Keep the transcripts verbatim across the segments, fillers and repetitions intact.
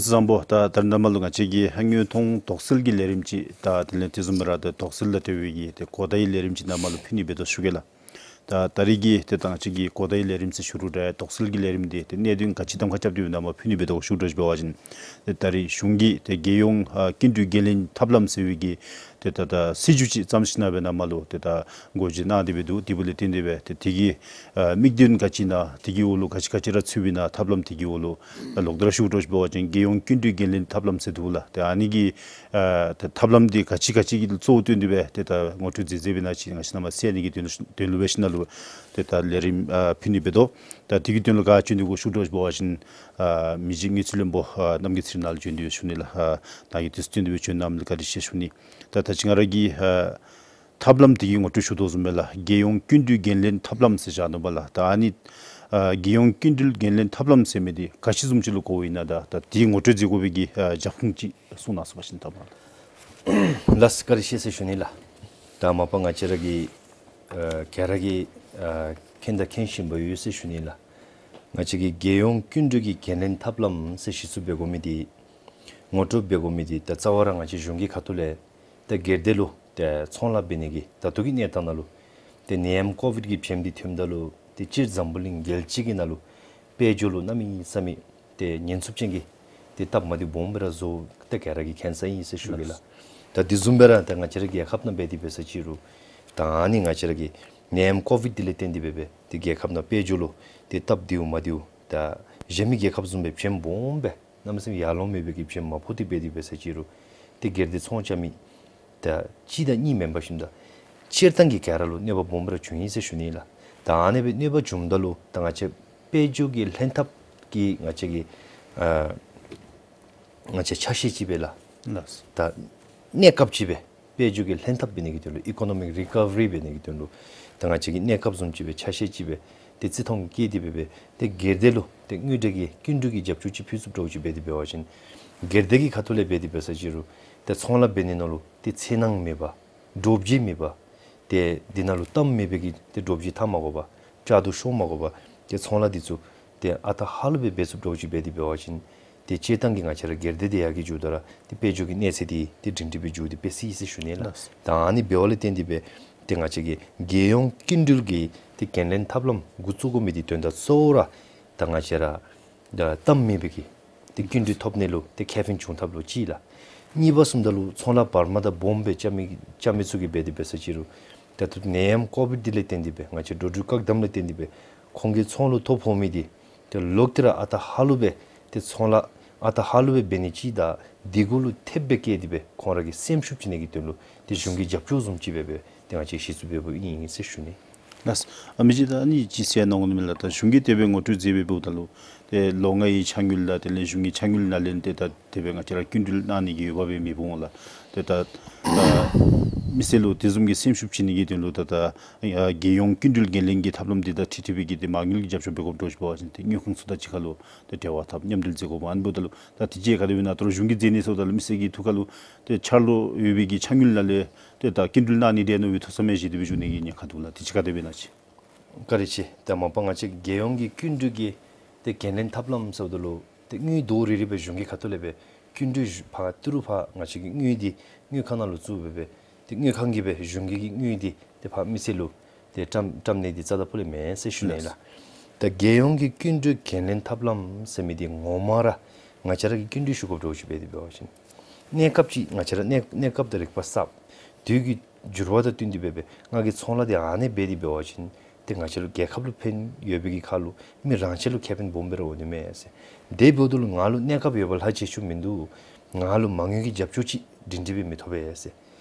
བཟང་པོ། ད་ད་རེས་ནངས་པ་ལུ་ང་བཅས་ཀྱིས་དངོས་མཐོང་དོགས་སེལ་གྱི་ལས་རིམ་ཅིག་དང་དེ་ལས་དེ་བཟུམ་སྦེ་ར་ད་དོགས་སེལ་དང་འབྲེལ་བའི་གི་ཏེ་གོ་བརྡའི་ལས་རིམ་ཅིག་ནངས་པ་ལུ་ཕུལ་ནི་འབད་དོ་ཞུ་གེ་ལགས། ད་ད་རིས་ཀྱི་ཏེ་ད་ང་བཅས་ཀྱི་གོ་བརྡའི་ལས་རིམ་ཟེར་ཞུ་རུང་འདྲ་དོགས་སེལ་གྱི་ལས་རིམ་འདི་ཏེ་གནད་དོན་ག་ཅི་གདམ་ཁ་རྐྱབ་སྟེ་ནངས་པ་ཕུལ་ནི་འབད་དོ་ཞུ་དོ་ཞུ་བ་ཅིན་ཏེ་ད་རིས་གཞུང་གིས་ཏེ་རྒྱལ་ཡོངས་ཨ་སྐྱིན་འགྲུལ་འགན་ལེན་ཐབས་ལམ་ཟེར་བའི་གི་ཏེ་ད་ད་སྲིད་བྱུས་ཅིག་བརྩམས་ཞིནམ་སྦེ་ནངས་པ་ལུ་ཏེ་ད་འགོ་འབྱེད་གནང་སྟེ་སྦེ་འདུག། དེ་འབདཝ་ལས་བརྟེན་ཏེ་སྦེ་ཏེ་དེ་གི་ཨ་དམིགས་དོན་ག་ཅི་ཨིན་ན་དེ་གི་འོག་ལུ་ག་ཅི་ག་ཅི་ར་ཚུདཔ་ཨིན་ན་ཐབས་ལམ་དེ་གི་འོག་ལུ་ད་ལོག་སྟེ་ར་ཞུ་དོ་ཞུ་བ་ཅིན་རྒྱལ་ཡོངས་སྐྱིན་འགྲུལ་འགན་ལེན་ཐབས་ལམ་ཟེར་འདུག་ལགས། ཏེ་ཨ་ནི་གི་ཨ་ད་ཐབས་ལམ་འདི་ག་ཅི་ག་ཅི་གི་གཙོ་བོ་བཏོན་ཏེ་སྦེ་ཏེ་ད་ངོ་སྤྲོད་མཛད་མཛདཔ་ཨིན་ན་ཅིག་ང་བཅས་ནངས་པ་གསན་ནི་གི་དོན་དོན་ལུ་འབད་ཞིནམ་ལས་ཏེ་ད་ལས་རིམ་ཨ་ཕུལ་ནི་འབད་དོ། ད་དེ་གི་དོན་ལུ་ག་བྱོན་ནི་གོ་ཞུ་དོ་ཞུ་བ་ཅིན་ཨ་མི་རྗེ་དངུལ་རྩིས་བློན་པོ་ཨ་རྣམ་རྒྱལ་ཚེ་རིང་ནཱ་ལུ་བྱོན་ཏེ་ཞུ་ནི་ལགས། ཨ་ད་གི་དུས་ཚོད་བཏོན་ཏེ་སྦེ་བྱོན་གནང་མི་ལུ་བཀའ་དྲིན་ཆེ་ཞུ་ནི། ད་ད་ཅི་ང་ར་གིས་ཨ་ཐབས་ལམ་དེ་གི་ངོ་སྤྲོད་ཞུ་དོ་བཟུམ་སྦེ་ལགས། རྒྱལ་ཡོངས་སྐྱིན་འགྲུལ་འགན་ལེན་ཐབས་ལམ་ཟེར་བཞག་ནུག་པ་ལགས། ད་ཨ་ནི་ཨ་རྒྱལ་ཡོངས་སྐྱིན་འགྲུལ་འགན་ལེན་ཐབས་ལམ་ཟེར་མི་འདི་ག་ཅི་བཟུམ་ཅིག་ལུ་གོཝ་ཨིན་ན་ད་ད་དེ་ངོ་སྤྲོད་མཛད་དགོ་པའི་གི་ཨ་རྒྱབ་ཁུངས་ཅིག་གསུང་གནང་ཚུགས་པ་ཅིན་ཐོག་མར་ལགས། ལགས་བཀའ་དྲིན་ཆེ་ཟེར་ཞུ་ནི་ལགས། ད་མ་པ་ང་བཅས་ར་གི་ཨ་ག་ར་གིས་ཨ་མཁྱེན་དང་མཁྱེན་བཞིན་པ་ཡོད་ཟེར་ཞུ་ནི་ལགས། ང་བཅས་ཀྱི་རྒྱལ་ཡོངས་སྐྱིན་འགྲུལ་གྱི་འགན་ལེན་ཐབས་ལམ་ཟེར་གཞི་བཙུགས་འབད་དགོ་མི་འདི་ངོ་སྤྲོད་འབད་དགོ་མི་འདི་ད་རྩ་བ་ར་ང་བཅས་གཞུང་གི་ཁ་ཐུག་ལས་ད་སྒེར་སྡེ་ལུ་ཏེ་ཚོང་ལཱ་འབད་ནི་གི་ད་ལྟོ་གི་གནས་སྟངས་ནང་ལུ་ཏེ་ནད་ཡམས་ཀོ་བིཌ་ཀྱི་བྱེམ་འདི་ཐོནམ་ད་ལུ་ཏེ་སྤྱིར་འཛམ་བུ་གླིང་རྒྱལ་སྤྱི་གི་ནང་ལུ་དཔལ་འབྱོར་ལུ་གནམ་མེད་ས་མེད་ཏེ་ཉེན་ཚབས་ཅན་གྱི་ཏེ་སྟབས་མ་བདེཝ་སྦོམ་སྦེ་ར་བཟོ་ཏེ་ག་ར་གིས་མཁྱེན་གསལ་ཨིན་ཟེར་ཞུ་གེ་ལགས། ད་དེ་བཟུམ་སྦེ་ར་ད་ང་བཅས་ར་རྒྱལ་ཁབ་ནང་འབད་དེ་འབད་ས་ཅིག་རུང་ད་ཨ་ནི་ང་བཅས་ར་གི་ནད་ཡམས་ཀོ་བིཌ་འདི་ལས་བརྟེན་ཏེ་འབད་འབད་ཏེ་རྒྱལ་ཁབ་ནང་དཔལ་འབྱོར་ལུ་ཏེ་སྟབས་བདེཝ་མ་བདེཝ་ད་གཞན་མི་རྒྱལ་ཁབ་བཟུམ་སྦེ་བྱེམ་སྦོམ་སྦེ་གནམ་མེད་ས་མེད་ཡར་ལོང་མེད་པའི་གི་བྱེམ་མ་ཕོག་སྟེ་འབད་དེ་འབད་ས་ཅིག་རུང་ཏེ་སྒེར་སྡེ་ཚོང་རྐྱབ་མི་ད་གཅིག་དང་གཉིས་མེན་པར་ཞིནམ་ད་སྤྱིར་བཏང་གི་ག་ར་ལུ་གནོད་པ་སྦོམ་སྦེ་ར་བྱུང་ཡི་ཟེར་ཞུ་ནི་ལགས། ད་ཨ་ནི་སྦེ་གནོད་པ་བྱུངམ་ད་ལུ་ད་ང་བཅས་དཔལ་འབྱོར་གྱི་ལྷན་ཐབས་ཀྱི་ང་བཅས་ཀྱི་ཨ་ང་བཅས་ཆ་ཤས་ཅིག་སྦེ་ལགས། ལགས། ད་གནས་སྐབས་ཅིག་སྦེ་དཔལ་འབྱོར་གྱི་ལྷན་ཐབས་འབད་ནི་གི་དོན་ལུ་ཨི་ཀོ་ནོ་མིག་རི་ཀ་བ་རི་འབད་ནི་གི་དོན་ལུ་ད་ང་བཅས་ཀྱིས་གནས་སྐབས་བཟུམ་ཅིག་སྦེ་ཆ་ཤས་ཅིག་སྦེ་ཏེ་བརྩི་མཐོང་བསྐྱེད་དེ་འབད་འབད་ཏེ་སྒེར་སྡེ་ལུ་ཏེ་དངུལ་འབྲེལ་གྱི་སྐྱིན་འགྲུལ་གྱི་རྒྱབ་སྐྱོར་ཅིག་ཕུལ་ཚུགསཔ་འདྲཝ་ཅིག་འབད་དེ་འབད་བ་ཅིན་སྒེར་སྡེ་གི་ཁ་ཐུག་ལས་འབད་དེ་འབད་ས་ཅིག་རུང་ཏེ་ཚོང་ལཱ་འབད་ནི་ནང་ལུ་ཏེ་འཚེར་སྣང་མེད་པར་འདྲོག་བྱེལ་མེད་པར་ཏེ་འདི་ནང་ལུ་གཏམ་མེད་པའི་གི་ཏེ་འདྲོག་བྱེལ་བཏང་མ་དགོ་པར་བཅག་དུ་ཤོར་མ་དགོ་པར་ཏེ་ཚོང་ལཱ་འདི་ཚུ་ཏེ་ཨ་རྟག་ཧ་ལུགས་སྦེ་འབད་ཚུགསཔ་འདྲཝ་ཅིག་འབད་དེ་འབད་བ་ཅིན་ཏེ་སྤྱིར་བཏང་གི་ང་བཅས་ར་སྒེར་སྡེ་འདི་ཡར་རྒྱས་འགྱོཝ་ད་ར་ཏེ་དཔལ་འབྱོར་གྱི་གནས་ཚད་འདི་ཏེ་སྒྲིང་སྒྲི་སྦེ་འགྱོ་སྟེ་འབད་སྲིད་ཟེར་ཞུ་ནི་ལགས། ལགས། ད་ཨ་ནི་འབདཝ་ལས་བརྟེན་ཏེ་འབད་ཏེ་ང་བཅས་ཀྱིས་རྒྱལ་ཡོངས་སྐྱིན་འགྲུལ་གྱི་ཏེ་འགན་ལེན་ཐབས་ལམ་འགོ་བཙུགས་དགོ་མི་འདི་དོན་དག་གཙོ་བོ་ར་ད་ང་བཅས་ར་ད་གཏམ་མེད་པའི་གི་ཏེ་སྐྱིན་འགྲུལ་ཐོབ་ནི་ལུ་ཏེ་ཁེ་ཕན་བྱུང་ཐབས་ལུ་ཅིག་ལགས། གཉིས་པ་ཟེརཝ་ད་ལུ་ཚོང་ལཱ་བར་མ་དང་སྦོམ་སྦེ་རྐྱབ་མི་རྐྱབ་མི་ཚུ་གིས་འབད་དེ་འབད་ས་ཅིག་རུང་ད་ལྟོ་ནད་ཡམས་ཀོ་བིཌ་འདི་ལས་བརྟེན་ཏེ་འབད་ང་བཅས་འགྲོ་འགྲུལ་བཀག་དམ་ལས་བརྟེན་ཏེ་འབད་ཁོང་གི་ཚོང་ལུ་ཐོ་ཕོག་མི་འདི་ཏེ་ལོག་སྟེ་ར་ཨ་རྟག་ཧ་ལུགས་སྦེ་ཏེ་ཚོང་ལཱ་ཨ་རྟག་ཧ་ལུགས་སྦེ་འབད་ནི་ཅིག་དང་འདི་གུ་ལུ་ཐེབས་སྦེ་བཀལ་ཏེ་འབད་ཁོང་ར་གི་སེམས་ཤུགས་བྱིན་ནི་གི་དོན་ལུ་ཏེ་གཞུང་གི་རྒྱབ་སྐྱོར་བཟུམ་ཅིག་སྦེ་འབད་ཏེ་ང་བཅས་གཞི་བཙུགས་འབདཝ་ཨིན་ཟེར་ཞུ་ནི། ལགས། ཨ་མི་རྗེ་ད་ཨ་ནི་ཅིག་ཟེར་གནང་དགོ་ནི་མས་ལགས། ད་གཞུང་གིས་དེ་སྦེ་ངོ་སྤྲོད་མཛད་འབདཝ་ད་ལུ་ཏེ་ལོ་ལྔའི་ཕྱག་དངུལ་དང་དེ་ལས་གཞུང་གི་ཕྱག་དངུལ་ནང་ལས་ཏེ་ད་དེ་སྦེ་ང་བཅས་ར་སྐྱིན་འགྲུལ་གནང་ནི་གི་འོས་འབབ་སྦེ་མི་འབྱུང་ལགས། ཏེ་ད་ད་མི་སེར་ལུ་དེ་བཟུམ་གྱི་སེམས་ཤུགས་བྱིན་ནི་གི་དོན་ལུ་ད་ད་ཨ་རྒྱལ་ཡོངས་སྐྱིན་འགྲུལ་འགན་ལེན་གྱི་ཐབས་ལམ་འདི་དང་འཁྲིལ་འཁྲིལ་བའི་གི་ཏེ་མ་དངུལ་གྱི་རྒྱབ་སྐྱོར་འབད་དགོཔ་འདྲཝ་ཅིག་འབད་བ་ཅིན་ཏེ་དངུལ་ཁང་ཚུ་དང་གཅིག་ཁར་ལུ་ཏེ་འབྲེལ་བ་འཐབ་མཉམ་འབྲེལ་མཛད་དགོཔ་ཨ་ནི་འབདཝ་ད་ལུ་ད་དེ་ཅིག་ག་དེ་སྦེ་ཨིན་ན། ད་རུང་གཞུང་གིས་མཛད་ནི་ཟེརཝ་ད་ལུ་མི་སེར་གྱི་ཐུགས་ཁར་ལུ་ཏེ་འཆར་ལོ་ཡོད་པའི་གི་ཕྱག་དངུལ་ནང་ལས་ཏེ་ད་སྐྱིན་འགྲུལ་གནང་ནི་འདི་ནོར་བུ་ཐོག་ས་མས་ཟེར་དེ་སྦེ་ཞུ་ནི་གི་ཉེན་ཁ་འདུག་ལགས། དེ་ཅིག་ག་དེ་སྦེ་ཨིན་ན་ཅིག། བཀའ་དྲིན་ཆེ། ད་མ་པ་ང་བཅས་རྒྱལ་ཡོངས་ཀྱི་སྐྱིན་འགྲུལ་གྱི་ཏེ་འགན་ལེན་ཐབས་ལམ་ཟེརཝ་ད་ལུ་ཏེ་དངུལ་རྡོག་རིལ་རི་སྦེ་གཞུང་གི་ཁ་ཐུག་ལས་འབད་སྐྱིན་འགྲུལ་ཞུ་ཕར་ཏི་རུ་ཕར་ང་བཅས་ཀྱི་དངུལ་འདི་དངུལ་ཁང་ནང་ལུ་བཙུགས་འབད་འབད་ཏེ་དངུལ་ཁང་གིས་འབད་གཞུང་གི་གི་དངུལ་འདི་ཏེ་ཕར་མི་སེར་ལུ་ཏེ་བཀྲམ་བཀྲམ་ནི་འདི་རྩ་དང་སྤུ་ལས་མེན་ཟེར་ཞུ་ནི་ལགས། ལགས། ད་རྒྱལ་ཡོངས་ཀྱི་སྐྱིན་འགྲུལ་འགན་ལེན་ཐབས་ལམ་ཟེར་མི་འདི་ངོ་མ་ར་ང་བཅས་ར་གིས་སྐྱིན་འགྲུལ་ཞུ་དགོཔ་འདྲཝ་ཅིག་འབད་དེ་འབད་བ་ཅིན་གནས་སྐབས་ཅིག་ང་བཅས་ར་གནས་གནས་སྐབས་དང་རིག་པ་གསརཔ་དུས་ཀྱི་འགྱུར་བ་དང་བསྟུན་ཏེ་འབད་འབད་ང་གིས་ཚོང་ལཱ་འདི་ཨ་ནི་འབད་དེ་འབད་བ་ཅིན་ཏེ་ང་བཅས་ར་རྒྱལ་ཁབ་ལུ་ཕན་ཡོད་པའི་གི་ཁར་ལུ་མི་རང་ཆས་ལུ་ཁེ་ཕན་སྦོམ་སྦེ་ར་འོང་ནི་མས་ཟེར། དེ་འབདཝ་ད་ལུ་ང་ལུ་གནས་སྐབས་ཡོདཔ་ལྷག་བཅས་ཆོག་མིན་འདུག། ང་ལུ་མ་དངུལ་གྱི་རྒྱབ་སྐྱོར་ཅིག་སྒྲིང་སྒྲི་སྦེ་མི་ཐོབ་པས་ཟེར།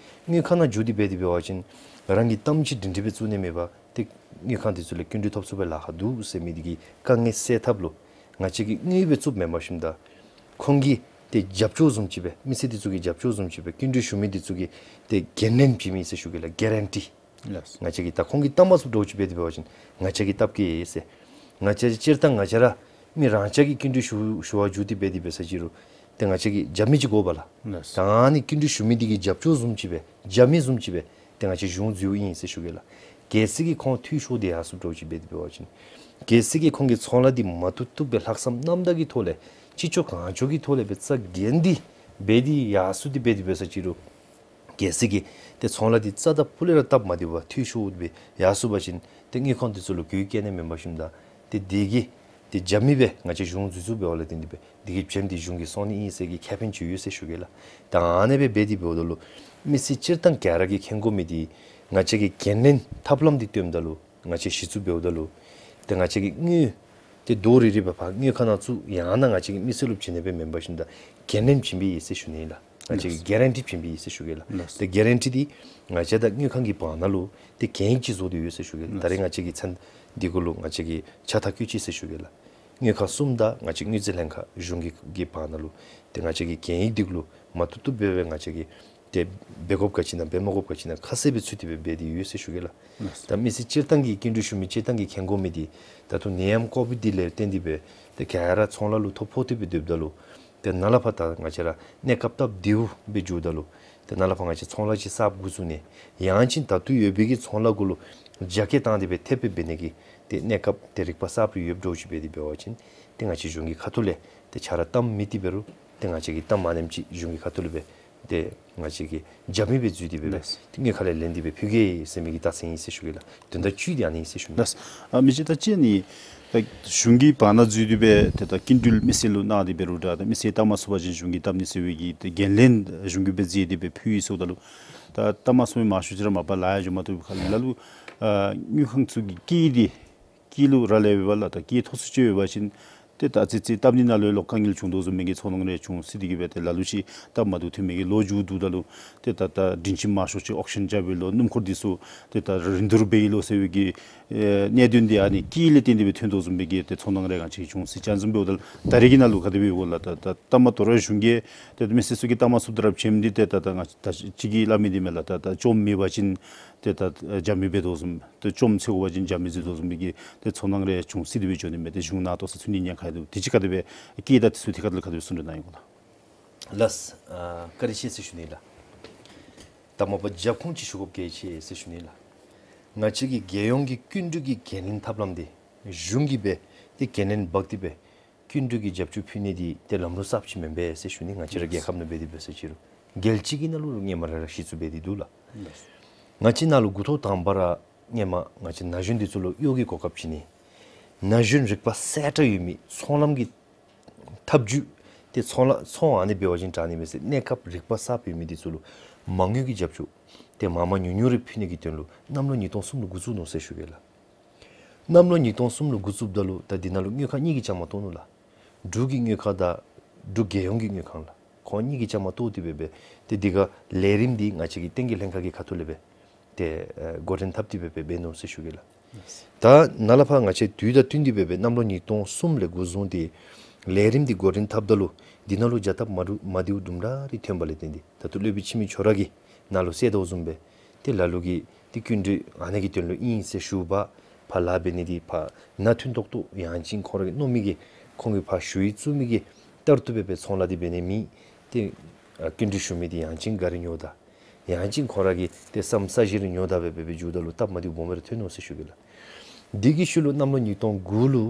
དངུལ་ཁང་ནང་འགྱོ་སྟེ་འབད་དེ་འབད་བ་ཅིན་རང་གི་གཏམ་ཅིག་སྒྲིང་སྒྲི་སྦེ་བཙུགས་ནི་མེད་པར་ཏེ་དངུལ་ཁང་འདི་ཚུ་ལས་སྐྱིན་འགྲུལ་ཐོབ་ཚུགས་པའི་ལཱ་ཁག་འདུག་ཟེར་མི་འདི་གི་དཀའ་ངལ་སེལ་ཐབས་ལུ་ང་བཅས་ཀྱིས་དངུལ་སྦེ་བཙུགསཔ་མེན་པར་ཞིནམ་ད་ཁོང་གི་ཏེ་རྒྱབ་སྐྱོར་བཟུམ་ཅིག་སྦེ་མི་སེར་འདི་ཚུ་གི་རྒྱབ་སྐྱོར་བཟུམ་ཅིག་སྦེ་སྐྱིན་འགྲུལ་ཞུ་མི་འདི་ཚུ་གི་ཏེ་འགན་ལེན་བྱིན་མི་ཟེར་ཞུ་གེ་ལགས། གེ་རན་ཊི། ལགས། ང་བཅས་ཀྱིས་ད་ཁོང་གིས་བཏབ་མ་ཚུགསཔ་འདྲཝ་ཅིག་འབད་དེ་འབད་བ་ཅིན་ང་བཅས་ཀྱིས་བཏབ་གེ་ཟེར། ང་བཅས་སྤྱིར་བཏང་ང་བཅས་ར་མི་རང་ཅག་གིས་སྐྱིན་འགྲུལ་ཞུ་ཞུ་བར་འགྱོ་སྟེ་འབད་དེ་འབད་ས་ཅིག་རུང་ཏེ་ང་བཅས་ཀྱིས་རྒྱབ་མི་ཅིག་དགོ་པས་ལགས། ལགས། ད་ཨ་ནི་སྐྱིན་འགྲུལ་ཞུ་མི་འདི་གི་རྒྱབ་སྐྱོར་བཟུམ་ཅིག་སྦེ་རྒྱབ་མི་བཟུམ་ཅིག་སྦེ་ཏེ་ང་བཅས་གཞུང་འཛུལཝ་ཨིན་ཟེར་ཞུ་གེ་ལགས། གལ་སྲིད་ཀྱི་ཁོང་འཐུས་ཤོར་ཏེ་ཡར་སོངམ་འདྲཝ་ཅིག་འབད་དེ་འབད་བ་ཅིན་གལ་སྲིད་ཀྱི་ཁོང་གི་ཚོང་ལཱ་འདི་མ་བཏུབ་བཏུབ་སྦེ་ལྷག་བསམ་རྣམ་དག་གི་ཐོག་ལས་ ཅི་ལྕོགས་གང་ལྕོགས་ཀྱི་ཐོག་ལས་སྦེ་རྩ་འགེངས་ཏེ་འབད་དེ་ཡར་སོང་སྟེ་འབད་དེ་འབད་ས་ཅིག་རུང་གལ་སྲིད་ཀྱི་ཏེ་ཚོང་ལཱ་འདི་རྩ་དང་ཕུ་ལས་ར་སྟབས་མ་བདེཝ་འཐུས་ཤོར་སྦེ་ཡར་སོང་པ་ཅིན་ཏེ་དངུལ་ཁང་འདི་ཚུ་ལུ་གུ་བཀལ་ནི་མེན་པར་ཞིནམ་ད་ཏེ་དེ་གིས་ཏེ་རྒྱབ་མི་སྦེ་ང་བཅས་གཞུང་འཛུལ་ཚུགས་འབདཝ་ལས་བརྟེན་ཏེ་སྦེ་དེ་གི་བྱེམ་འདི་གཞུང་གིས་སོང་ནི་ཨིན་ཟེར་གྱི་ཁེ་ཕན་ཅིག་ཡོད་ཟེར་ཞུ་གེ་ལགས། ད་ཨ་ནེ་སྦེ་འབད་དེ་འབདཝ་ད་ལུ་མི་སེར་སྤྱིར་བཏང་ག་ར་གིས་མཁྱེན་དགོ་མི་འདི་ང་བཅས་ཀྱི་འགན་ལེན་ཐབས་ལམ་འདི་སྟོནམ་ད་ལུ་ང་བཅས་གཞི་བཙུགས་འབདཝ་ད་ལུ་ཏེ་ང་བཅས་ཀྱི་དངུལ་ཏེ་རྡོག་རིལ་རི་སྦེ་ཕར་དངུལ་ཁང་ནང་བཙུགས། ཡང་ན་ང་བཅས་ཀྱིས་མི་སེར་ལུ་བྱིན་ནི་སྦེ་མེན་པར་ཞིནམ་ད་འགན་ལེན་བྱིན་པའི་ཨིན་ཟེར་ཞུ་ནི་ལགས། ང་བཅས་ཀྱིས་གེ་རན་ཊི་བྱིན་པའི་ཨིན་ཟེར་ཞུ་གེ་ལགས། ཏེ་གེ་རན་ཊི་འདི་ང་བཅས་དང་དངུལ་ཁང་གི་བར་ན་ལུ་ཏེ་གན་ཡིག་ཅིག་བཟོ་སྟེ་ཡོད་ཟེར་ཞུ་གེ་ལགས། ད་རེས་ང་བཅས་ཀྱིས་ཚན་འདི་གུ་ལུ་ང་བཅས་ཀྱིས་ཕྱག་ཐག་བཀོད་ཅི་ཟེར་ཞུ་གེ་ལགས། དངུལ་ཁང་གསུམ་དང་ང་བཅས་དངུལ་རྩིས་ལྷན་ཁག་གཞུང་གི་གི་བར་ན་ལུ་ཏེ་ང་བཅས་ཀྱིས་གན་ཡིག་འདི་གུ་ལུ་མ་བཏུབ་བཏུབ་སྦེ་སྦེ་ང་བཅས་ཀྱིས་ཏེ་འབད་དགོཔ་ག་ཅི་ཨིན་ན་འབད་མ་དགོཔ་ག་ཅི་ཨིན་ན་ཁ་གསལ་སྦེ་ཚུད་དེ་སྦེ་འབད་དེ་ཡོད་ཟེར་ཞུ་གེ་ལགས། ད་མི་སེར་སྤྱིར་བཏང་གི་སྐྱིན་འགྲུལ་ཞུ་མི་སྤྱིར་བཏང་གིས་མཁྱེན་དགོ་མི་འདི་ད་ལྟོ་ནད་ཡམས་ཀོ་བིཌ་འདི་ལས་བརྟེན་ཏེ་སྦེ་ཏེ་ག་ར་ཚོང་ལཱ་ལུ་ཐོ་ཕོག་སྟེ་སྦེ་སྡོདཔ་ད་ལུ་ཏེ་ནཱ་ལས་ཕར་ད་ང་བཅས་ར་གནས་སྐབས་སྟབས་བདེཝ་སྦེ་འགྱོཝ་ད་ལུ་ཏེ་ནཱ་ལས་ཕར་ང་བཅས་ཚོང་ལཱ་ཅིག་གསརཔ་འགོ་བཙུགས་ནི་ཡང་ཅིན་ད་ལྟོ་ཡོད་པའི་གི་ཚོང་ལཱ་གུ་ལུ་རྒྱ་སྐྱེད་བཏང་སྟེ་སྦེ་ཐེབས་སྦེ་འབད་ནི་གི་ཏེ་གནས་སྐབས་ཏེ་རིག་པ་གསརཔ་རེ་ཡོདཔ་འདྲཝ་ཅིག་འབད་དེ་འབད་བ་ཅིན་ཏེ་ང་བཅས་གཞུང་གི་ཁ་ཐུག་ལས་ཏེ་ཆ་ར་གཏམ་མེད་དེ་འབད་རུང་ཏེ་ང་བཅས་ཀྱིས་གཏམ་མ་ནེམ་ཅིག་གཞུང་གི་ཁ་ཐུག་ལས་སྦེ་ཏེ་ང་བཅས་ཀྱིས་རྒྱབ་མི་སྦེ་འཛུལ་ཏེ་སྦེ་སྦེ་ལགས། ཏེ་དངུལ་ཁང་ལས་ལེན་ཏེ་སྦེ་ཕུལ་གེ་ཟེར་མི་གི་རྟགས་མཚན་ཨིན་ཟེར་ཞུ་གེ་ལགས། དོན་དག་བཅུད་འདི་ཨ་ནི་ཨིན་ཟེར་ཞུ་ནི། ལགས། ཨ་མི་རྗེ་ད་ཅི་ཨ་ནི་ད་གཞུང་གི་བར་ན་འཛུལ་ཏེ་སྦེ་ཏེ་ད་སྐྱིན་འགྲུལ་མི་སེར་ལུ་གནང་སྟེ་འབད་རུང་འདྲ་ད་མི་སེར་བཏབ་མ་ཚུགས་པ་ཅིན་གཞུང་གིས་བཏབ་ནི་ཟེར་བའི་གི་ཏེ་འགན་ལེན་གཞུང་གིས་སྦེ་མཛད་དེ་སྦེ་ཕུལ་ཡི་ཟེརཝ་ད་ལུ་ད་བཏབ་མ་ཚུགས་མི་མང་ཤོས་ཅིག་ར་མ་པ་ལཱ་ཡང་འགྱོ་མ་བཏུབ་ཁ་ལས་ལ་ལུ་ཨ་དངུལ་ཁང་ཚུ་གི་སྐྱིད་འདི་སྐྱིད་ལུ་རག་ལས་པས་ལགས། ད་སྐྱིད་ཐོབ་ཚུགས་ཅི་ཡོད་པ་ཅིན་ཏེ་ད་ཨ་ཙི་ཅིག་བཏབ་ནི་ནང་ལུ་ལོག་དཀའ་ངལ་བྱུང་དོ་བཟུམ་མའི་གི་ཚོར་སྣང་རེ་བྱུང་སྲིད་དེ་གིས་སྦེ་ཏེ་ལ་ལུ་ཅིག་བཏབ་མ་བཏུབ་ཐོན་མི་གི་ལོ་མཇུག་བསྡུཝ་ད་ལུ་ཏེ་ད་ད་དྲིན་ཅན་མང་ཤོས་ཅིག་ཨོག་ཤན་རྐྱབ་པའི་ལོ་སྣུམ་འཁོར་འདི་ཚུ་ཏེ་ད་རིན་བསྡུར་འབད་ཡི་ལོ་ཟེར་བའི་གི་ཨེ་གནད་དོན་འདི་ཨ་ནི་སྐྱིད་ལས་བརྟེན་ཏེ་སྦེ་ཐོན་དོ་བཟུམ་མའི་གི་ཏེ་ཚོར་སྣང་རེ་ག་ཅི་བྱུང་སྲིད་ཅི་བཟུམ་འབདཝ་ད་ལུ་ད་རེས་ཀྱི་ནང་ལུ་ག་དེ་སྦེ་ཡོད་གོ་ལགས། ད་ད་ད་མ་ཏོ་ར་གཞུང་གིས་ཏེ་མི་སེར་ཚུ་གིས་བཏབ་མ་ཚུགསཔ་ད་ར་བྱེམ་འདི་ཏེ་ད་ད་ང་ད་ཅི་གིས་སླབ་མི་འདི་མས་ལགས། ད་ད་བཅོམ་མེད་པ་ཅིན་ཏེ་ད་རྒྱབ་མི་འབད་དོ་བཟུམ་ཏེ་བཅོམ་ཚུགས་པ་ཅིན་རྒྱབ་མི་བཟོ་དོ་བཟུམ་མའི་གི་ཏེ་ཚོར་སྣང་རེ་བྱུང་སྲིད་དེ་སྦེ་འགྱོ་ནི་མས། ཏེ་གཞུང་ནང་ཏོག་ས་ཚུད་ནི་ཉེན་ཁ་ཡོད་དོ། དེ་ཅིག་ག་དེ་སྦེ་སྐྱིད་ད་དེ་ཚུ་དེ་ཁ་ཐུག་ལས་ག་དེ་སྦེ་གསུང་གྲོས་གནང་ཡི་གོ་ལགས། ལགས། ཨ་བཀའ་དྲིན་ཆེ་ཟེར་ཞུ་ནི་ལགས། ད་མ་པ་རྒྱབ་ཁུངས་ཅིག་ཞུ་དགོཔ་གལ་ཆེ་ཟེར་ཞུ་ནི་ལགས། ང་བཅས་ཀྱི་རྒྱལ་ཡོངས་ཀྱི་སྐྱིན་འགྲུལ་གྱི་འགན་ལེན་ཐབས་ལམ་འདི་གཞུང་གིས་སྦེ་ཏེ་འགན་ལེན་འབག་སྟེ་སྦེ་སྐྱིན་འགྲུལ་གྱི་རྒྱབ་སྐྱོར་ཕུལ་ནི་འདི་ཏེ་ལམ་ལུགས་གསརཔ་ཅིག་མེན་པས་ཟེར་ཞུ་ནི། ང་བཅས་ར་རྒྱལ་ཁབ་ནང་འབད་དེ་འབད་ས་ཅིག་རུང་རྒྱལ་སྤྱི་གི་ནང་ལུ་རུང་སྔོན་མ་ར་ར་གཞི་བཙུགས་འབད་དེ་འདུག་ལགས། ང་བཅས་ནཱ་ལུ་འགོ་ཐོག་དང་པ་ར་སྔོན་མ་ང་བཅས་ན་གཞོན་འདི་ཚུ་ལུ་གཡོག་གི་གོ་སྐབས་བྱིན་ནི། ན་གཞོན་རིག་པ་གསལ་དྲགས་ཡོད་མི་ཚོང་ལམ་གྱི་ཐབས་བྱུས་ཏེ་ཚོང་ལཱ་ཚོང་ཨ་ནི་འབད་བ་ཅིན་དྲག་ནི་མས་ཟེར་གནས་སྐབས་རིག་པ་གསརཔ་ཡོད་མི་འདི་ཚུ་ལུ་མ་དངུལ་གྱི་རྒྱབ་སྐྱོར་ཏེ་མང་མང་ཉུང་ཉུང་རེ་ཕུལ་ནི་གི་དོན་ལུ་གནམ་ལོ་ཉིས་སྟོང་གསུམ་ལུ་འགོ་བཙུགས་ནུག་ཟེར་ཞུ་གེ་ལགས། གནམ་ལོ་ཉིས་སྟོང་གསུམ་ལུ་འགོ་བཙུགསཔ་ད་ལུ་ད་འདི་ནང་ལུ་དངུལ་ཁང་གཉིས་ཀྱིས་བཅའ་མར་གཏོགས་ནུག་ལགས། འབྲུག་གི་དངུལ་ཁང་དང་འབྲུག་རྒྱལ་ཡོངས་ཀྱི་དངུལ་ཁང་ལགས། ཁོང་གཉིས་ཀྱིས་བཅའ་མར་གཏོགས་ཏེ་སྦེ་སྦེ་ཏེ་འདི་ག་ལས་རིམ་འདི་ང་བཅས་ཀྱི་བསྟན་རྒྱས་ལྷན་ཁག་གི་ཁ་ཐུག་ལས་སྦེ་ཏེ་ཨེ་འགོ་འདྲེན་འཐབ་སྟེ་སྦེ་སྦེ་འབད་ནུག་ཟེར་ཞུ་གེ་ལགས། ད་ནཱ་ལས་ཕར་ང་བཅས་དུས་དང་བསྟུན་ཏེ་སྦེ་སྦེ་གནམ་ལོ་ཉིས་སྟོང་གསུམ་ལས་འགོ་བཟུང་སྟེ་ལས་རིམ་འདི་འགོ་འདྲེན་འཐབ་ད་ལུ་འདི་ནང་ལུ་བྱ་སྟབས་མ་འདྲཝ་མ་བདེཝ་དུམ་གྲ་རེ་ཐོན་པ་ལས་བརྟེན་ཏེ་ད་ལྟོ་སློབ་དཔོན་འཆི་མེད་ཁྱོད་ར་གིས་ནཱ་ལུ་གསལ་དོ་བཟུམ་སྦེ་ཏེ་ལ་ལུ་གིས་ཏེ་སྐྱིན་འགྲུལ་ཨ་ནི་གི་དོན་ལུ་ཨིན་ཟེར་ཞུ་བ་ཕར་ལཱ་འབད་ནི་འདི་ཕར་ནང་མཐུན་ཏོག་ཏོ་ཡང་ཅིན་ཁོང་ར་གིས་མནོ་མི་གི་ཁོང་གིས་ཕར་ཞུ་ཡིག་བཙུགས་མི་གི་ལྟར་དུ་སྦེ་སྦེ་ཚོང་ལཱ་འདི་འབད་ནི་མེད། ཏེ་ཨ་སྐྱིན་འགྲུལ་ཞུ་མི་འདི་ཡང་ཅིན་ག་ར་ཉོ་ད་ཡང་ཅིན་ཁོང་ར་གིས་ཏེ་བསམ་ས་གཞི་ར་ཉོ་ད་སྦེ་སྦེ་སྦེ་འགྱོཝ་ད་ལུ་སྟབས་མ་བདེཝ་སྦོམ་སྦེ་ར་ཐོན་ནུག་ཟེར་ཞུ་གེ་ལགས། འདི་གི་ཤུལ་ལུ་གནམ་ལོ་ཉིས་སྟོང་དགུ་ལུ་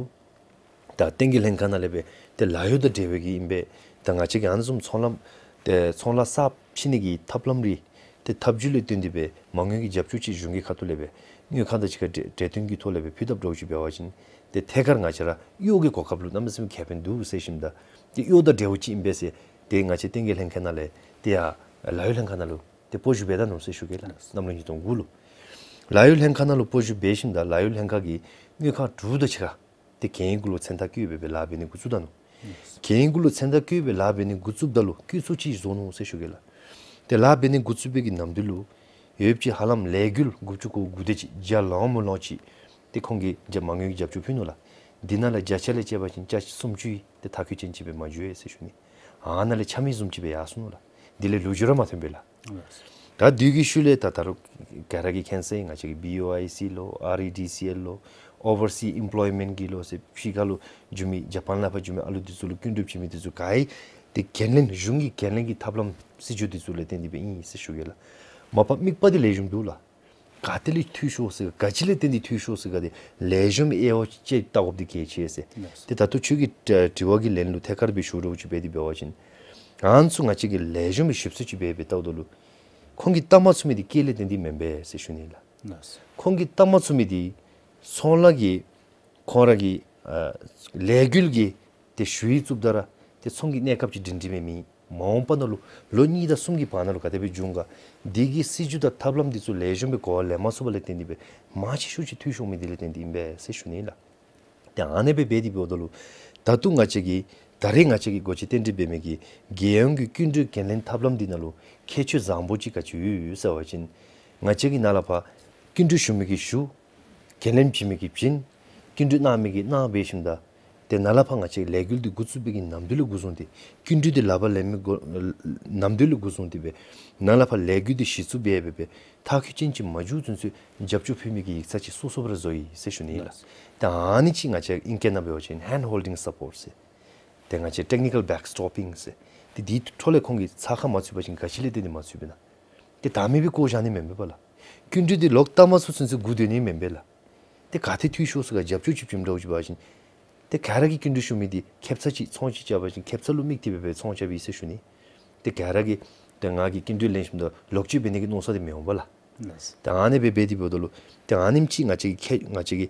ད་བསྟན་རྒྱས་ལྷན་ཁག་ནང་ལས་སྦེ་ཏེ་ལཱ་གཡོག་དང་འབྲེལ་བའི་གི་ཨིན་པས། ད་ང་བཅས་ཀྱིས་ཨ་ནི་བཟུམ་ཚོང་ལམ་ཏེ་ཚོང་ལཱ་གསརཔ་ཕྱེ་ནི་གི་ཐབས་ལམ་རེ་ཏེ་ཐབས་བྱུས་ལས་བརྟེན་ཏེ་སྦེ་མ་དངུལ་གྱི་རྒྱབ་སྐྱོར་ཅིག་གཞུང་གི་ཁ་ཐུག་ལས་སྦེ་དངུལ་ཁང་དང་གཅིག་ཁར་འབྲེལ་འབྲེལ་མཐུད་ཀྱི་ཐོག་ལས་སྦེ་ཕུལ་ཐབས་འདྲཝ་ཅིག་འབད་བ་ཅིན་ཏེ་ཐད་ཀར་ང་བཅས་ར་གཡོག་གི་གོ་སྐབས་ལུ་གནམ་མེད་ས་མེད་ཁེ་ཕན་འདུག་ཟེར་ཞིནམ་ད་ཏེ་གཡོག་དང་འབྲེལ་བ་ཅིག་ཨིན་པས་ཟེར་ཏེ་ང་བཅས་བསྟན་རྒྱས་ལྷན་ཁག་ནང་ལས་ཏེ་ཡར་ལཱ་གཡོག་ལྷན་ཁག་ནང་ལུ་ཏེ་སྤོ་བཞུགས་འབད་ད་ནུག་ཟེར་ཞུ་གེ་ལགས། གནམ་ལོ་ཉིས་སྟོང་དགུ་ལུ་ལཱ་གཡོག་ལྷན་ཁག་ནང་ལུ་སྤོ་བཞུགས་འབད་ཞིནམ་ད་ལཱ་གཡོག་ལྷན་ཁག་གིས་དངུལ་ཁང་དྲུག་དང་གཅིག་ཁར་ཏེ་གན་ཡིག་གུ་ལུ་མཚན་རྟགས་བཀོད་སྦེ་སྦེ་ལཱ་འབད་ནི་འགོ་བཙུགས་ད་ནུག། གན་ཡིག་གུ་ལུ་མཚན་རྟགས་བཀོད་སྦེ་ལཱ་འབད་ནི་འགོ་བཙུགསཔ་ད་ལུ་བཀོད་ཚོགས་ཅིག་བཟོ་ནུག་ཟེར་ཞུ་གེ་ལགས། ཏེ་ལཱ་འབད་ནི་འགོ་བཙུགས་པའི་གི་ནམ་དུས་ལུ་ཡོདཔ་ཅིག་ཧ་ལམ་ལས་འགུལ་དགུ་བཅུ་གོ་དགུ་དེ་ཅིག་བརྒྱ་ལོངམ་མ་ལོངམ་ཅིག་ཏེ་ཁོང་གིས་རྒྱ་མ་དངུལ་གྱི་རྒྱབ་སྐྱོར་ཕུལ་ནུག་ལགས། འདི་ནང་ལས་བརྒྱ་ཆ་ལས་བཅད་པ་ཅིན་བརྒྱ་ཆ་སུམ་ཅུ་ཡང་ཏེ་མཐར་འཁྱོལ་ཅན་ཅིག་སྦེ་མ་འགྱོ་ཡི་ཟེར་ཞུ་ནི། ཨ་ནཱ་ལས་ཆ་མེད་བཟུམ་ཅིག་སྦེ་ཡར་སོང་ནུག་ལགས། འདི་ལས་ལོ་རྒྱུས་ར་མ་ཐོན་པས་ལགས། ད་དུས་ཀྱི་ཤུལ་ལས་ད་ད་རུང་ག་ར་གིས་མཁྱེན་གསལ་ཨིན། ང་བཅས་ཀྱི་བི་ཨོ་ཨའི་སི་ལོ་ཨར་ཨི་ཌི་སི་ཨེལ་ལོ་ཨོ་ཝར་སི་ཨིམ་པོལོའི་མེནཊ་གི་ལོ་ཟེར་ཕྱི་ཁ་ལུ་འགྱོ་མི་ཇ་པཱན་ལས་ཕར་འགྱོ་མི་ཨ་ལུ་འདི་ཚུ་ལུ་སྐྱིན་འགྲུལ་བྱིན་མི་འདི་ཚུ་ག་ར་ཏེ་འགན་ལེན་གཞུང་གི་འགན་ལེན་གྱི་ཐབས་ལམ་སྲིད་བྱུས་འདི་ཚུ་ལས་བརྟེན་ཏེ་སྦེ་ཨིན་ཟེར་ཞུ་གེ་ལགས། མ་པ་དམིགས་པ་འདི་ལེགས་ཤོམ་འདུག་ལགས། ག་ཏེ་ལས་འཐུས་ཤོར་ཟེར་ག་ཅི་ལས་བརྟེན་ཏེ་འཐུས་ཤོར་ཟེར་ག་དེ་ལེགས་ཤོམ་དབྱེ་བ་དཔྱད་བལྟ་དགོཔ་འདི་གལ་ཆེ་ཟེར། ལགས་སོ། ཏེ་ད་ལྟོ་ཁྱོད་ཀྱི་དྲི་དྲི་བ་གི་ལན་ལུ་ཐད་ཀར་སྦེ་ཞུ་རོགས་ཅིག་འབད་དེ་འབད་བ་ཅིན། ཨ་ནི་ཚུ་ང་བཅས་ཀྱིས་ལེགས་ཤོམ་སྦེ་ཞིབ་འཚོལ་ཅིག་འབད་སྦེ་བལྟཝ་ད་ལུ་ཁོང་གིས་བལྟ་མ་ཚུགས་མི་འདི་སྐད་ལས་བརྟེན་ཏེ་མེན་པས་ཟེར་ཞུ་ནི་ལགས། ལགས་སོ། ཁོང་གིས་བལྟ་མ་ཚུགས་མི་འདི་ཚོང་ལཱ་གི་ཁོང་ར་གི་ཨ་ལས་འགུལ་གྱི་ཏེ་ཞུ་ཡིག་བཙུགསཔ་ད་ར་ཏེ་ཚོང་གི་གནས་སྐབས་ཅིག་སྒྲིང་སྒྲིང་སྦེ་མེད། མ་འོངས་པ་ནང་ལུ་ལོ་གཉིས་དང་གསུམ་གྱི་བར་ན་ལུ་ག་དེ་སྦེ་འབྱུང་ག། འདི་གི་སྲིད་བྱུས་དང་ཐབས་ལམ་འདི་ཚུ་ལེགས་ཤོམ་སྦེ་གོ་བ་ལེན་མ་ཚུགས་པ་ལས་བརྟེན་ཏེ་སྦེ་མང་ཆེ་ཤོས་ཅིག་འཐུས་ཤོར་མི་འདི་ལས་བརྟེན་ཏེ་ཨིན་པས་ཟེར་ཞུ་ནི་ལགས། ཏེ་ཨ་ནེ་སྦེ་འབད་དེ་འབདཝ་ད་ལུ་ད་ལྟོ་ང་བཅས་ཀྱིས་ད་རེས་ང་བཅས་ཀྱིས་འགོ་འབྱེད་རྟེན་འབྲེལ་འབད་མི་གི་རྒྱལ་ཡོངས་ཀྱི་སྐྱིན་འགྲུལ་འགན་ལེན་ཐབས་ལམ་འདི་ནང་ལུ་ཁྱད་ཆོས་བཟང་པོ་ཅིག་ག་ཅི་ཡོད་ཟེར་བ་ཅིན་ང་བཅས་ཀྱིས་ནཱ་ལས་ཕར་སྐྱིན་འགྲུལ་ཞུ་མི་གིས་ཞུ། འགན་ལེན་བྱིན་མི་གིས་བྱིན། སྐྱིན་འགྲུལ་གནང་མི་གིས་གནང་འབད་ཞིནམ་ད། ཏེ་ནཱ་ལས་ཕར་ང་བཅས་ལས་འགུལ་འདི་འགོ་བཙུགས་པའི་གི་ནམ་དུས་ལས་འགོ་བཟུང་སྟེ་སྐྱིན་འགྲུལ་འདི་ལག་པར་ལེན་མི་འགོ་ནམ་དུས་ལས་འགོ་བཟུང་སྟེ་སྦེ་ནཱ་ལས་ཕར་ལས་འགུལ་འདི་གཞི་བཙུགས་འབད་འབད་སྦེ་མཐར་འཁྱོལ་ཅན་ཅིག་མ་འགྱོ་ཚུན་ཚོད་རྒྱབ་སྐྱོར་ཕུལ་མི་གི་ཡིག་ཚང་ཅིག་སོ་སོ་སྦེ་ར་བཟོ་ཡི་ཟེར་ཞུ་ནི་ལགས། ལགས། ཏེ་ཨ་ནི་ཅིག་ང་བཅས་ཨིང་སྐད་ནང་འབད་བ་ཅིན་hand holding support ཟེར། ཏེ་ང་བཅས་technical backstopping ཟེར། ཏེ་དེའི་འཕྲོ་ལས་ཁོང་གིས་ཚགས་ཁར་མ་ཚུད་པ་ཅིན་ག་ཅི་ལས་བརྟེན་ཏེ་མ་ཚུད་པས་ན། ཏེ་ད་མི་སྦེ་བཀོ་བཞག་ནི་མེན་པས་པ་ལགས། སྐྱིན་འགྲུལ་འདི་ལོག་བཏབ་མ་ཚུགས་ཚུན་ཚོད་སྒུག་སྡོད་ནི་མེན་པས་ལགས། ཏེ་ག་ཏེ་འཐུས་ཤོར་ཟེར་ག་རྒྱབ་སྐྱོར་ཅིག་བྱིནམ་འདྲཝ་ཅིག་འབད་བ་ཅིན། ཏེ་ག་ར་གིས་སྐྱིན་འགྲུལ་ཞུ་མི་འདི་ཁེབ་ས་ཅིག་ཚོང་ཅིག་རྐྱབ་པ་ཅིན་ཁེབ་ས་ལུ་དམིགས་ཏེ་སྦེ་སྦེ་ཚོང་རྐྱབ་ཨིན་ཟེར་ཞུ་ནི། ཏེ་ག་ར་གིས་ཏེ་ང་གིས་སྐྱིན་འགྲུལ་ལེན་ཞིནམ་ད་ལོག་སྤྱོད་འབད་ནི་གི་མནོ་བསམ་འདི་མི་འོང་པ་ལགས། ལགས། ཏེ་ཨ་ནེ་སྦེ་འབད་དེ་འབདཝ་ད་ལུ་ཏེ་ཨ་ནེམ་ཅིག་ང་བཅས་ཀྱིས་ཁྱད་ང་བཅས་ཀྱིས་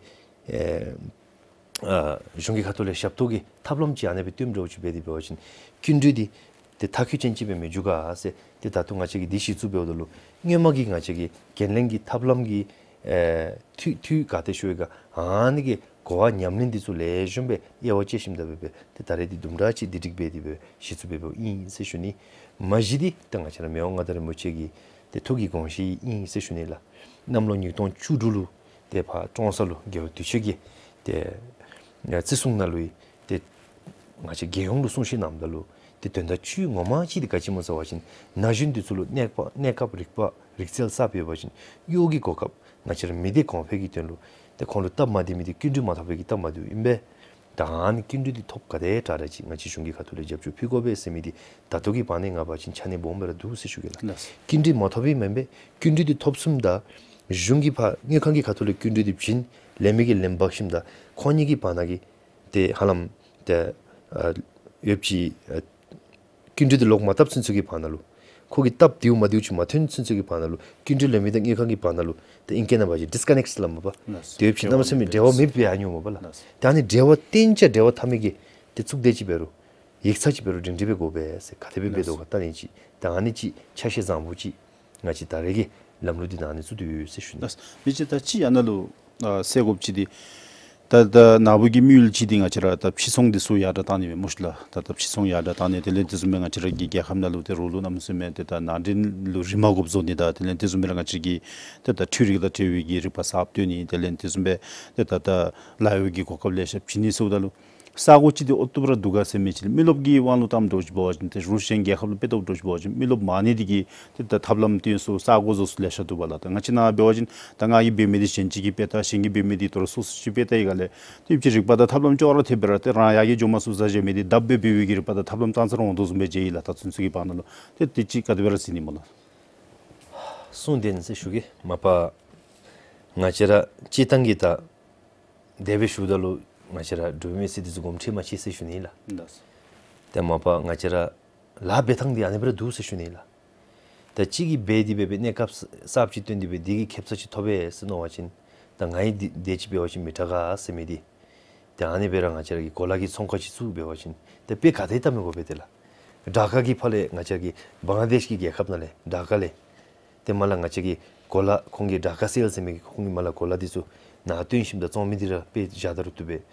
ཨེ་ཨ་གཞུང་གི་ཁ་ཐུག་ལས་ཞབས་ཏོག་གི་ཐབས་ལམ་ཅིག་ཨ་ནེ་སྦེ་སྟོནམ་འདྲཝ་ཅིག་འབད་དེ་འབད་བ་ཅིན་སྐྱིན་འགྲུལ་འདི་ཏེ་མཐར་འཁྱོལ་ཅན་ཅིག་སྦེ་མི་འགྱོ་ག་ཟེར། ཏེ་ད་ལྟོ་ང་བཅས་ཀྱིས་འདི་གཞི་བཙུགས་འབདཝ་ད་ལུ་སྔོན་མ་གི་ང་བཅས་ཀྱི་འགན་ལེན་གྱི་ཐབས་ལམ་གྱི་ཨེ་འཐུས་འཐུས་ག་ཏེ་ཤོར་ཡི་ག་ཨ་ནི་གི་གོ་བ་ཉམས་ལེན་འདི་ཚུ་ལེགས་ཤོམ་སྦེ་དབྱེ་བ་དཔྱད་ཞིནམ་ད་སྦེ་སྦེ་ཏེ་ད་རེས་འདི་དུམ་གྲ་ཅིག་འདི་སྒྲིག་སྦེ་འདི་སྦེ་གཞི་བཙུགས་འབད་འབདཝ་ཨིན་ཟེར་ཞུ་ནི། མ་གཞི་འདི་ཏེ་ང་བཅས་ར་མི་དབང་མངའ་བདག་རིན་པོ་ཆེ་གི་ཏེ་ཐུགས་ཀྱི་དགོངས་བཞེད་ཨིན་ཟེར་ཞུ་ནི་ལགས། གནམ་ལོ་ཉིས་སྟོང་བཅུ་དྲུག་ལུ་ཏེ་ཕར་ཀྲོང་གསར་ལུ་རྒྱལ་བ་དུས་ཆེན་གྱི་ཏེ་ཨ་བརྩི་སྲུང་ནང་ལུ་ཡང་ཏེ་ང་བཅས་རྒྱལ་ཡོངས་ལུ་གསུང་བཤད་གནངམ་ད་ལུ་ཏེ་དོན་དག་ཆེ་ངོ་མ་ཅིག་འདི་ག་ཅི་སྨོ་ཟེར་བ་ཅིན་ན་གཞོན་འདི་ཚུ་ལུ་གནས་པ་གནས་སྐབས་རིག་པ་རིག་རྩལ་གསརཔ་ཡོད་པ་ཅིན་གཡོག་གི་གོ་སྐབས་ང་བཅས་ར་མི་སྡེ་གོང་འཕེལ་གྱི་དོན་ལུ་ཏེ་ཁོང་ལུ་སྟབས་མ་བདེ་མི་འདི་སྐྱིན་འགྲུལ་མ་ཐོབ་པའི་གི་སྟབས་མ་བདེཝ་ཨིན་པས། ད་ཨ་ནི་སྐྱིན་འགྲུལ་འདི་ཐོབ་ག་དེ་དྲག་དྲག་ཅིག་ང་བཅས་གཞུང་གི་ཁ་ཐུག་ལས་རྒྱབ་སྐྱོར་ཕུལ་དགོ་པས་ཟེར་མི་འདི་ད་ལྟོ་གི་བར་ན་ང་བ་ཅིན་ཆ་གནས་སྦོམ་སྦེ་ར་འདུག་ཟེར་ཞུ་གེ་ལགས། ལགས། སྐྱིན་འགྲུལ་མ་ཐོབ་པའི་མེན་པས། སྐྱིན་འགྲུལ་འདི་ཐོབ་ཚུགསཔ་ད་གཞུང་གིས་ཕར་དངུལ་ཁང་གི་ཁ་ཐུག་ལས་སྐྱིན་འགྲུལ་འདི་བྱིན། ལེན་མི་གིས་ལེན་འབག་ཞིནམ་ད་ཁོང་གཉིས་ཀྱི་བར་ན་གི་ཏེ་ཧ་ལམ་ཏེ་ཨ་ཡོདཔ་ཅིག་ཨ་སྐྱིན་འགྲུལ་འདི་ལོག་མ་བཏབ་ཚུན་ཚོད་ཀྱི་བར་ན་ལུ་ཁོ་གི་སྟབས་བདེཝ་མ་བདེཝ་ཅིག་མ་ཐོན་ཚུན་ཚོད་ཀྱི་བར་ན་ལུ་སྐྱིན་འགྲུལ་ལེན་མི་དང་དངུལ་ཁང་གི་བར་ན་ལུ་ཏེ་ཨིང་སྐད་ནང་འབད་བ་ཅིན་ཌིསི་ཀ་ནེཀཊ་སླབ་མས་པ། ལགས། དེ་ཡོདཔ་ཅིག་གནམ་མེད་ས་མེད་འབྲེལ་བ་མེདཔ་སྦེ་ཨ་ནི་འོང་མས་པ་ལགས། ལགས། ད་ཨ་ནི་འབྲེལ་བ་བརྟན་ཅིག་འབྲེལ་བ་འཐབ་མི་གི་ཏེ་གཙུག་སྡེ་ཅིག་འབད་རུང་ཡིག་ཚང་ཅིག་འབད་རུང་སྒྲིང་སྒྲིང་སྦེ་དགོ་པས་ཟེར། ག་དེ་སྦེ་འབད་དོ་ག་ལྟ་ནི་ཅིག་ད་ཨ་ནི་ཅིག་ཆ་ཤས་བཟང་པོ་ཅིག་ང་བཅས་ད་རེས་ཀྱི་ལམ་ལུགས་འདི་ནང་ཨ་ནི་བཙུགས་ཏེ་ཡོད་ཟེར་ཞུ་ནི། ལགས། མི་ཅིག་ད་ཅིག་ཨ་ནཱ་ལུ་ཨ་གསལ་དགོཔ་ཅིག་འདི་ད་ད་ནཱ་བུ་གི་དམིགས་ཡུལ་ཅིག་འདི་ང་བཅས་ར་ད་ཕྱིར་ཚོང་འདི་ཚུ་ཡར་དྲག་བཏང་ནི་སྦེ་སྨོ་ཤིག་ལགས། ད་ད་ཕྱིར་ཚོང་ཡར་དྲག་བཏང་ནི་དེ་ལས་དེ་བཟུམ་སྦེ་ང་བཅས་ར་གི་རྒྱལ་ཁབ་ནང་ལུ་ཏེ་རོགས་ལུ་གནམ་མེད་ས་མེད་ཏེ་ད་ནང་འདྲེན་ལུ་རིན་མ་དགོཔ་བཟོ་ནི་དང་དེ་ལས་དེ་བཟུམ་སྦེ་ར་ང་བཅས་ཀྱི་ཏེ་ད་འཕྲུལ་རིག་དང་འབྲེལ་བའི་གི་རིག་པ་གསརཔ་བཏོན་ནི་དེ་ལས་དེ་བཟུམ་སྦེ་ཏེ་ད་ད་ལཱ་གཡོག་གི་གོ་སྐབས་ལེ་ཤ་བྱིན་ནི་ཟེརཝ་ད་ལུ་ས་གོ་ཅིག་འདི་ཨོ་ཏོ་བ་ར་འདུག་ག་ཟེར་མི་ཅིག་ལས་མི་རློབས་ཀྱི་དབང་ལུ་བཏངམ་འདྲཝ་ཅིག་འབད་བ་ཅིན་ཏེ་རུ་ཤན་རྒྱལ་ཁབ་ལུ་དཔེ་བལྟཝ་འདྲཝ་ཅིག་འབད་བ་ཅིན་མི་རློབས་མང་ནི་འདི་གིས་ཏེ་ད་ཐབས་ལམ་བཏོན་སའི་ས་གོ་བཟོ་ས་ལེ་ཤ་འདུག་པ་ལགས། ད་ང་བཅས་ནཱ་འབད་བ་ཅིན་ད་ང་གིས་འབད་མི་འདི་གཞན་ཅིག་གིས་དཔེ་བལྟ། གཞན་གྱིས་འབད་མི་འདི་དོ་རུང་སོ་སོ་ཅིག་དཔེ་བལྟ་ཡི་ག་ལས་ཏེ་ཅིག་རིག་པ་དང་ཐབས་ལམ་ཅོག་ར་འཐདཔ་སྦེ་ར་ཏེ་རང་ཡར་རྒྱས་འགྱོ་མ་ཚུགས་ས་ཅིག་མི་འདི་བརྡབ་སྦེ་འབད་བའི་གི་རིག་པ་དང་ཐབས་ལམ་ཙང་ཙ་ར་འོང་དོ་བཟུམ་སྦེ་མཇལ་ཡི་ལགས། ད་ཚུན་ཚོད་ཀྱི་བར་ན་ལུ་ཏེ་དེ་ཅིག་ག་དེ་སྦེ་ར་གཟིགས་ནི་སྨོ་ལགས། གསུང་བདེན་ཟེར་ཞུ་གེ། མ་པ་ང་བཅས་ར་སྤྱིར་བཏང་གི་ད་དེ་སྦེ་ཞུཝ་ད་ལུ་ང་བཅས་ར་འབྲུག་མི་སེར་འདི་ཚུ་དགོངསམ་ཁྲེལ་མ་མཆིས་ཟེར་ཞུ་ནི་ལགས། ལགས། ཏེ་མ་པ་ང་བཅས་ར་ལཱ་འབད་ཐངས་འདི་ཨ་ནི་སྦེ་ར་འདུག་ཟེར་ཞུ་ནི་ལགས། ད་གཅིག་གིས་འབད་དེ་འབད་སྦེ་གནས་སྐབས་གསརཔ་ཅིག་བཏོན་ཏེ་འབད་དེ་གིས་ཁེབ་ས་ཅིག་ཐོབ་པས་ཟེར་མནོ་བ་ཅིན་ད་ང་གིས་འདི་དེ་ཅིག་འབད་བ་ཅིན་མི་དྲག་ག་ཟེར་མི་འདི་ཏེ་ཨ་ནི་སྦེ་ར་ང་བཅས་ར་གིས་གོ་ལ་གི་ཚོང་ཁང་ཅིག་བཙུགས་འབད་བ་ཅིན་ཏེ་དཔེ་ག་དེ་བལྟ་མི་དགོ་པས་ཏེ་ལགས། དྲ་ཁ་གི་ཕར་ལས་ང་བཅས་ཀྱི་བང་ལ་དེཤ་གི་རྒྱལ་ཁབ་ནང་ལས་དྲ་ཁ་ལས་ཏེ་མར་ལས་ང་བཅས་ཀྱི་གོ་ལ་ཁོང་གི་དྲ་ཁ་སེལ་ཟེར་མི་གི་ཁོང་གིས་མར་ལས་གོ་ལ་འདི་ཚུ་ནཱ་བཏོན་ཞིནམ་ད་བཙོང་མི་འདི་ར་དཔེ་བཞག་ད་རུང་བཏུབ་པས།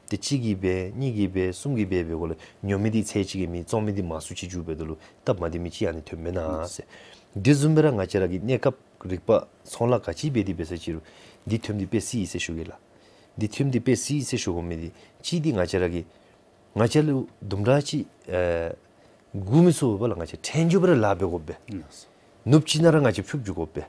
ཏེ་གཅིག་གིས་འབད་གཉིས་ཀྱིས་འབད་གསུམ་གྱིས་འབད་འབད་དགོཔ་ལས་ཉོ་མི་འདི་ཚད་ཅིག་གིས་མེད། བཙོང་མི་འདི་མང་སུ་ཅིག་འགྱོ་འབདཝ་ད་ལུ་སྟབས་མ་བདེ་མི་ཅིག་ཨ་ནི་ཐོནམ་མེན་ན་ཟེར། དེ་བཟུམ་སྦེ་ར་ང་བཅས་ར་གི་གནས་སྐབས་རིག་པ་ཚོང་ལཱ་ག་ཅི་འབད་དེ་འབད་ས་ཅིག་རུང་འདི་ཐོནམ་འདི་དཔེ་སྲིད་ཟེར་ཞུ་གེ་ལགས། འདི་ཐོནམ་འདི་དཔེ་སྲིད་ཟེར་ཞུ་དགོ་མི་འདི་གཅིག་འདི་ང་བཅས་ར་གི་ང་བཅས་ལུ་དུམ་གྲ་ཅིག་ཨེ་སྒུག་མི་ཚུགས་པས་ལགས། ང་བཅས་ཕྲང་སྦྱོར་སྦེ་ར་ལཱ་འབད་དགོ་པས། ནུབ་ཅིག་ནང་ར་ང་བཅས་ཕྱུགཔོ་འགྱོ་དགོ་པས།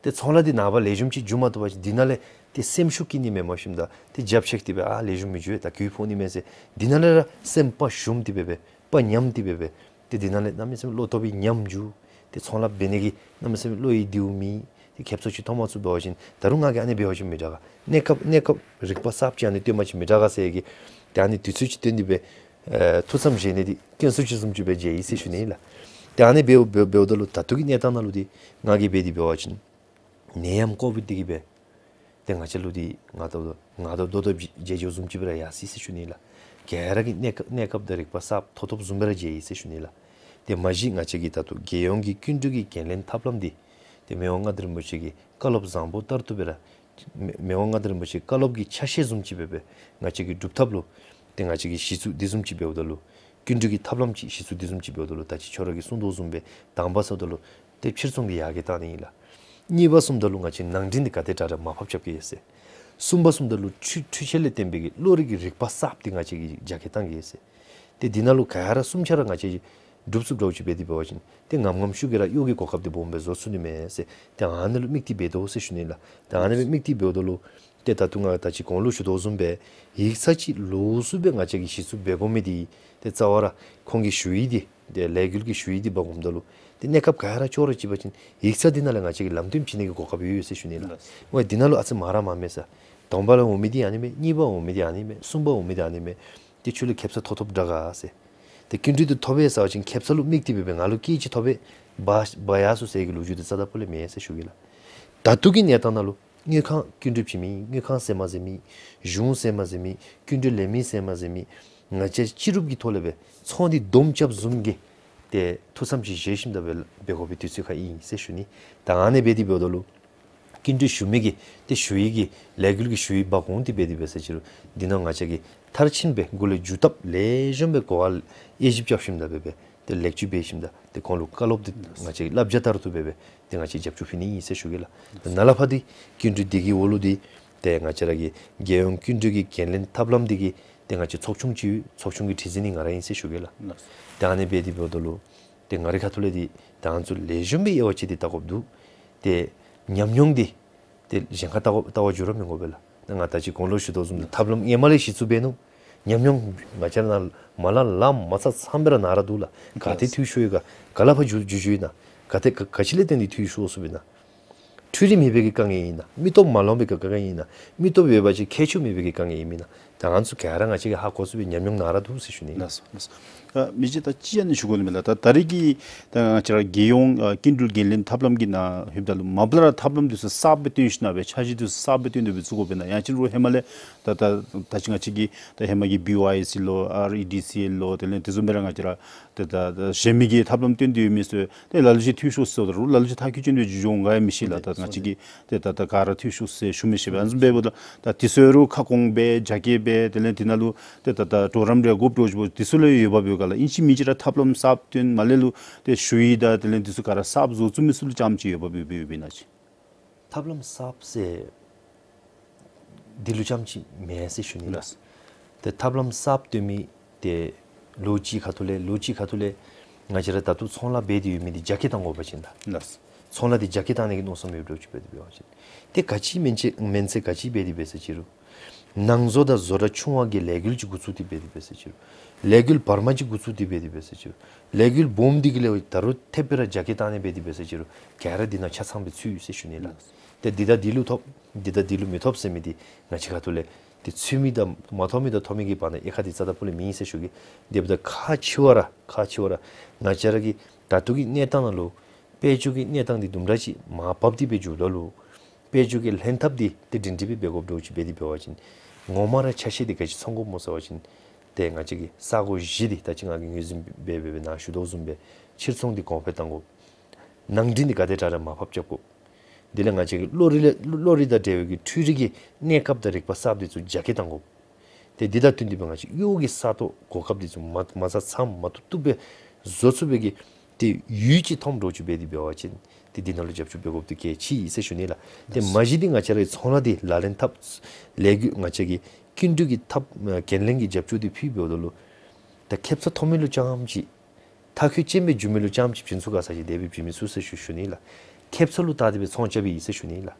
ཏེ་ཚོང་ལཱ་འདི་ནངས་པ་ལེགས་ཤོམ་ཅིག་འགྱོ་མ་བཏུབ་པ་ཅིན་འདི་ནང་ལས་ཏེ་སེམས་ཤུགས་སྐྱེ་ནི་མེནམ་ཞིནམ་ད་ཏེ་རྒྱབ་བཤིག་སྟེ་སྦེ་ཨ་ལེགས་ཤོམ་མི་འགྱོ་ད་གྱོང་ཕོག་ནི་མས་ཟེར་འདི་ནང་ལས་ར་སེམས་དཔའ་ཞུམ་སྟེ་སྦེ་སྦེ་དཔའ་ཉམས་ཏེ་སྦེ་སྦེ་ཏེ་འདི་ནང་ལས་གནམ་མེད་ས་མེད་བློ་ཐོག་སྦེ་ཉམས་འགྱོ། ཏེ་ཚོང་ལཱ་འབད་ནི་གི་གནམ་མེད་ས་མེད་བློ་ཡི་བདེཝ་མེད། ཏེ་ཁེབ་སང་ཅིག་ཐོབ་མ་ཚུགས་འབད་བ་ཅིན་ད་རུང་ང་གིས་ཨ་ནི་འབད་བ་ཅིན་མི་དྲག་ག། གནས་སྐབས་གནས་སྐབས་རིག་པ་གསརཔ་ཅིག་ཨ་ནི་བཏོན་པ་ཅིན་མི་དྲག་ག་ཟེར་གི། ཏེ་ཨ་ནི་དུས་ཚོད་ཅིག་བཏོན་ཏེ་སྦེ་ཨེ་ཐུགས་བསམ་བཞེས་ནི་འདི་དཀོན་སུ་ཅིག་བཟུམ་ཅིག་སྦེ་མཇལ་ཡི་ཟེར་ཞུ་ནི་ལགས། ཏེ་ཨ་ནི་འབདཝ་འབདཝ་འབདཝ་ད་ལུ་ད་ལྟོ་གི་གནས་སྟངས་ནང་ལུ་འདི་ང་གིས་འབད་དེ་འབད་བ་ཅིན་ནད་ཡམས་ཀོ་བིཌ་འདི་གིས་སྦེ་ཏེ་ང་བཅས་ལུ་འདི་ང་ད་ལྟོ་ང་ད་ལྟོ་ད་ལྟོ་མཇལ་མཇལཝ་བཟུམ་ཅིག་སྦེ་ར་ཡར་སོ་ཡི་ཟེར་ཞུ་ནི་ལགས། ག་ར་གིས་གནས་སྐབས་གནས་སྐབས་དང་རིག་པ་གསརཔ་ཐོབ་ཐོབ་བཟུམ་སྦེ་ར་མཇལ་ཡི་ཟེར་ཞུ་ནི་ལགས། ཏེ་མ་གཞི་ང་བཅས་ཀྱི་ད་ལྟོ་རྒྱལ་ཡོངས་ཀྱི་ཀུན་འདུས་ཀྱི་འགན་ལེན་ཐབས་ལམ་འདི་ཏེ་མི་དབང་མངའ་བདག་རིན་པོ་ཆེ་གི་བཀའ་སློབ་བཟང་པོ་ལྟར་དུ་སྦེ་ར་མི་མི་དབང་མངའ་བདག་རིན་པོ་ཆེའི་བཀའ་སློབ་ཀྱི་ཆ་ཤས་བཟུམ་ཅིག་སྦེ་སྦེ་ང་བཅས་ཀྱིས་སྒྲུབ་ཐབས་ལུ་ཏེ་ང་བཅས་ཀྱིས་གཞི་བཙུགས་འདི་བཟུམ་ཅིག་འབདཝ་ད་ལུ་ཀུན་འདུས་ཀྱི་ཐབས་ལམ་ཅིག་གཞི་བཙུགས་འདི་བཟུམ་ཅིག་འབདཝ་ད་ལུ་ད་ཅི་ཁྱོད་ར་གིས་གསུངས་དོ་བཟུམ་སྦེ་དང་པ་ཟེརཝ་ད་ལུ་ཏེ་ཕྱིར་ཚོང་འདི་ཡར་རྒྱས་བཏང་ནི་ཨིན་ལགས། གཉིས་པ་ཟེརཝ་ད་ལུ་ང་བཅས་ནང་འདྲེན་འདི་ག་དེ་དྲག་དྲག་མར་ཕབ་རྐྱབ་གེ་ཟེར། གསུམ་པ་ཟེརཝ་ད་ལུ་འཕྲུལ་འཕྲུལ་ཆས་ལས་བརྟེན་པའི་གི་བློ་རིག་གི་རིག་པ་གསརཔ་འདི་ང་བཅས་ཀྱིས་རྒྱ་སྐྱེད་བཏང་གེ་ཟེར། ཏེ་འདི་ནང་ལུ་ག་ར་གསུམ་ཆ་ར་ང་བཅས་ཀྱིས་སྒྲུབ་ཚུགསཔ་འདྲཝ་ཅིག་འབད་དེ་འབད་བ་ཅིན་ཏེ་ངམ་ངམ་ཤུགས་ཀྱིས་ར་གཡོག་གི་གོ་སྐབས་འདི་སྦོམ་སྦེ་བཟོ་ཚུགས་ནི་མས་ཟེར། ཏེ་ཨ་ནི་ལུ་དམིགས་ཏེ་འབད་དོ་ཟེར་ཞུ་ནི་ལགས། ཏེ་ཨ་ནི་ལུ་དམིགས་ཏེ་འབདཝ་ད་ལུ་ཏེ་ད་ལྟོ་ང་ད་ཅི་གོང་ལུ་ཞུ་དོ་བཟུམ་སྦེ་ཡིག་ཚང་ཅིག་ལོགས་སུ་སྦེ་ང་བཅས་ཀྱིས་གཞི་བཙུགས་འབད་དགོ་མི་འདི་ཏེ་རྩ་བ་ར་ཁོང་གི་ཞུ་ཡིག་འདི་ཏེ་ལས་འགུལ་གྱི་ཞུ་ཡིག་འདི་འབག་འོངམ་ད་ལུ་ཏེ་གནས་སྐབས་ག་ར་ཅོག་ར་གཅིག་པ་ཅིན་ཡིག་ཚང་འདི་ནང་ལས་ང་བཅས་ཀྱིས་ལམ་སྟོན་བྱིན་ནི་གི་གོ་སྐབས་ཡོད་ཡོད་ཟེར་ཞུ་ནི་ལགས། ལགས། འོ་འདི་ནང་ལུ་ཨ་ཙི་མང་ར་མང་མས་ཟེར། དང་པ་ལས་འོང་མི་འདི་ཨ་ནི་མས། གཉིས་པ་འོང་མི་འདི་ཨ་ནི་མས། གསུམ་པ་འོང་མི་འདི་ཨ་ནི་མས། ཏེ་ཁྱོད་ལུ་ཁེབ་ས་ཐོབ་ཐོབ་དྲག་ག་ཟེར། ཏེ་ཀུན་འདུས་འདི་ཐོབ་པས་ཟེར་བ་ཅིན་ཁེབ་ས་ལུ་དམིགས་ཏེ་སྦེ་སྦེ་ང་ལུ་སྐད་ཅིག་ཐོབ་པས་འབག་འབག་ཡར་སོང་ཟེར་གྱི་ལོ་རྒྱུས་འདི་རྩ་དང་པོ་ལས་མེད་ཟེར་ཞུ་གེ་ལགས། ད་ལྟོ་གི་གནས་སྟངས་ནང་ལུ་དངུལ་ཁང་ཀུན་འདུས་བྱིན་མི་དངུལ་ཁང་ཟེར་མ་ཟེར་མི་གཞུང་ཟེར་མ་ཟེར་མི་ཀུན་འདུས་ལས་མི་ཟེར་མ་ཟེར་མི་ང་བཅས་སྤྱི་རུབ་ཀྱི་ཐོག་ལས་སྦེ་ཚོང་འདི་སྡོམ་རྐྱབ་བཟུམ་གྱི་ཏེ་ཐུགས་བསམ་ཅིག་བཞེས་ཞིནམ་ད་སྦེ་འབད་དགོ་པའི་དུས་ཚོད་ཁར་ཨིན་ཟེར་ཞུ་ནི། ད་ཨ་ནི་འབད་དེ་འབདཝ་ད་ལུ་ཀུན་འདུས་ཞུ་མི་གི་ཏེ་ཞུ་ཡིག་གི་ལས་འགུལ་གྱི་ཞུ་ཡིག་འབག་འོང་སྟེ་འབད་དེ་འབད་ས་ཅི་རུང་འདི་ནང་ང་བཅས་ཀྱིས་མཐར་ཕྱིན་སྦེ་འགོ་ལས་མཇུག་བར་ལེགས་ཤོམ་སྦེ་གོ་བ་དབྱེ་ཞིབ་རྐྱབ་ཞིནམ་ད་སྦེ་སྦེ་ཏེ་ལེགས་བཅོས་འབད་ཞིནམ་ད་ཏེ་ཁོང་ལུ་བཀའ་སློབ་འདི་ང་བཅས་ཀྱི་བསླབ་བྱ་ལྟར་དུ་སྦེ་སྦེ་ཏེ་ང་བཅས་རྒྱབ་སྐྱོར་ཕུལ་ནི་ཨིན་ཟེར་ཞུ་གེ་ལགས། ཏེ་ནཱ་ལས་ཕར་འདི་ཀུན་འདུས་འདི་གི་འོག་ལུ་འདི་ཏེ་ང་བཅས་ར་གི་རྒྱལ་ཡོངས་ཀུན་འདུས་ཀྱི་འགན་ལེན་ཐབས་ལམ་འདི་གི་ཏེ་ང་བཅས་ཚོགས་ཆུང་ཅིག་ཡོད། ཚོགས་ཆུང་གི་ཁྲི་འཛིན་འདི་ང་ར་ཨིན་ཟེར་ཞུ་གེ་ལགས། ཏེ་ཨ་ནི་འབད་དེ་འབདཝ་ད་ལུ་ཏེ་ང་རའི་ཁ་ཐུག་ལས་འདི་ད་ང་ཚུ་ལེགས་ཤོམ་སྦེ་དབྱེ་བ་ཕྱེ་སྟེ་བལྟ་དགོཔ་འདུག། ཏེ་ཉམས་མྱོང་འདི་ཏེ་གཞན་ཁར་བལྟ་དགོཔ་བལྟ་བར་འགྱུར་ར་མི་དགོ་པས་ལགས། ད་ང་ད་ཅི་གོང་ལུ་ཞུ་དོ་བཟུམ་ཐབས་ལམ་ཧེ་མ་ལས་གཞི་བཙུགས་འབད་ནུག། ཉམས་མྱོང་ང་བཅས་ནང་མ་ལ་ལ་མ་ཚ་ཚང་སྦེ་ར་ནཱ་ར་འདུག་ལགས། ག་ཏེ་འཐུས་ཤོར་ཡི་ག། ག་ལས་ཕར་འགྱོ་འགྱོ་འགྱོཝ་ཨིན་ན། ག་ཏེ་ག་ག་ཅི་ལས་བརྟེན་ཏེ་འཐུས་ཤོར་སོཔ་ཨིན་ན། འཕྲུལ་རིག་མེད་པའི་གི་དཀའ་ངལ་ཨིན་ན། མི་སྟོབས་མ་ལོན་པའི་གི་དཀའ་ངལ་ཨིན་ན། མི་སྟོབས་ཡོད་པ་ཅིན་ཁྱད་ཆོས་མེད་པའི་གི་དཀའ་ངལ་ཨིན་མེན་ན། ད་ང་ཚུ་ག་ར་ང་བཅས་ཀྱིས་ཧ་གོ་ཚུགས་པའི་ཉམས་མྱོང་ནཱ་ར་འདུག་ཟེར་ཞུ་ནི། ལགས་སོ། ལགས་སོ། ཨ་མི་རྗེ་ད་ཅི་ཡང་ནི་ཞུ་དགོ་ནི་མས་ལགས། ད་ད་རེས་ཀྱི་ད་ང་བཅས་ར་རྒྱལ་ཡོངས་ཨ་ཀུན་འདུས་འགན་ལེན་ཐབས་ལམ་གྱི་ནང་ལྷོདཔ་ད་ལུ་མ་པ་ལས་ར་ཐབས་ལམ་འདི་ཚུ་གསརཔ་སྦེ་བཏོན་ཞིནམ་ལས་འབད་འཆར་གཞི་འདི་ཚུ་གསརཔ་སྦེ་བཏོན་ཏེ་སྦེ་བཙུགས་དགོཔ་ཨིན་ན། ཡང་ཅིན་རུང་ཧེ་མ་ལས་ད་ད་ད་ཅི་ང་བཅས་ཀྱི་ད་ཧེ་མ་གི་བི་ཝའི་ཨེས་ཨེལ་ལོ་ཨར་ཨི་ཌི་སི་ཨེལ་ལོ་དེ་ལས་དེ་བཟུམ་སྦེ་ར་ང་བཅས་ར་ཏེ་ད་ད་གཞན་མི་གི་ཐབས་ལམ་བཏོན་ཏེ་ཡོད་མི་ཚུ་ཏེ་ལ་ལུ་ཅིག་འཐུས་ཤོར་སོང་། ད་རུང་ལ་ལུ་ཅིག་མཐར་འཁྱོལ་ཅན་སྦེ་འགྱོ་འོང་ག་ཡང་མི་ཤེས་ལགས། ད་ང་བཅས་ཀྱིས་ཏེ་ད་ད་ག་ར་འཐུས་ཤོར་ཟེར་ཞུ་མི་ཤེས་པས། ཨ་ནི་བཟུམ་འབདཝ་ད་ད་དེ་ཚུ་རུང་ཁ་སྐོང་འབད་རྒྱ་སྐྱེད་འབད་དེ་ལས་དེ་ནང་ལུ་ཏེ་ད་ད་གྲོགས་རམ་རེ་དགོཔ་འདྲཝ་ཅིག་འབདཝ་དེ་ཚུ་ལུ་ཡོདཔ་འབདཝ་ག་ལགས། ཨིན་ཅི་མིན་ཅི་ར་ཐབས་ལམ་གསརཔ་བཏོན་མ་ལས་ལུ་ཏེ་ཞུ་ཡིག་དང་དེ་ལས་དེ་ཚུ་ག་ར་གསརཔ་བཟོ་ཚུགས་མི་ཚུ་ལུ་རྐྱངམ་ཅིག་ཡོདཔ་འབདཝ་འབདཝ་ཨིན་ན་ཅིག། ཐབས་ལམ་གསརཔ་ཟེར་འདི་ལུ་རྐྱངམ་ཅིག་མེན་ཟེར་ཞུ་ནི་ལགས། ལགས། ཏེ་ཐབས་ལམ་གསརཔ་བཏོན་མི་ཏེ་ལོ་གཅིག་ཁ་ཐུག་ལས་ལོ་གཅིག་ཁ་ཐུག་ལས་ང་བཅས་ར་ད་ལྟོ་ཚོང་ལཱ་འབད་དེ་ཡོད་མི་འདི་རྒྱ་སྐྱེད་བཏང་དགོ་པ་ཅིན་ལགས། ལགས། ཚོང་ལཱ་འདི་རྒྱ་སྐྱེད་བཏང་ནི་གི་མནོ་བསམ་ཡོདཔ་འདྲཝ་ཅིག་འབད་དེ་འབད་བ་ཅིན་ཏེ་ག་ཅི་མེན་ཅི་མེན་ཚེ་ག་ཅི་འབད་དེ་འབད་ས་ཅི་རུང་ནང་བཟོ་དང་བཟོ་གྲྭ་ཆུང་བ་གི་ལས་འགུལ་ཅིག་འགོ་བཙུགས་ཏེ་འབད་དེ་འབད་ས་ཅི་རུང་ལས་འགུལ་བར་མ་ཅིག་འགོ་བཙུགས་ཏེ་འབད་དེ་འབད་ས་ཅི་རུང་ལས་འགུལ་སྦོམ་འདི་གི་ལས་ད་རུང་ཐེབས་སྦེ་ར་རྒྱ་སྐྱེད་བཏང་ནི་འབད་དེ་འབད་ས་ཅི་རུང་ག་ར་འདི་ནང་ཆ་ཚང་སྦེ་ཚུད་ཡོད་ཟེར་ཞུ་ནི་ལགས། ཏེ་འདི་དང་འདི་ལུ་ཐོབ་འདི་དང་འདི་ལུ་མི་ཐོབ་ཟེར་མི་འདི་ང་བཅས་ཁ་ཐུག་ལས་ཏེ་ཚུད་མི་དང་མ་ཐོབ་མི་དང་ཐོབ་མི་གི་བར་ན་དབྱེ་ཁག་འདི་རྩ་དང་པོ་ལས་མེད་ཟེར་ཞུ་གེ། དེ་འབདཝ་ད་ཁག་ཆེ་བ་ར་ཁག་ཆེ་བ་ར་ང་བཅས་ར་གི་ད་ལྟོ་གི་གནས་སྟངས་ནང་ལུ་དཔལ་འབྱོར་གྱི་གནས་སྟངས་འདི་དུམ་གྲ་ཅིག་མར་བབས་ཏེ་སྦེ་འགྱོཝ་ད་ལུ་དཔལ་འབྱོར་གྱི་ལྷན་ཐབས་འདི་ཏེ་སྒྲིང་སྒྲི་སྦེ་འབད་དགོཔ་འདྲཝ་ཅིག་འབད་དེ་འབད་བ་ཅིན་ངོ་མ་ར་ཆ་ཤས་འདི་ག་ཅི་ཚང་དགོཔ་སྨོ་ཟེར་བ་ཅིན་ཏེ་ང་བཅས་ཀྱི་ས་གོ་བཞི་འདི་ད་ཅི་ང་གིས་ངོས་འཛིན་འབད་འབད་སྦེ་ནཱ་ཞུ་དོ་བཟུམ་སྦེ་ཕྱིར་ཚོང་འདི་གོང་འཕེལ་གཏང་དགོ། ནང་འདྲེན་འདི་ག་དེ་དྲག་དྲག་མར་ཕབ་རྐྱབ་དགོ། དེ་ལས་ང་བཅས་ཀྱི་བློ་རིག་ལས་བློ་རིག་དང་འབྲེལ་བའི་གི་འཕྲུལ་རིག་གི་གནས་སྐབས་དང་རིག་པ་གསརཔ་འདི་ཚུ་རྒྱ་སྐྱེད་གཏང་དགོ། ཏེ་འདི་དང་བསྟུན་ཏེ་སྦེ་ང་བཅས་གཡོག་གི་ས་སྟོང་གོ་སྐབས་འདི་ཚུ་མ་མ་རྩ་ཚངམ་མ་ཐུབ་ཐུབ་སྦེ་བཟོ་ཚུགས་པའི་གི་ཏེ་ཡུལ་ཅིག་ཐོནམ་འདྲཝ་ཅིག་འབད་དེ་འབད་བ་ཅིན་ཏེ་འདི་ནང་ལུ་རྒྱབ་སྐྱོར་འབད་དགོཔ་འདི་གལ་ཆེ་ཟེར་ཞུ་ནི་ལགས། ཏེ་མ་གཞི་འདི་ང་བཅས་རའི་ཚོང་ལཱ་འདི་ལག་ལེན་འཐབ་ལས་འགུལ་ང་བཅས་ཀྱི་ཀུན་འདུས་ཀྱི་ཐབས་འགན་ལེན་གྱི་རྒྱབ་སྐྱོར་འདི་ཕུལ་འབདཝ་ད་ལུ་ད་ཁེབ་ས་ཐོབ་མི་ལུ་རྐྱངམ་ཅིག་མཐར་འཁྱོལ་ཅན་སྦེ་འགྱོ་མི་ལུ་རྐྱངམ་ཅིག་བྱིན་ཚུགས་ག་ཟེར་ཅིག་དེ་སྦེ་བྱིན་མི་ཚུགས་ཟེར་ཞུ་ཞུ་ནི་ལགས། ཁེབ་ས་ལུ་བལྟ་སྟེ་སྦེ་ཚོང་རྐྱབ་ཨིན་ཟེར་ཞུ་ནི་ལགས།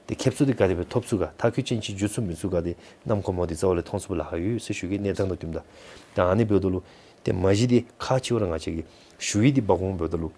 ཏེ་ཁེབ་ས་འདི་ག་དེ་སྦེ་ཐོབ་ཚུགས་ག་མཐར་འཁྱོལ་ཅན་ཅིག་འགྱོ་ཚུགས་མི་ཚུགས་ག་འདི་གནམ་ཁོ་མོ་འདི་རྩ་བ་ལས་མཐོང་ཚུགས་པར་ལཱ་ཁག་ཡོད་ཟེར་ཞུ་གེ། གནས་སྟངས་དང་བསྟུནམ་ད། ད་ཨ་ནི་འབདཝ་ད་ལུ་ཏེ་མ་གཞི་འདི་ཁག་ཆེ་བ་ར་ང་བཅས་ཀྱི་ཞུ་ཡིག་འདི་འབག་འོང་འབདཝ་ད་ལུ་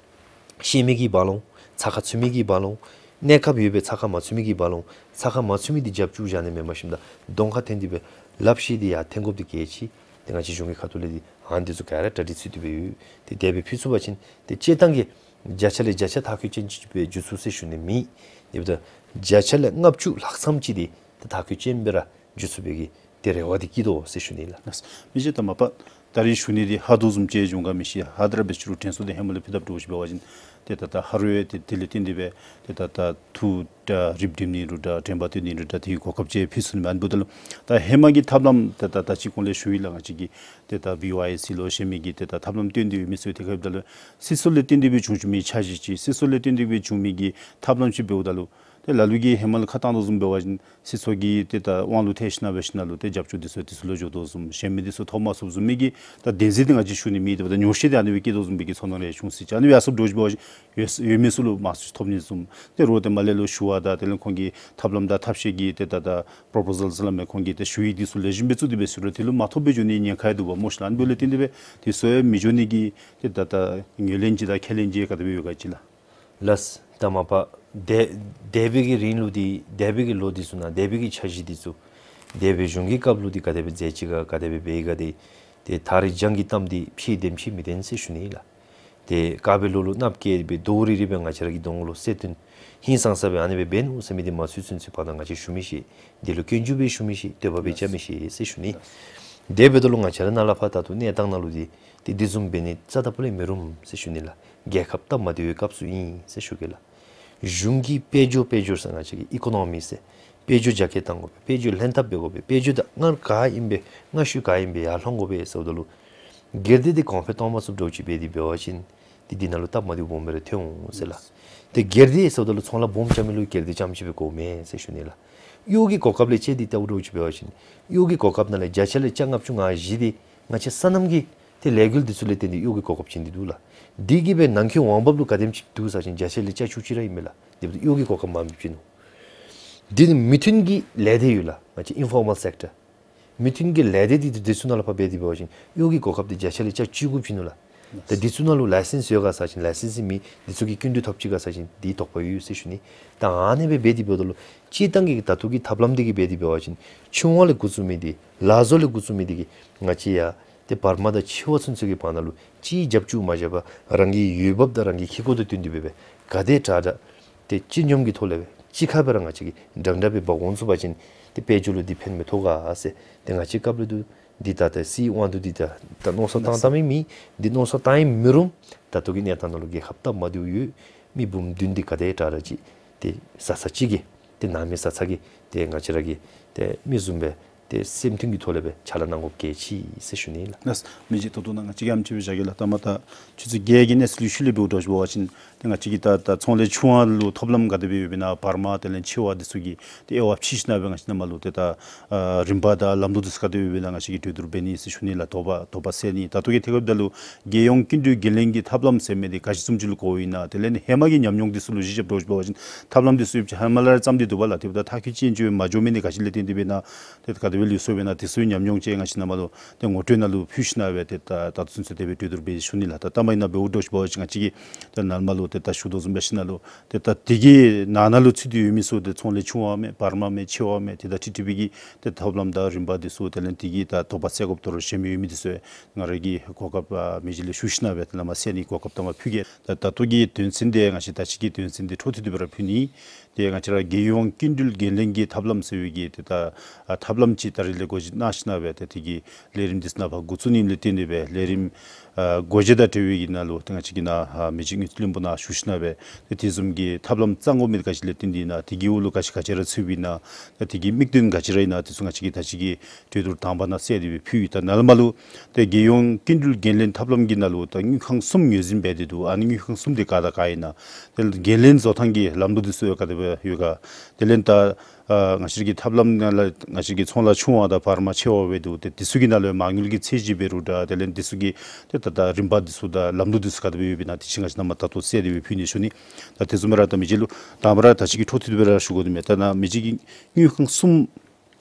ཤེས་མི་གིས་འབག་ལོང་། ཚ་ཁ་ཚུད་མི་གིས་འབག་ལོང་ གནས་སྐབས་ཡོད་པའི་ཚ་ཁ་མ་ཚུད་མི་གིས་འབག་འོང་། ཚ་ཁ་མ་ཚུད་མི་འདི་རྒྱབ་བཅུག་བཞག་ནི་མེན་པར་ཞིནམ་ད་གདོང་ཁར་འཐོན་ཏེ་སྦེ་ལགཔ་བཤེད་དེ་ཡར་འཐོན་དགོཔ་འདི་གལ་ཆེ། ཏེ་ང་བཅས་གཞུང་གི་ཁ་ཐུག་ལས་འདི་ཨ་ནི་འདི་ཚུ་ག་ར་གྲ་སྒྲིག་ཚུད་དེ་སྦེ་ཡོད། ཏེ་དེ་སྦེ་ཕུལ་ཚུགས་པ་ཅིན་ཏེ་སྤྱིར་བཏང་གི་བརྒྱ་ཆ་ལས་བརྒྱ་ཆ་མཐར་འཁྱོལ་ཅན་ཅིག་སྦེ་འགྱོ་ཚུགས་ཟེར་ཞུ་ནི་མེད། དེ་འབདཝ་ད་བརྒྱ་ཆ་ལས་ལྔ་བཅུ་ལྷག་ཙམ་ཅིག་འདི་ཏེ་མཐར་འཁྱོལ་ཅན་སྦེ་ར་འགྱོ་ཚུགས་པའི་གི་ཏེ་རེ་བ་འདི་བསྐྱེད་དོ་ཟེར་ཞུ་ནི་ལགས། མི་རྗེ་ད་མ་པ་ད་རིས་ཞུ་ནི་འདི་ཧ་དོ་བཟུམ་ཅིག་འབྱུང་ག་མི་ཤེས། ཧ་ད་ར་འབད་ཞུ་རུང་དྲན་གསོ་འདི་ཧེ་མ་ལས་ཕུལ་དཔ་འདྲཝ་ཅིག་འབད་བ་ཅིན་ཏེ་ད་ལྟོ་ཧ་རུ་ཡང་ཏེ་དེ་ལས་བརྟེན་ཏེ་སྦེ་ཏེ་ད་ལྟོ་ཐུགས་ད་རིགཔ་སྒྲིམ་ནི་རུང་འདྲ་དྲན་པ་བཏོན་ནི་རུང་འདྲ་དེ་གོ་སྐབས་ཅིག་ཕུལ་ཚུགས་ནི་མས། ཨ་ནི་འབདཝ་ད་ལུ་ད་ཧེ་མ་གི་ཐབས་ལམ་ཏེ་ད་ད་ཅི་གོང་ལས་ཞུ་ཡི་ལགས། ང་བཅས་ཀྱི་ཏེ་ད་བི་ཝའི་ཨེ་སི་ལོ་གཞན་མི་གི་ཏེ་ད་ཐབས་ལམ་བཏོན་ཏེ་ཡོད་མི་ཚུ་དེ་ཁར་འབདཝ་ད་ལུ་སྲིད་ཚོགས་ལས་བརྟེན་ཏེ་སྦེ་བྱུང་བྱུང་མི་འཆར་གཞི་ཅིག་སྲིད་ཚོགས་ལས་བརྟེན་ཏེ་སྦེ་བྱུང་མི་གི་ཐབས་ལམ་ཅིག་འབདཝ་ད་ལུ་ཏེ་ལ་ལུ་གིས་ཧེ་མ་ལས་ཁ་བཏང་དོ་བཟུམ་འབད་བ་ཅིན་སྲིད་ཚོགས་ཀྱི་ཏེ་ད་དབང་ལུ་ཐལ་ཞིན་ན་འབད་ཞིན་ན་ལུ་ཏེ་རྒྱབ་སྐྱོར་འདི་ཚུ་འདི་ཚུ་ལུ་འགྱོ་དོ་བཟུམ་གཞན་མི་འདི་ཚུ་ཐོབ་མ་ཚུགསཔ་བཟུམ་མི་གི་ད་བདེན་འཛིན་འདི་ང་བཅས་ཞུ་ནི་མེད། དེ་འབདཝ་ད་ཉོགས་བཤད་འདི་ཨ་ནི་སྦེ་བསྐྱེད་དོ་བཟུམ་སྦེ་གི་ཚོར་སྣང་རེ་བྱུང་སྲིད་ཅི། ཨ་ནི་སྦེ་ཡར་སོངམ་འདྲཝ་ཅིག་འབད་བ་ཅིན་ཡོད་ཡོད་མི་ཚུ་ལུ་མང་སུ་ཐོབ་ནི་བཟུམ། ཏེ་རོགས་ཏེ་མར་ལས་ལུ་ཞུ་བ་དང་དེ་ལས་ཁོང་གི་ཐབས་ལམ་དང་ཐབས་ཤེས་ཀྱི་ཏེ་ད་ད་པོརོ་པོ་ཟཱལ་ཟེར་སླབ་མི་ཁོང་གི་ཏེ་ཞུ་ཡིག་འདི་ཚུ་ལེགས་ཤོམ་སྦེ་བཙུགས་ཏེ་སྦེ་ཞུ་རུང་དེ་ལུ་མ་ཐོབ་སྦེ་འགྱོ་ནི་ཉེན་ཁ་ཡང་འདུག་པ་སྨོ་ཤེ་ལགས། ཨ་ནི་འབདཝ་ལས་བརྟེན་ཏེ་སྦེ་དེ་ཚུ་ཡང་མི་འགྱོ་ནི་གི་ཏེ་ད་ད་ངོས་ལེན་ཅིག་དང་ཁས་ལེན་ཅིག་ག་དེ་སྦེ་ཡོད་ག་ཅིག་ལགས། ལགས། ད་མ་པ་འདས་འདས་པའི་གི་རིང་ལུ་འདི་འདས་པའི་གི་ལོ་འདི་ཚུ་ནང་འདས་པའི་གི་འཆར་གཞི་འདི་ཚུ་འདས་པའི་གཞུང་གི་སྐབས་ལུ་འདི་ག་དེ་སྦེ་མཛད་ཅི་ག་ག་དེ་སྦེ་འབད་ཡི་ག་འདི་ཏེ་ད་རིས་སྦྱང་གི་གཏམ་འདི་ཕྱིས་བདེན་ཕྱིས་མི་བདེན་ཟེར་ཞུ་ནི་ལགས། ཏེ་དཀར་པོའི་ལོ་ལུ་གནགཔོ་སྐྱེས་སྦེ་དོ་རི་རི་སྦེ་ང་བཅས་ར་གི་གདོང་ལུ་གསལ་སྟོན་ཧིང་སངས་ས་སྦེ་ཨ་ནི་སྦེ་འབད་ནུག་ཟེར་མི་འདི་མ་ཚུད་ཚུན་ཚོད་བར་ན་ང་བཅས་ཞུ་མི་ཤེས། འདི་ལུ་སྐྱོན་བརྗོད་སྦེ་ཞུ་མི་ཤེས། བསྟོད་པ་སྦེ་རྐྱབ་མི་ཤེས་ཟེར་ཞུ་ནི། དེ་འབདཝ་ད་ལུ་ང་བཅས་ར་ནཱ་ལས་ཕར་ད་ལྟོ་གནས་སྟངས་ནང་ལུ་འདི་ཏེ་འདི་བཟུམ་འབད་ནི་རྩ་དང་པོ་ལས་མི་རུང་ཟེར་ཞུ་ནི་ལགས། རྒྱལ་ཁབ་སྟབས་མ་བདེ་བའི་སྐབས་སུ་ཨིན་ཟེར་ཞུ་གེ་ལགས། གཞུང་གི་དཔལ་འབྱོར་དཔལ་འབྱོར་ཟེར་ང་བཅས་ཀྱི་ཨི་ཀོ་ནོ་མི་ཟེར་དཔལ་འབྱོར་རྒྱ་སྐྱེད་གཏང་དགོ་པས། དཔལ་འབྱོར་ལྷན་ཐབས་འབད་དགོ་པས། དཔལ་འབྱོར་ད་སྔར་ག་ཨིནམ་སྦེ་སྔར་ཤུལ་ག་ཨིནམ་སྦེ་ཡར་ལྷོང་དགོ་པས་ཟེརཝ་ད་ལུ་སྒེར་སྡེ་འདི་གོང་འཕེལ་གཏང་མ་ཚུགསཔ་འདྲཝ་ཅིག་འབད་དེ་འབད་བ་ཅིན་ཏེ་འདི་ནང་ལུ་སྟབས་མ་བདེཝ་སྦོམ་སྦེ་ར་ཐོན་འོང་ཟེར་ལགས། ཏེ་སྒེར་སྡེ་ཟེརཝ་ད་ལུ་ཚོང་ལཱ་སྦོམ་རྐྱབ་མི་ལུ་སྒེར་སྡེ་རྐྱངམ་ཅིག་སྦེ་དགོ་མས་ཟེར་ཞུ་ནི་ལགས། གཡོག་གི་གོ་སྐབས་ལས་བཅད་དེ་བལྟཝ་འདྲཝ་ཅིག་འབད་བ་ཅིན་གཡོག་གི་གོ་སྐབས་ནང་ལས་བརྒྱ་ཆ་ལས་ཆ་ལྔ་བཅུ་ང་བཞི་འདི་ང་བཅས་སོ་ནམ་གྱི་ཏེ་ལས་འགུལ་འདི་ཚུ་ལས་བརྟེན་ཏེ་གཡོག་གི་གོ་སྐབས་བྱིན་ཏེ་འདུག་ལགས། འདི་གིས་སྦེ་ནང་འཁོད་འོང་འབབ་ལུ་ག་དེམ་ཅིག་འདུག་ཟེར་བ་ཅིན་བརྒྱ་ཆ་ལས་ཆ་བཅུ་གཅིག་ར་ཨིན་མས་ལགས། དེ་འབདཝ་ད་གཡོག་གི་གོ་སྐབས་མངམ་སྦེ་བྱིན་ནུག། འདི་ནི་མི་མཐུན་གྱི་ལས་སྡེ་ཡོད་ལགས། ང་བཅས་ཨིན་ཕོར་མཱལ་སེཀ་ཊར། མི་མཐུན་གྱི་ལས་སྡེ་འདི་འདི་ཚུ་ནང་ལུ་ཕར་འབད་དེ་འབད་བ་ཅིན་གཡོག་གི་གོ་སྐབས་འདི་བརྒྱ་ཆ་ལས་ཆ་བཅུ་དགུ་བྱིན་ནུག་ལགས། ད་འདི་ཚུ་ནང་ལུ་ལའི་སེནསི་ཡོད་ག་ཟེར་བ་ཅིན་ལའི་སེནསི་མེད། འདི་ཚུ་གི་སྐྱིན་འགྲུལ་ཐོབ་ཅི་ག་ཟེར་བ་ཅིན་འདི་དོགས་པ་ཡོད་ཟེར་ཞུ་ནི། ད་ཨ་ནི་སྦེ་འབད་དེ་འབདཝ་ད་ལུ་སྤྱིར་བཏང་གི་ད་ལྟོ་གི་ཐབས་ལམ་འདི་གིས་འབད་དེ་འབད་བ་ཅིན་ཆུང་བ་ལས་འགོ་བཙུགས་མི་འདི་ལ་བཟོ་ལས་འགོ་བཙུགས་མི་འདི་གིས་ང་བཅས་ཡ་ཏེ་བར་མ་དང་ཆེ་བ་ཚུན་ཚོད་ཀྱི་བར་ན་ལུ་ཅིག་རྒྱབ་བཅུག་མ་བཞག་པར་རང་གི་འོས་འབབ་དང་རང་གི་ཁེ་ཀོ་དང་བསྟུན་ཏེ་སྦེ་སྦེ་ག་དེ་དྲག་དྲག་ཏེ་སྤྱི་སྙོམས་ཀྱི་ཐོག་ལས་སྦེ་གཅིག་ཁར་སྦེ་ར་ང་བཅས་ཀྱིས་འདྲན་འདྲ་སྦེ་འབག་འོང་ཚུགས་པ་ཅིན་ཏེ་དཔལ་འབྱོར་ལུ་འདི་ཕན་མི་ཐོགས་ག་ཟེར། ཏེ་ང་བཅས་སྐབས་ལུ་འདི་ད་ད་སྲིད་དབང་དུ་འདི་ད་ད་མནོ་བསམ་བཏང་བཏངམ་ཨིན་མས། འདི་མནོ་བསམ་བཏང་ཡང་མི་རུང་། ད་ལྟོ་གི་གནས་སྟངས་ནང་ལུ་རྒྱལ་ཁབ་སྟབས་མ་བདེཝ་ཡོད། མི་འབུམ་བདུན་འདི་ག་དེ་དྲག་དྲག་ཅིག་ཏེ་བཟའ་ཚང་ཅིག་གིས་ཏེ་ནང་མི་བཟའ་ཚང་གིས་ཏེ་ང་བཅས་ར་གིས་ཏེ་མི་བཟུམ་སྦེ་ཏེ་སེམས་མཐུན་གྱི་ཐོག་ལས་སྦེ་ཕྱག་ལཱ་གནང་དགོཔ་གལ་ཆེ་ཟེར་ཞུ་ནི་ལགས། ལགས། མི་རྗེ་ད་ལྟོ་ནཱ་ང་བཅས་ཀྱིས་ཨེམ་ཅིག་སྦེ་བཞག་གེ་ལགས། ད་མ་ད་ཆུ་ཚོད་བརྒྱད་ཀྱི་གནས་ཚུལ་ཤུལ་ལས་འབདཝ་འདྲཝ་ཅིག་འབད་བ་ཅིན་ཏེ་ང་བཅས་ཀྱི་ད་ད་ཚོང་ལས་ཆུང་བ་ལུ་ཐོབ་ལམ་ག་དེ་སྦེ་ཡོདཔ་ཨིན་ན་བར་མ་དེ་ལས་ཆེ་བ་འདི་ཚུ་གི་ཏེ་དབྱེ་བ་ཕྱེ་ཞིན་ན་སྦེ་ང་བཅས་ནཱ་མར་ལུ་ཏེ་ད་ཨ་རིམ་པ་དང་ལམ་ལུགས་འདི་ཚུ་ག་དེ་སྦེ་ཡོདཔ་ཨིན་ན་ང་བཅས་ཀྱིས་གྲོས་བསྡུར་འབད་ནི་ཟེར་ཞུ་ནི་ལགས། དོགས་པ་དོགས་པ་སེལ་ནི། ད་ལྟོ་གི་ཐད་ཁར་འབདཝ་ད་ལུ་རྒྱལ་ཡོངས་སྐྱིན་འགྲུལ་འགན་ལེན་གྱི་ཐབས་ལམ་ཟེར་མི་འདི་ག་ཅི་བཟུམ་ཅིག་ལུ་གོཝ་ཨིན་ན། དེ་ལས་ནི་ཧེ་མ་གི་ཉམས་མྱོང་འདི་ཚུ་ལུ་གཞི་བཞག་འདྲཝ་ཅིག་འབད་བ་ཅིན་ཐབས་ལམ་འདི་ཚུ་ཡོདཔ་ཅིག་ཧེ་མ་ལས་ར་བརྩམས་ཏེ་འདུག་པ་ལགས། དེ་འབདཝ་ད་མཐར་འཁྱོལ་ཅན་ཅིག་སྦེ་མ་འགྱོ་མི་འདི་ག་ཅི་ལས་བརྟེན་ཏེ་སྦེ་ཨིན་ན། ཏེ་ག་དེ་སྦེ་ལུས་སོཔ་ཨིན་ན། དེ་ཚུ་ཉམས་མྱོང་ཅིག་ང་བཅས་ནཱ་མར་ལུ་ཏེ་ངོ་སྤྲོད་ནང་ལུ་ཕུལ་ཞིན་ན་སྦེ་ཏེ་ད་ད་ལྟོ་ཚུན་ཚོད་དེ་སྦེ་གྲོས་བསྡུར་འབད་ཞུ་ནི་ལགས། ད་ལྟ་མ་ཨིན་ན་འབདཝ་འདྲཝ་ཅིག་འབད་བ་ཅིན་ང་བཅས་ཀྱིས་ད་ནཱ་མར་ལུ་ཏེ་ད་ཞུ་དོ་བཟུམ་འབད་ཞིན་ན་ལུ་ཏེ་ད་དེ་གི་ནང་ན་ལུ་ཚུད་དེ་ཡོད་མི་ཚུ་ཏེ་ཚོང་ལས་ཆུང་བ་མས་བར་མ་མས་ཆེ་བ་མས་ཏེ་ད་ཁྲི་ཁྲི་པའི་གི་ཏེ་ཐབས་ལམ་དང་རིམ་པ་འདི་ཚུ་དེ་ལས་དེ་གི་ད་དོགས་པ་སེལ་དགོཔ་དོ་རུང་གཞན་མི་ཡོད་མི་འདི་ཚུ་ང་ར་གིས་གོ་སྐབས་ཨ་མི་རྗེ་ལས་ཞུ་ཞིན་ན་སྦེ་ཏེ་ནཱ་མར་སེལ་ནི་གོ་སྐབས་ད་མར་ཕུལ་གེ། ད་ད་ལྟོ་གི་དོན་ཚན་འདི་ང་བཅས་ད་ཅི་གི་དོན་ཚན་འདི་འཕྲོ་མཐུད་དེ་སྦེ་ར་ཕུལ་ནི། ཏེ་ང་བཅས་ར་རྒྱལ་ཡོངས་སྐྱིན་འགྲུལ་འགན་ལེན་གྱི་ཐབས་ལམ་ཟེར་བའི་གི་ཏེ་ད་ཨ་ཐབས་ལམ་ཅིག་ད་རིས་ལས་འགོ་འབྱེད་གནང་ཞིན་ན་སྦེ་ཏེ་དེ་གི་ལས་རིམ་འདི་ཚུ་ནཱ་ཕར་འགོ་བཙུགས་ནི་ལས་བརྟེན་ཏེ་སྦེ་ལས་རིམ་ཨ་འགོ་འབྱེད་དང་འབྲེལ་བའི་གི་ནང་ལུ་ཏེ་ང་བཅས་ཀྱིས་ནཱ་ཨ་མི་རྗེ་དངུལ་རྩིས་བློན་པོ་ནཱ་ཞུ་ཞིན་ན་སྦེ་ཏེ་དེ་བཟུམ་གྱི་ཐབས་ལམ་བརྩམ་དགོ་མི་འདི་ག་ཅི་ལས་བརྟེན་ཏེ་ཨིན་ན། དེ་གི་འོག་ལུ་ག་ཅི་ག་ཅི་ར་ཚུདཔ་ཨིན་ན། ད་དེ་གི་དམིགས་དོན་ག་ཅི་ར་ཨིན་ན། དེ་ཚུ་ང་བཅས་ཀྱིས་ད་ཅི་གི་གྲོས་བསྡུར་དང་པ་ནང་གསལ་ཏེ་སྦེ་ཕུལ་ཡི། ད་ནཱ་ལས་མར་ལུ་ཏེ་རྒྱལ་ཡོངས་སྐྱིན་འགྲུལ་འགན་ལེན་ཐབས་ལམ་གྱི་ནང་ལུ་ད་དངུལ་ཁང་གསུམ་ངོས་འཛིན་འབད་དེ་འདུག། ཨ་ནི་དངུལ་ཁང་གསུམ་འདི་ག་དང་ག་ཨིན་ན། ཏེ་འགན་ལེན་བཟོ་ཐངས་ཀྱི་ལམ་ལུགས་འདི་ཚུ་ག་དེ་སྦེ་ཡོད་ག། དེ་ལས་ད་ཨ་ང་བཅས་ཀྱི་ཐབས་ལམ་ནང་ལས་ང་བཅས་ཀྱི་ཚོང་ལཱ་ཆུང་བ་དང་བར་མ་ཆེ་བ་སྦེ་འདུག། ཏེ་འདི་ཚུ་གི་ནང་ལུ་མ་དངུལ་གྱི་ཚད་གཞི་འབད་རུང་འདྲ་དེ་ལས་འདི་ཚུ་གི་ཏེ་ད་ད་རིམ་པ་འདི་ཚུ་དང་ལམ་ལུགས་འདི་ཚུ་ག་དེ་སྦེ་ཡོདཔ་ཨིན་ན། དེ་ཅིག་ང་བཅས་ནཱ་མར་ད་ལྟོ་གསལ་ཏེ་སྦེ་ཕུལ་ནི་ཞུ་ནི། ད་དེ་བཟུམ་སྦེ་ར་ད་མི་རྗེ་ལུ་དང་པ་ར་ད་ཅི་གི་འཕྲོ་མཐུད་དེ་སྦེ་ར་ཞུ་དགོ་ནི་མས། ད་ནཱ་མི་རྗེ་གིས་དངུལ་ཁང་གསུམ་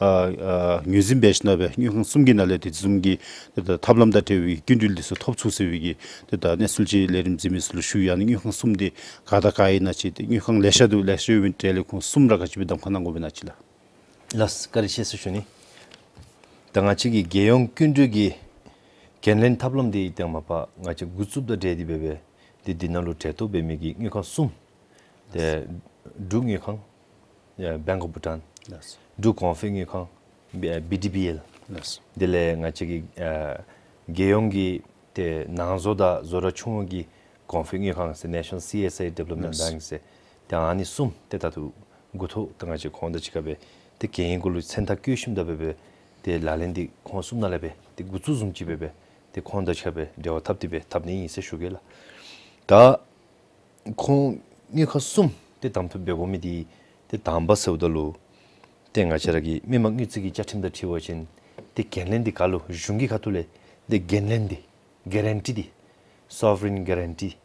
ཨ་ཨ་ངོས་འཛིན་འབད་ཞིནམ་ལས་དངུལ་ཁང་གསུམ་གྱི་ནང་ལས་དེ་བཟུམ་གྱི་ཏེ་ད་ཐབས་ལམ་དང་འབྲེལ་བའི་སྐྱིན་འགྲུལ་འདི་ཚུ་ཐོབ་ཚུགས་ཟེར་བའི་གི་ཏེ་ད་གནས་ཚུལ་ཅིག་ལས་རིམ་གཟིགས་མི་ཚུ་ལུ་ཞུ་ཡི། ཨ་ནི་དངུལ་ཁང་གསུམ་འདི་ག་དང་ག་ཨིན་ན་ཅིག། ཏེ་དངུལ་ཁང་ལེ་ཤ་འདུག། ལེ་ཤ་ཡོད་པའི་གྲས་ལས་ཁོང་གསུམ་ར་ག་ཅི་སྦེ་གདམ་ཁ་གནང་དགོཔ་ཨིན་ན་ཅིག་ལགས། ལགས་སོ། བཀའ་དྲིན་ཆེ་ཟེར་ཞུ་ནི། ད་ང་བཅས་ཀྱི་རྒྱལ་ཡོངས་སྐྱིན་འགྲུལ་གྱི་འགན་ལེན་ཐབས་ལམ་འདི་ད་མ་པ་ང་བཅས་འགོ་བཙུགསཔ་དང་འབྲེལ་ཏེ་སྦེ་སྦེ་ཏེ་འདི་ནང་ལུ་གྲལ་གཏོགས་འབད་མི་གི་དངུལ་ཁང་གསུམ། ཏེ་འབྲུག་དངུལ་ཁང་ཨེ་Bank of Bhutan། ལགས་སོ། འབྲུག་གོང་འཕེལ་དངུལ་ཁང་བི་ཨེ་བི་ཌི་བི་ཨེལ། ལགས་སོ། དེ་ལས་ང་བཅས་ཀྱི་ཨེ་རྒྱལ་ཡོངས་ཀྱི་ཏེ་ནང་བཟོ་དང་བཟོ་གྲྭ་ཆུང་ངུ་གི་གོང་འཕེལ་དངུལ་ཁང་ཟེར་National C S I Development། ལགས་སོ། Bank ཟེར། ཏེ་ཨ་ནི་གསུམ་ཏེ་ད་ལྟོ་འགོ་ཐོག་ཏེ་ང་བཅས་ཁོང་དང་གཅིག་ཁར་སྦེ་ཏེ་གན་གུ་ལུ་མཚན་རྟགས་བཀོད་ཞིནམ་ད་སྦེ་སྦེ་ཏེ་ལག་ལེན་འདི་ཁོང་གསུམ་ནང་ལས་སྦེ་ཏེ་འགོ་བཙུགས་བཟུམ་ཅིག་སྦེ་སྦེ་ཏེ་ཁོང་དང་གཅིག་ཁར་སྦེ་འབྲེལ་བ་འཐབ་སྟེ་སྦེ་འཐབ་ནི་ཨིན་ཟེར་ཞུ་གེ་ལགས། ད་ཁོང་དངུལ་ཁང་གསུམ་ཏེ་གདམ་འཐུ་འབད་དགོ་མི་འདི་ཏེ་དང་པ་ཟེརཝ་ད་ལུ་ཏེ་ང་བཅས་ར་གི་མི་དམངས་དངུལ་རྩིས་ཀྱི་བཅའ་ཁྲིམས་དང་འཁྲིལ་བ་ཅིན་ཏེ་འགན་ལེན་འདི་ག་ལུ་གཞུང་གི་ཁ་ཐུག་ལས་ཏེ་འགན་ལེན་འདི་གེ་རན་ཊི་འདི་སོ་ཝ་རིན་གེ་རན་ཊི་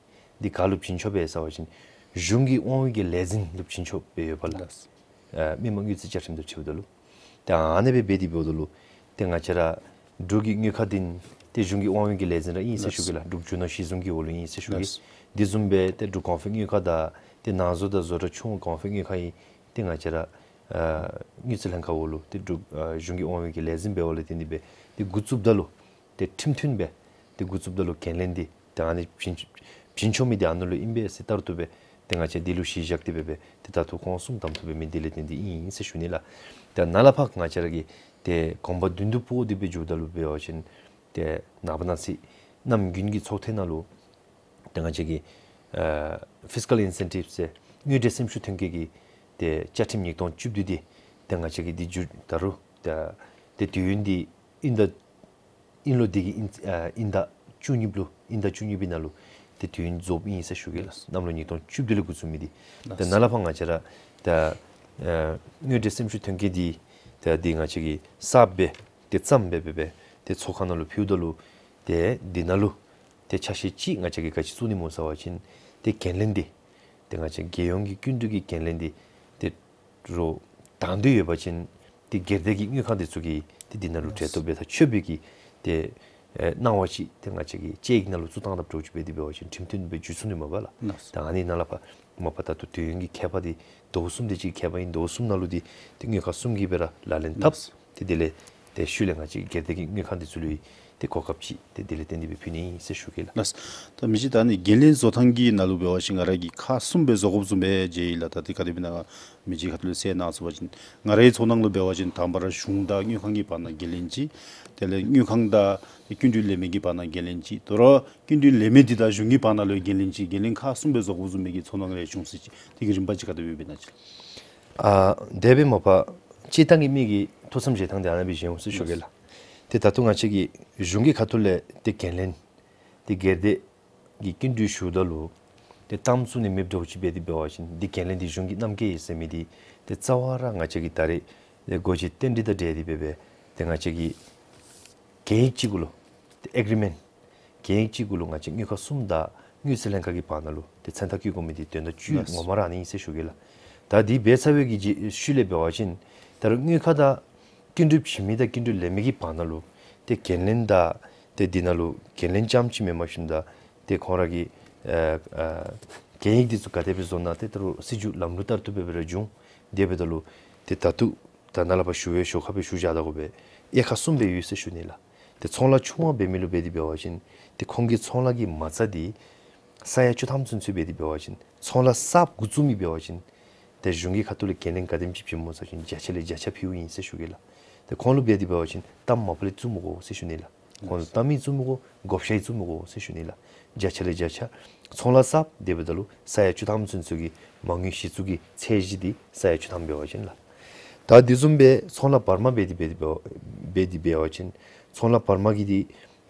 འདི་ག་ལུ་བྱིན་ཆོག་པས་ཟེར་བ་ཅིན་གཞུང་གི་དབང་འོག་གི་ལས་འཛིན་ལུ་བྱིན་ཆོག་སྦེ་ཡོདཔ་ལགས། ལགས། ཨ་མི་དམངས་དངུལ་རྩིས་བཅའ་ཁྲིམས་དང་འཁྲིལཝ་ད་ལུ། ཏེ་ཨ་ནི་སྦེ་འབད་དེ་འབདཝ་ད་ལུ་ཏེ་ང་བཅས་ར་འབྲུག་གི་དངུལ་ཁང་འདི་ཏེ་གཞུང་གི་དབང་འོག་གི་ལས་འཛིན་ར་ཨིན་ཟེར་ཞུ་གེ་ལགས། འབྲུག་རྒྱུ་ནོར་གཞི་བཟུང་གི་འོག་ལུ་ཨིན་ཟེར་ཞུ་གེ། ལགས། དེ་བཟུམ་སྦེ་ཏེ་འབྲུག་གོང་འཕེལ་དངུལ་ཁང་དང་ཏེ་ནང་བཟོ་དང་བཟོ་གྲྭ་ཆུང་ངུ་གོང་འཕེལ་དངུལ་ཁང་ཨིན། ཏེ་ང་བཅས་ར་ཨ་དངུལ་རྩིས་ལྷན་ཁག་འོག་ལུ་ཏེ་འབྲུག་ཨ་གཞུང་གི་དབང་འོག་གི་ལས་འཛིན་འབདཝ་ལས་བརྟེན་ཏེ་སྦེ་ཏེ་འགོ་བཙུགསཔ་ད་ལུ་ཏེ་ཁྲིམས་མཐུན་སྦེ་ཏེ་འགོ་བཙུགསཔ་ད་ལུ་འགན་ལེན་འདི་ཏེ་ཨ་ནི་བྱིན་བྱིན་ཆོག་མི་འདི་ཨ་ནཱ་ལུ་ཨིན་པས་ཟེར་ལྟར་དུ་སྦེ་ཏེ་ང་བཅས་འདི་ལུ་གཞི་བཞག་སྟེ་སྦེ་སྦེ་ཏེ་ད་ལྟོ་ཁོང་གསུམ་གདམ་འཐུ་འབད་མི་འདི་ལས་བརྟེན་ཏེ་ཨིན་ཟེར་ཞུ་ནི་ལགས། ཏེ་ནཱ་ལས་ཕར་ང་བཅས་ར་གི་ཏེ་གོམ་པ་མདུན་དུ་སྤོ་སྟེ་སྦེ་འགྱོཝ་ད་ལུ་འབད་བ་ཅིན་ཏེ་ནངས་པ་གནངས་ཚེ་གནམ་དགུན་གྱི་ཚོགས་ཐེངས་ནང་ལུ་ཏེ་ང་བཅས་ཀྱི་ཨ་ཕིས་ཀཱལ་ཨིན་སེན་ཊིབ་ཟེར་དངུལ་འབྲེལ་སེམས་ཤུགས་ཐོན་སྐྱེད་ཀྱི་ཏེ་བཅའ་ཁྲིམས་ཉིས་སྟོང་བཅུ་བདུན་འདི་ཏེ་ང་བཅས་ཀྱིས་འདི་མཇུག་ད་རུང་ཏེ་ཏེ་དུས་ཡུན་འདི་ཨིན་ཟླ་ཨིན་ལོ་འདི་གི་ཨིན་ཨ་ཨིན་ཟླ་བཅུ་གཉིས་ལུ་ཨིན་ཟླ་བཅུ་གཉིས་པའི་ནང་ལུ་ཏེ་དུས་ཡུན་རྫོགསཔ་ཨིན་ཟེར་ཞུ་གེ་ལགས། གནམ་ལོ་ཉིས་སྟོང་བཅུ་བདུན་ལས་འགོ་བཙུགས་མི་འདི། ཏེ་ནཱ་ལས་ཕར་ང་བཅས་ར་ཏེ་ཨ་དངུལ་འབྲེལ་སེམས་ཤུགས་ཐོན་སྐྱེད་འདི་ཏེ་འདི་ང་བཅས་ཀྱིས་གསརཔ་སྦེ་ཏེ་བརྩམས་སྦེ་སྦེ་སྦེ་ཏེ་ཚོགས་ཁང་ནང་ལུ་ཕུལཝ་ད་ལུ་ཏེ་འདི་ནང་ལུ་ཏེ་ཆ་ཤས་ཅིག་ང་བཅས་ཀྱིས་ག་ཅི་བཙུགས་ནི་སྨོ་ཟེར་བ་ཅིན་ཏེ་འགན་ལེན་འདི་ཏེ་ང་བཅས་རྒྱལ་ཡོངས་ཀྱི་སྐྱིན་འགྲུལ་གྱི་འགན་ལེན་འདི་ཏེ་རོགས་དང་འདོད་ཡོད་པ་ཅིན་ཏེ་སྒེར་སྡེ་གི་དངུལ་ཁང་འདི་ཚུ་གིས་ཏེ་འདི་ནང་ལུ་གྲལ་གཏོགས་འབད་ཐག་ཆོད་པའི་གི་ཏེ་ཨེ་གནང་བ་ཅིག་ཏེ་ང་བཅས་ཀྱིས་དཔྱད་ཡིག་ནང་ལུ་བཙུགས་བཏང་དཔ་འདྲཝ་ཅིག་འབད་དེ་འབད་བ་ཅིན་ཁྲིམས་མཐུན་སྦེ་འགྱོ་ཚུགས་ནི་མས་པ་ལགས། ལགས། ད་ཨ་ནི་ནཱ་ལས་ཕར་མ་པ་ད་ལྟོ་དུས་ཡུན་གྱི་ཁྱད་པར་འདི་ཟླཝ་གསུམ་དེ་ཅིག་ཁྱད་པར་ཨིན། ཟླཝ་གསུམ་ནང་ལུ་འདི་ཏེ་དངུལ་ཁང་གསུམ་གྱིས་སྦེ་ར་ལག་ལེན་འཐབ། ལགས། ཏེ་དེ་ལས་ཏེ་ཤུལ་ལས་ང་བཅས་སྒེར་སྡེ་གི་དངུལ་ཁང་འདི་ཚུ་ལུ་ཏེ་གོ་སྐབས་ཅིག་ཏེ་དེ་ལས་བརྟེན་ཏེ་སྦེ་ཕུལ་ནི་ཨིན་ཟེར་ཞུ་གེ་ལགས། ལགས། ད་མི་རྗེ་ད་ཨ་ནི་འགན་ལེན་བཟོ་ཐངས་ཀྱི་ནང་ལུ་འབད་བ་ཅིན་ང་ར་གིས་ཁག་གསུམ་སྦེ་བཟོ་དགོཔ་བཟུམ་སྦེ་མཇལ་ཡི་ལགས། ད་ཏེ་ག་དེ་སྦེ་ཨིན་ན་མི་རྗེ་ཁ་ཐུག་ལས་གསལ་གནང་ཟེར་བ་ཅིན་ང་རའི་ཚོར་སྣང་ལུ་འབད་བ་ཅིན་དང་པ་ར་གཞུང་དང་དངུལ་ཁང་གི་བར་ན་འགན་ལེན་ཅིག། དེ་ལས་དངུལ་ཁང་དང་སྐྱིན་འགྲུལ་ལེན་མི་གི་བར་ན་འགན་ལེན་ཅིག། དོ་རུང་སྐྱིན་འགྲུལ་ལེན་མི་འདི་དང་གཞུང་གི་བར་ན་ལུ་འགན་ལེན་ཅིག། འགན་ལེན་ཁག་གསུམ་སྦེ་བཟོ་དགོཔ་བཟུམ་མའི་གི་ཚོར་སྣང་རེ་བྱུང་ཟེར་ཅིག། དེ་གི་རིམ་པ་ཅིག་ག་དེ་སྦེ་ཨིན་ན་ཅིག། ཨ་དེ་སྦེ་མ་པ་སྤྱིར་བཏང་གི་མི་གི་ཐུགས་བསམ་བཞེས་ཐངས་འདི་ཨ་ནཱ་སྦེ་བཞེས་འོང་ཟེར་ཞུ་གེ་ལགས། ཏེ་ད་ལྟོ་ང་བཅས་ཀྱི་གཞུང་གི་ཁ་ཐུག་ལས་ཏེ་འགན་ལེན་ཏེ་སྒེར་སྡེ་གི་སྐྱིན་འགྲུལ་ཞུཝ་ད་ལུ་ཏེ་གཏམ་བཙུགས་ནི་མེདཔ་འདྲཝ་ཅིག་འབད་དེ་འབད་བ་ཅིན་ཏེ་འགན་ལེན་འདི་གཞུང་གི་རྣམ་འགྱུར་ཨིན་ཟེར་མི་འདི་ཏེ་རྩ་བ་ར་ང་བཅས་ཀྱིས་ད་རེས་ཏེ་སྒོ་འབྱེད་རྟེན་འབྲེལ་དང་འབྲེལ་ཏེ་སྦེ་སྦེ་ཏེ་ང་བཅས་ཀྱིས་གན་ཡིག་ཅིག་གུ་ལུ་ཏེ་ཨེག་རི་མེནཊ་གན་ཡིག་ཅིག་གུ་ལུ་ང་བཅས་དངུལ་ཁང་གསུམ་དང་དངུལ་རྩིས་ལྷན་ཁག་གི་བར་ན་ལུ་ཏེ་མཚན་རྟགས་བཀོད་དགོ་མི་འདི་དོན་དག་བཅུད་ངོ་མ་ར་ཨ་ནི་ཨིན་ཟེར་ཞུ་གེ་ལགས། ད་འདི་འབད་ཚར་བའི་གི་རྗེས་ཤུལ་ལས་འབད་བ་ཅིན་ད་རུང་དངུལ་ཁང་དང་སྐྱིན་འགྲུལ་བྱིན་མི་དང་སྐྱིན་འགྲུལ་ལེན་མི་གི་བར་ན་ལུ་ཏེ་འགན་ལེན་དང་ཏེ་འདི་ནང་ལུ་འགན་ལེན་རྐྱངམ་ཅིག་མེན་པར་ཞིནམ་ད་ཏེ་ཁོང་ར་གི་ཨ་ཨ་གན་ཡིག་འདི་ཚུ་ག་དེ་སྦེ་བཟོ་ནི་ཏེ་ད་རུང་སྲིད་བྱུས་ལམ་ལུགས་ལྟར་དུ་སྦེ་སྦེ་ར་འབྱུང་། དེ་འབདཝ་ད་ལུ་ཏེ་ད་ལྟོ་ད་ནཱ་ལས་ཕར་ཞུ་བའི་ཞོར་ཁར་སྦེ་ཞུ་བཞག་ད་དགོ་པས། དབྱེ་ཁག་གསུམ་སྦེ་ཡོད་ཟེར་ཞུ་ནི་ལགས། ཏེ་ཚོང་ལཱ་ཆུང་བ་འབད་མི་ལུ་འབད་དེ་འབད་བ་ཅིན་ཏེ་ཁོང་གི་ཚོང་ལཱ་གི་མ་རྩ་འདི་ས་ཡ་བཅུ་ཐམ་ཚུན་ཚོད་འབད་དེ་འབད་བ་ཅིན་ཚོང་ལཱ་གསརཔ་འགོ་བཙུགས་མི་འབད་བ་ཅིན་ཏེ་གཞུང་གི་ཁ་ཐུག་ལས་འགན་ལེན་ག་དེམ་ཅིག་བྱིན་སྨོ་ཟེར་བ་ཅིན་བརྒྱ་ཆ་ལས་བརྒྱ་ཆ་ཕུལཝ་ཨིན་ཟེར་ཞུ་གེ་ལགས། ཏེ་ཁོང་ལུ་འབད་དེ་འབད་བ་ཅིན་གཏམ་མ་པ་ལས་བཙུགས་མི་དགོ་ཟེར་ཞུ་ནི་ལགས། ཁོང་ལུ་གཏམ་ཡང་བཙུགས་མི་དགོ། བགོ་བཤའ་ཡང་བཙུགས་མི་དགོ་ཟེར་ཞུ་ནི་ལགས། བརྒྱ་ཆ་ལས་བརྒྱ་ཆ། ཚོང་ལཱ་གསརཔ་དེ་འབདཝ་ད་ལུ་ས་ཡ་བཅུ་ཐམ་ཚུན་ཚོད་ཀྱི་མ་དངུལ་གཞི་བཙུགས་ཀྱི་ཚད་གཞི་འདི་ས་ཡ་བཅུ་ཐམ་འབད་བ་ཅིན་ལགས། ད་དེ་བཟུམ་སྦེ་ཚོང་ལཱ་བར་མ་འབད་དེ་འབད་དེ་འབད་འབད་དེ་འབད་བ་ཅིན་ཚོང་ལཱ་བར་མ་གི་འདི་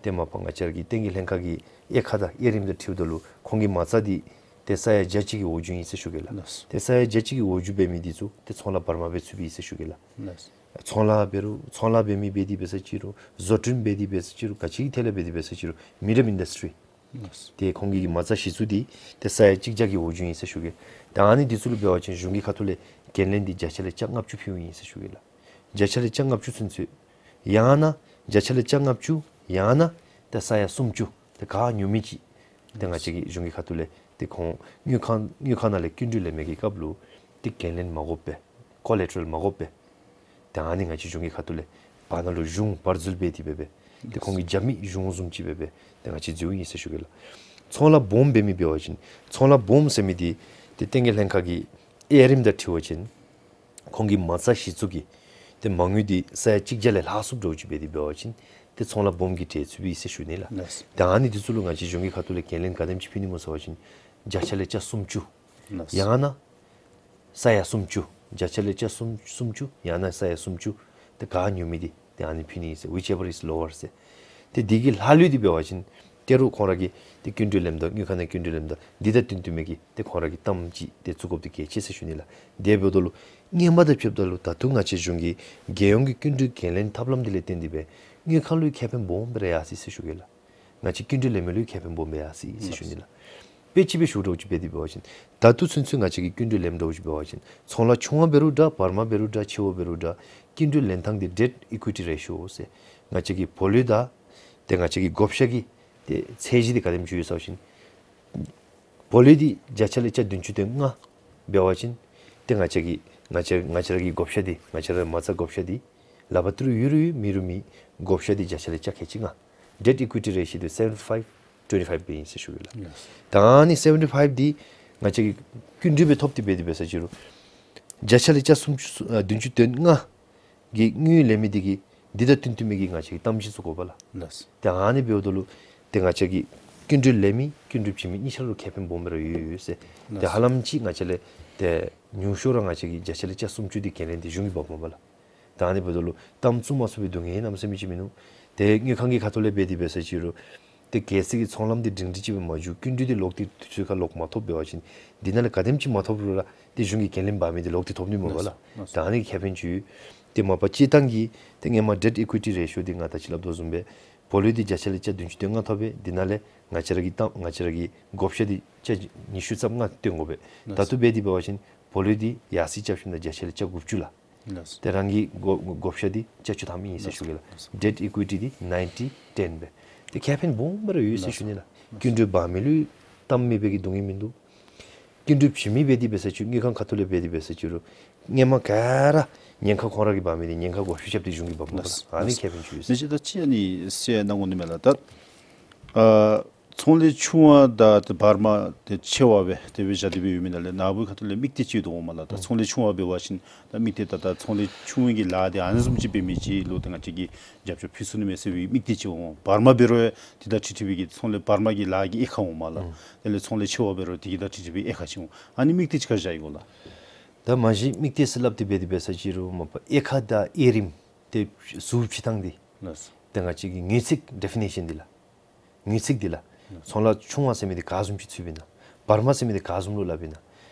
ཏེ་མ་པ་ང་བཅས་ར་གི་བསྟན་རྒྱས་ལྷན་ཁག་གི་དབྱེ་ཁག་དང་དབྱེ་རིམ་དང་འཁྲིལཝ་ད་ལུ་ཁོང་གི་མ་རྩ་འདི་ཏེ་ས་ཡ་བརྒྱ་གཅིག་གི་འོག་འཇུག་ཨིན་ཟེར་ཞུ་གེ་ལགས། ལགས། ཏེ་ས་ཡ་བརྒྱ་གཅིག་གི་འོག་འཇུག་འབད་མི་འདི་ཚུ་ཏེ་ཚོང་ལཱ་བར་མ་སྦེ་ཚུདཔ་ཨིན་ཟེར་ཞུ་གེ་ལགས། ལགས། ཚོང་ལཱ་འབད་རུང་ཚོང་ལཱ་འབད་མི་འབད་དེ་འབད་ས་ཅིག་རུང་བཟོ་སྐྲུན་འབད་དེ་འབད་ས་ཅིག་རུང་ག་ཅི་གི་ཐད་ལས་འབད་དེ་འབད་ས་ཅིག་རུང་མི་རབས་ཨིན་ཌསི་ཊི་རི། ལགས། ཏེ་ཁོང་གི་མ་རྩ་གཞི་བཙུགས་འདི་ཏེ་ས་ཡ་གཅིག་བརྒྱ་གི་འོག་འཇུག་ཨིན་ཟེར་ཞུ་གེ། ད་ཨ་ནི་འདི་ཚུ་ལུ་འབད་བ་ཅིན་གཞུང་གི་ཁ་ཐུག་ལས་འགན་ལེན་འདི་བརྒྱ་ཆ་ལས་ཆ་ལྔ་བཅུ་ཕུལཝ་ཨིན་ཟེར་ཞུ་གེ་ལགས། བརྒྱ་ཆ་ལས་ལྕགས་ལྔ་བཅུ་ཚུན་ཚོད། ཡང་ན་བརྒྱ་ཆ་ལས་ལྕགས་ལྔ་བཅུ། ཡང་ན་ཏེ་ས་ཡ་སུམ་ཅུ། ཏེ་ག་ཉུང་མི་ཅིག་ཏེ་ང་བཅས་ཀྱི་གཞུང་གི་ཁ་ཐུག་ལས་ཏེ་ཁོང་དངུལ་ཁང་དངུལ་ཁང་ནང་ལས་སྐྱིན་འགྲུལ་ལེན་མི་གི་སྐབས་ལུ་ཏེ་འགན་ལེན་མ་དགོཔ་སྦེ་ཀོ་ལེ་ཊ་རལ་མ་དགོཔ་སྦེ། ཏེ་ཨ་ནི་ང་བཅས་གཞུང་གི་ཁ་ཐུག་ལས་བར་ན་ལུ་གཞུང་བར་འཛུལ་འབད་དེ་འབད་སྦེ་ཏེ་ཁོང་གིས་རྒྱབ་མི་གཞུང་བཟུམ་ཅིག་འབད་སྦེ་ཏེ་ང་བཅས་འཛོལཝ་ཨིན་ཟེར་ཞུ་གེ་ལགས། ཚོང་ལཱ་སྦོམ་འབད་མི་འབད་བ་ཅིན་ཚོང་ལཱ་སྦོམ་ཟེར་མི་འདི་ཏེ་ཏེ་ལྷན་ཁག་གི་དབྱེ་རིམ་དང་འཁྲིལ་བ་ཅིན་ཁོང་གི་མ་རྩ་གཞི་བཙུགས་ཀྱི་ཏེ་མ་དངུལ་འདི་ས་ཡ་གཅིག་བརྒྱ་ལས་ལྷག་སུ་འགྱོཝ་ཅིག་འབད་དེ་འབད་བ་ཅིན་ཏེ་ཚོང་ལཱ་སྦོམ་གྱི་གྲལ་ཚུད་པའི་ཨིན་ཟེར་ཞུ་ནི་ལགས། ལགས། ཏེ་ཨ་ནི་འདི་ཚུ་ལུ་ང་བཅས་གཞུང་གི་ཁ་ཐུག་ལས་འགན་ལེན་ག་དེམ་ཅིག་ཕུལ་ནི་སྨོ་ཟེར་བ་ཅིན་བརྒྱ་ཆ་ལས་ལྕགས་སུམ་ཅུ། ལགས། ཡང་ན་ས་ཡ་སུམ་ཅུ། བརྒྱ་ཆ་ལས་ལྕགས་སུམ་སུམ་ཅུ། ཡང་ན་ས་ཡ་སུམ་ཅུ། ཏེ་ག་ཉུང་མི་འདི་ཏེ་ཨ་ནི་ཕུལ་ནི་ཨིན་ཟེར། whichever is lower ཟེར། ཏེ་འདི་གི་ལྷག་ལུས་འདི་འབད་བ་ཅིན་ཏེ་རུང་ཁོང་ར་གིས་ཏེ་སྐྱིན་འགྲུལ་ལེནམ་ད་དངུལ་ཁང་ནང་སྐྱིན་འགྲུལ་ལེནམ་ད་འདི་དང་བསྟུན་བསྟུན་མི་གི་ཏེ་ཁོང་ར་གི་གཏམ་ཅིག་ཏེ་བཙུགས་དགོཔ་འདི་གལ་ཆེ་ཟེར་ཞུ་ནི་ལགས། དེ་འབདཝ་ད་ལུ་སྔོན་མ་དང་ཕྱདཔ་ད་ལུ་ད་ལྟོ་ང་བཅས་གཞུང་གི་རྒྱལ་ཡོངས་ཀྱི་སྐྱིན་འགྲུལ་འགན་ལེན་ཐབས་ལམ་འདི་ལས་བརྟེན་ཏེ་འབད་དངུལ་ཁང་ལུ་ཁེ་ཕན་སྦོམ་སྦེ་ར་ཡར་སོ་ཡི་ཟེར་ཞུ་གེ་ལགས། ང་བཅས་སྐྱིན་འགྲུལ་ལེན་མི་ལུ་ཁེ་ཕན་སྦོམ་སྦེ་ཡར་སོ་ཡི་ཟེར་ཞུ་ནི་ལགས། དཔེ་ཅིག་སྦེ་ཞུ་དགོཔ་ཅིག་འབད་དེ་འབད་བ་ཅིན་ད་ལྟོ་ཚུན་ཚོད་ང་བཅས་ཀྱིས་སྐྱིན་འགྲུལ་ལེནམ་འདྲཝ་ཅིག་འབད་བ་ཅིན་ཚོང་ལཱ་ཆུང་བ་འབད་རུང་འདྲ་བར་མ་འབད་རུང་འདྲ་ཆེ་བ་འབད་རུང་འདྲ་སྐྱིན་འགྲུལ་ལེན་ཐངས་འདི་debt equity ratio ཟེར་ང་བཅས་ཀྱི་བོ་ལུ་དང་ཏེ་ང་བཅས་ཀྱི་བགོ་བཤའ་གི་ཏེ་ཚད་གཞི་འདི་ག་དེམ་ཅིག་ཡོད་ཟེར་བ་ཅིན་བོ་ལུ་འདི་བརྒྱ་ཆ་ལས་ལྕགས་བདུན་ཅུ་དོན་ལྔ་འབད་བ་ཅིན་ཏེ་ང་བཅས་ཀྱི་ང་བཅས་ང་བཅས་ར་གི་བགོ་བཤའ་འདི་ང་བཅས་ར་མ་རྩ་བགོ་བཤའ་འདི་ལག་པར་ཏི་རུ་ཡོད་རུང་ཡོད་མེད་རུང་མེད་བགོ་བཤའ་འདི་བརྒྱ་ཆ་ལས་ལྕགས་ཁལ་གཅིག་ལྔ། debt equity ratio འདི་seventy five twenty five སྦེ་ཨིན་ཟེར་ཞུ་གེ་ལགས། ལགས། ད་ཨ་ནི་seventy five འདི་ང་བཅས་ཀྱིས་སྐྱིན་འགྲུལ་སྦེ་ཐོབ་སྟེ་འབད་དེ་འབད་ས་ཅིག་རུང་བརྒྱ་ཆ་ལས་ལྕགས་སུམ་ཅུ་ཨ་བདུན་ཅུ་དོན་ལྔ་གི་དངུལ་ལེན་མི་འདི་གིས་འདི་དང་བསྟུན་བསྟུན་མི་གི་ང་བཅས་ཀྱིས་གཏམ་ཅིག་བཙུགས་དགོ་པས་ལགས། ལགས། ཏེ་ཨ་ནི་འབདཝ་ད་ལུ་ཏེ་ང་བཅས་ཀྱིས་སྐྱིན་འགྲུལ་ལེན་མི་སྐྱིན་འགྲུལ་བྱིན་མི་གཉིས་ཆ་ར་ལུ་ཁེ་ཕན་སྦོམ་སྦེ་ར་ཡོད་ཡོད་ཟེར། ཏེ་ལགས། ཧ་ལམ་ཅིག་ང་བཅས་ལས་ཏེ་ཉུང་ཤོས་ར་ང་བཅས་ཀྱིས་བརྒྱ་ཆ་ལས་ལྕགས་སུམ་ཅུ་འདི་འགན་ལེན་འདི་གཞུང་གིས་འབག་འོང་པས་ལགས། ད་ཨ་ནི་འབདཝ་ད་ལུ་གཏམ་བཙུགས་མ་ཚུགས་པའི་སྡུག་བསྔལ་གནམ་མེད་ས་མེད་ཅིག་མིན་ནུག། ཏེ་དངུལ་ཁང་གི་ཁ་ཐུག་ལས་འབད་དེ་འབད་ས་ཅིག་རུང་ཏེ་གལ་སྲིད་ཀྱི་ཚོང་ལམ་འདི་སྒྲིང་སྒྲི་ཅིག་སྦེ་མ་འགྱོ་སྐྱིན་འགྲུལ་འདི་ལོག་སྟེ་དུས་ཚོད་ཁར་ལོག་མ་ཐོབ་འབད་བ་ཅིན་འདི་ནང་ལས་ག་དེམ་ཅིག་མ་ཐོབ་རུང་ར་ཏེ་གཞུང་གིས་འགན་ལེན་འབག་མི་འདི་ལོག་སྟེ་ཐོབ་ནི་སྨོ་པས་ལགས། ལགས། ད་ཨ་ནི་གི་ཁེ་ཕན་ཅིག་ཡོད། ཏེ་མ་པ་སྤྱིར་བཏང་གི་ཏེ་སྔོན་མ་debt equity ratio འདི་ང་ད་ཅི་སླབ་དོ་བཟུམ་སྦེ་བོ་ལུ་འདི་བརྒྱ་ཆ་ལས་ལྕགས་བདུན་ཅུ་དོན་ལྔ་ཐོབ་པས། འདི་ནང་ལས་ང་བཅས་ར་གི་ཏང་ང་བཅས་ར་གི་བགོ་བཤའ་འདི་ལྕགས་ཉི་ཤུ་རྩ་ལྔ་བཏོན་དགོ་པས། ལགས། ད་ལྟོ་འབད་དེ་འབད་བ་ཅིན་བོ་ལུ་འདི་ཡར་སོ་ཡི་རྐྱབ་ཞིནམ་ད་བརྒྱ་ཆ་ལས་ལྕགས་དགུ་བཅུ་ལགས། ལགས། ཏེ་རང་གི་བགོ་བགོ་བཤའ་འདི་ལྕགས་བཅུ་ཐམ་ཨིན་ཟེར་ཞུ་གེ་ལགས། ལགས། debt equity འདི་ninety ten སྦེ། ཏེ་ཁེ་ཕན་སྦོམ་སྦེ་ར་ཡོད་ཟེར་ཞུ་ནི་ལགས། ལགས། སྐྱིན་འགྲུལ་འབག་མི་ལུ་གཏམ་མེད་པའི་གི་སྡུག་བསྔལ་མིན་འདུག། སྐྱིན་འགྲུལ་བྱིན་མི་འབད་དེ་འབད་ས་ཅིག་དངུལ་ཁང་ཁ་ཐུག་ལས་འབད་དེ་འབད་ས་ཅིག་རུང་སྔོན་མ་ག་ར་ཉེན་ཁ་ཁོང་ར་གིས་འབག་མི་འདི་ཉེན་ཁ་བགོ་བཤའ་རྐྱབ་སྟེ་གཞུང་གིས་འབག་འོང་པས་ལགས། ལགས། ཨ་ནི་ཁེ་ཕན་ཅིག་ཡོད་ཟེར། མི་ཅིག་ད་ཅི་ཨ་ནི་ཟེར་གནང་དགོ་ནི་མས་ལགས། ད་ཨ་ཚོང་ལས་ཆུང་བ་དང་ཏེ་བར་མ་ཏེ་ཆེ་བ་སྦེ་དེ་སྦེ་བཞག་སྟེ་སྦེ་ཡོད་མི་ནང་ལས་ནཱ་བུའི་ཁ་ཐུག་ལས་དམིགས་གཏད་ཅིག་ཡོད་དོ་འོང་མས་ལགས། ད་ཨུམ་ཚོང་ལས་ཆུང་བ་འབད་བ་ཅིན་ད་དམིགས་གཏད་ད་ད་ཚོང་ལས་ཆུང་བའི་གི་ལཱ་འདི་ཨ་ནི་བཟུམ་ཅིག་འབད་མི་ཅིག་ལུ་ཏེ་ང་བཅས་ཀྱིས་རྒྱབ་སྐྱོར་ཕུལ་ཚུགས་ནི་མས་ཟེར་བའི་དམིགས་གཏད་ཅིག་འོང་། བར་མ་འབད་རུང་ཡང་དེ་དང་འཁྲིལ་འཁྲིལ་བའི་གི་ཚོང་ལས་བར་མ་གི་ལཱ་གི་དབྱེ་ཁག་འོང་མས་ལགས། ཨུམ་དེ་ལས་ཚོང་ལས་ཆེ་བ་འབད་རུང་དེ་གི་དང་འཁྲིལ་འཁྲིལ་བའི་དབྱེ་ཁག་ཅིག་འོང་། ཨ་ནི་དམིགས་གཏད་ཅིག་ག་བཞག་ཡི་གོ་ལགས། ད་མ་གཞི་དམིགས་གཏད་ཟེར་སླབ་སྟེ་འབད་དེ་འབད་ས་ཅིག་རུང་མ་པ་དབྱེ་ཁག་དང་དབྱེ་རིམ་ཏེ་ཟུར་ཕྱེ་ཐངས་འདི་ལགས། ཏེ་ང་བཅས་ཀྱི་དངུལ་རྩིས་ཌེ་ཕི་ནི་ཤཱན་འདི་ལགས། དངུལ་རྩིས་འདི་ལགས། ཚོང་ལཱ་ཆུང་བ་ཟེར་མི་འདི་ག་བཟུམ་ཅིག་ཚུདཔ་ཨིན་ན། བར་མ་ཟེར་མི་འདི་ག་བཟུམ་ལུ་སླབ་ཨིན་ན།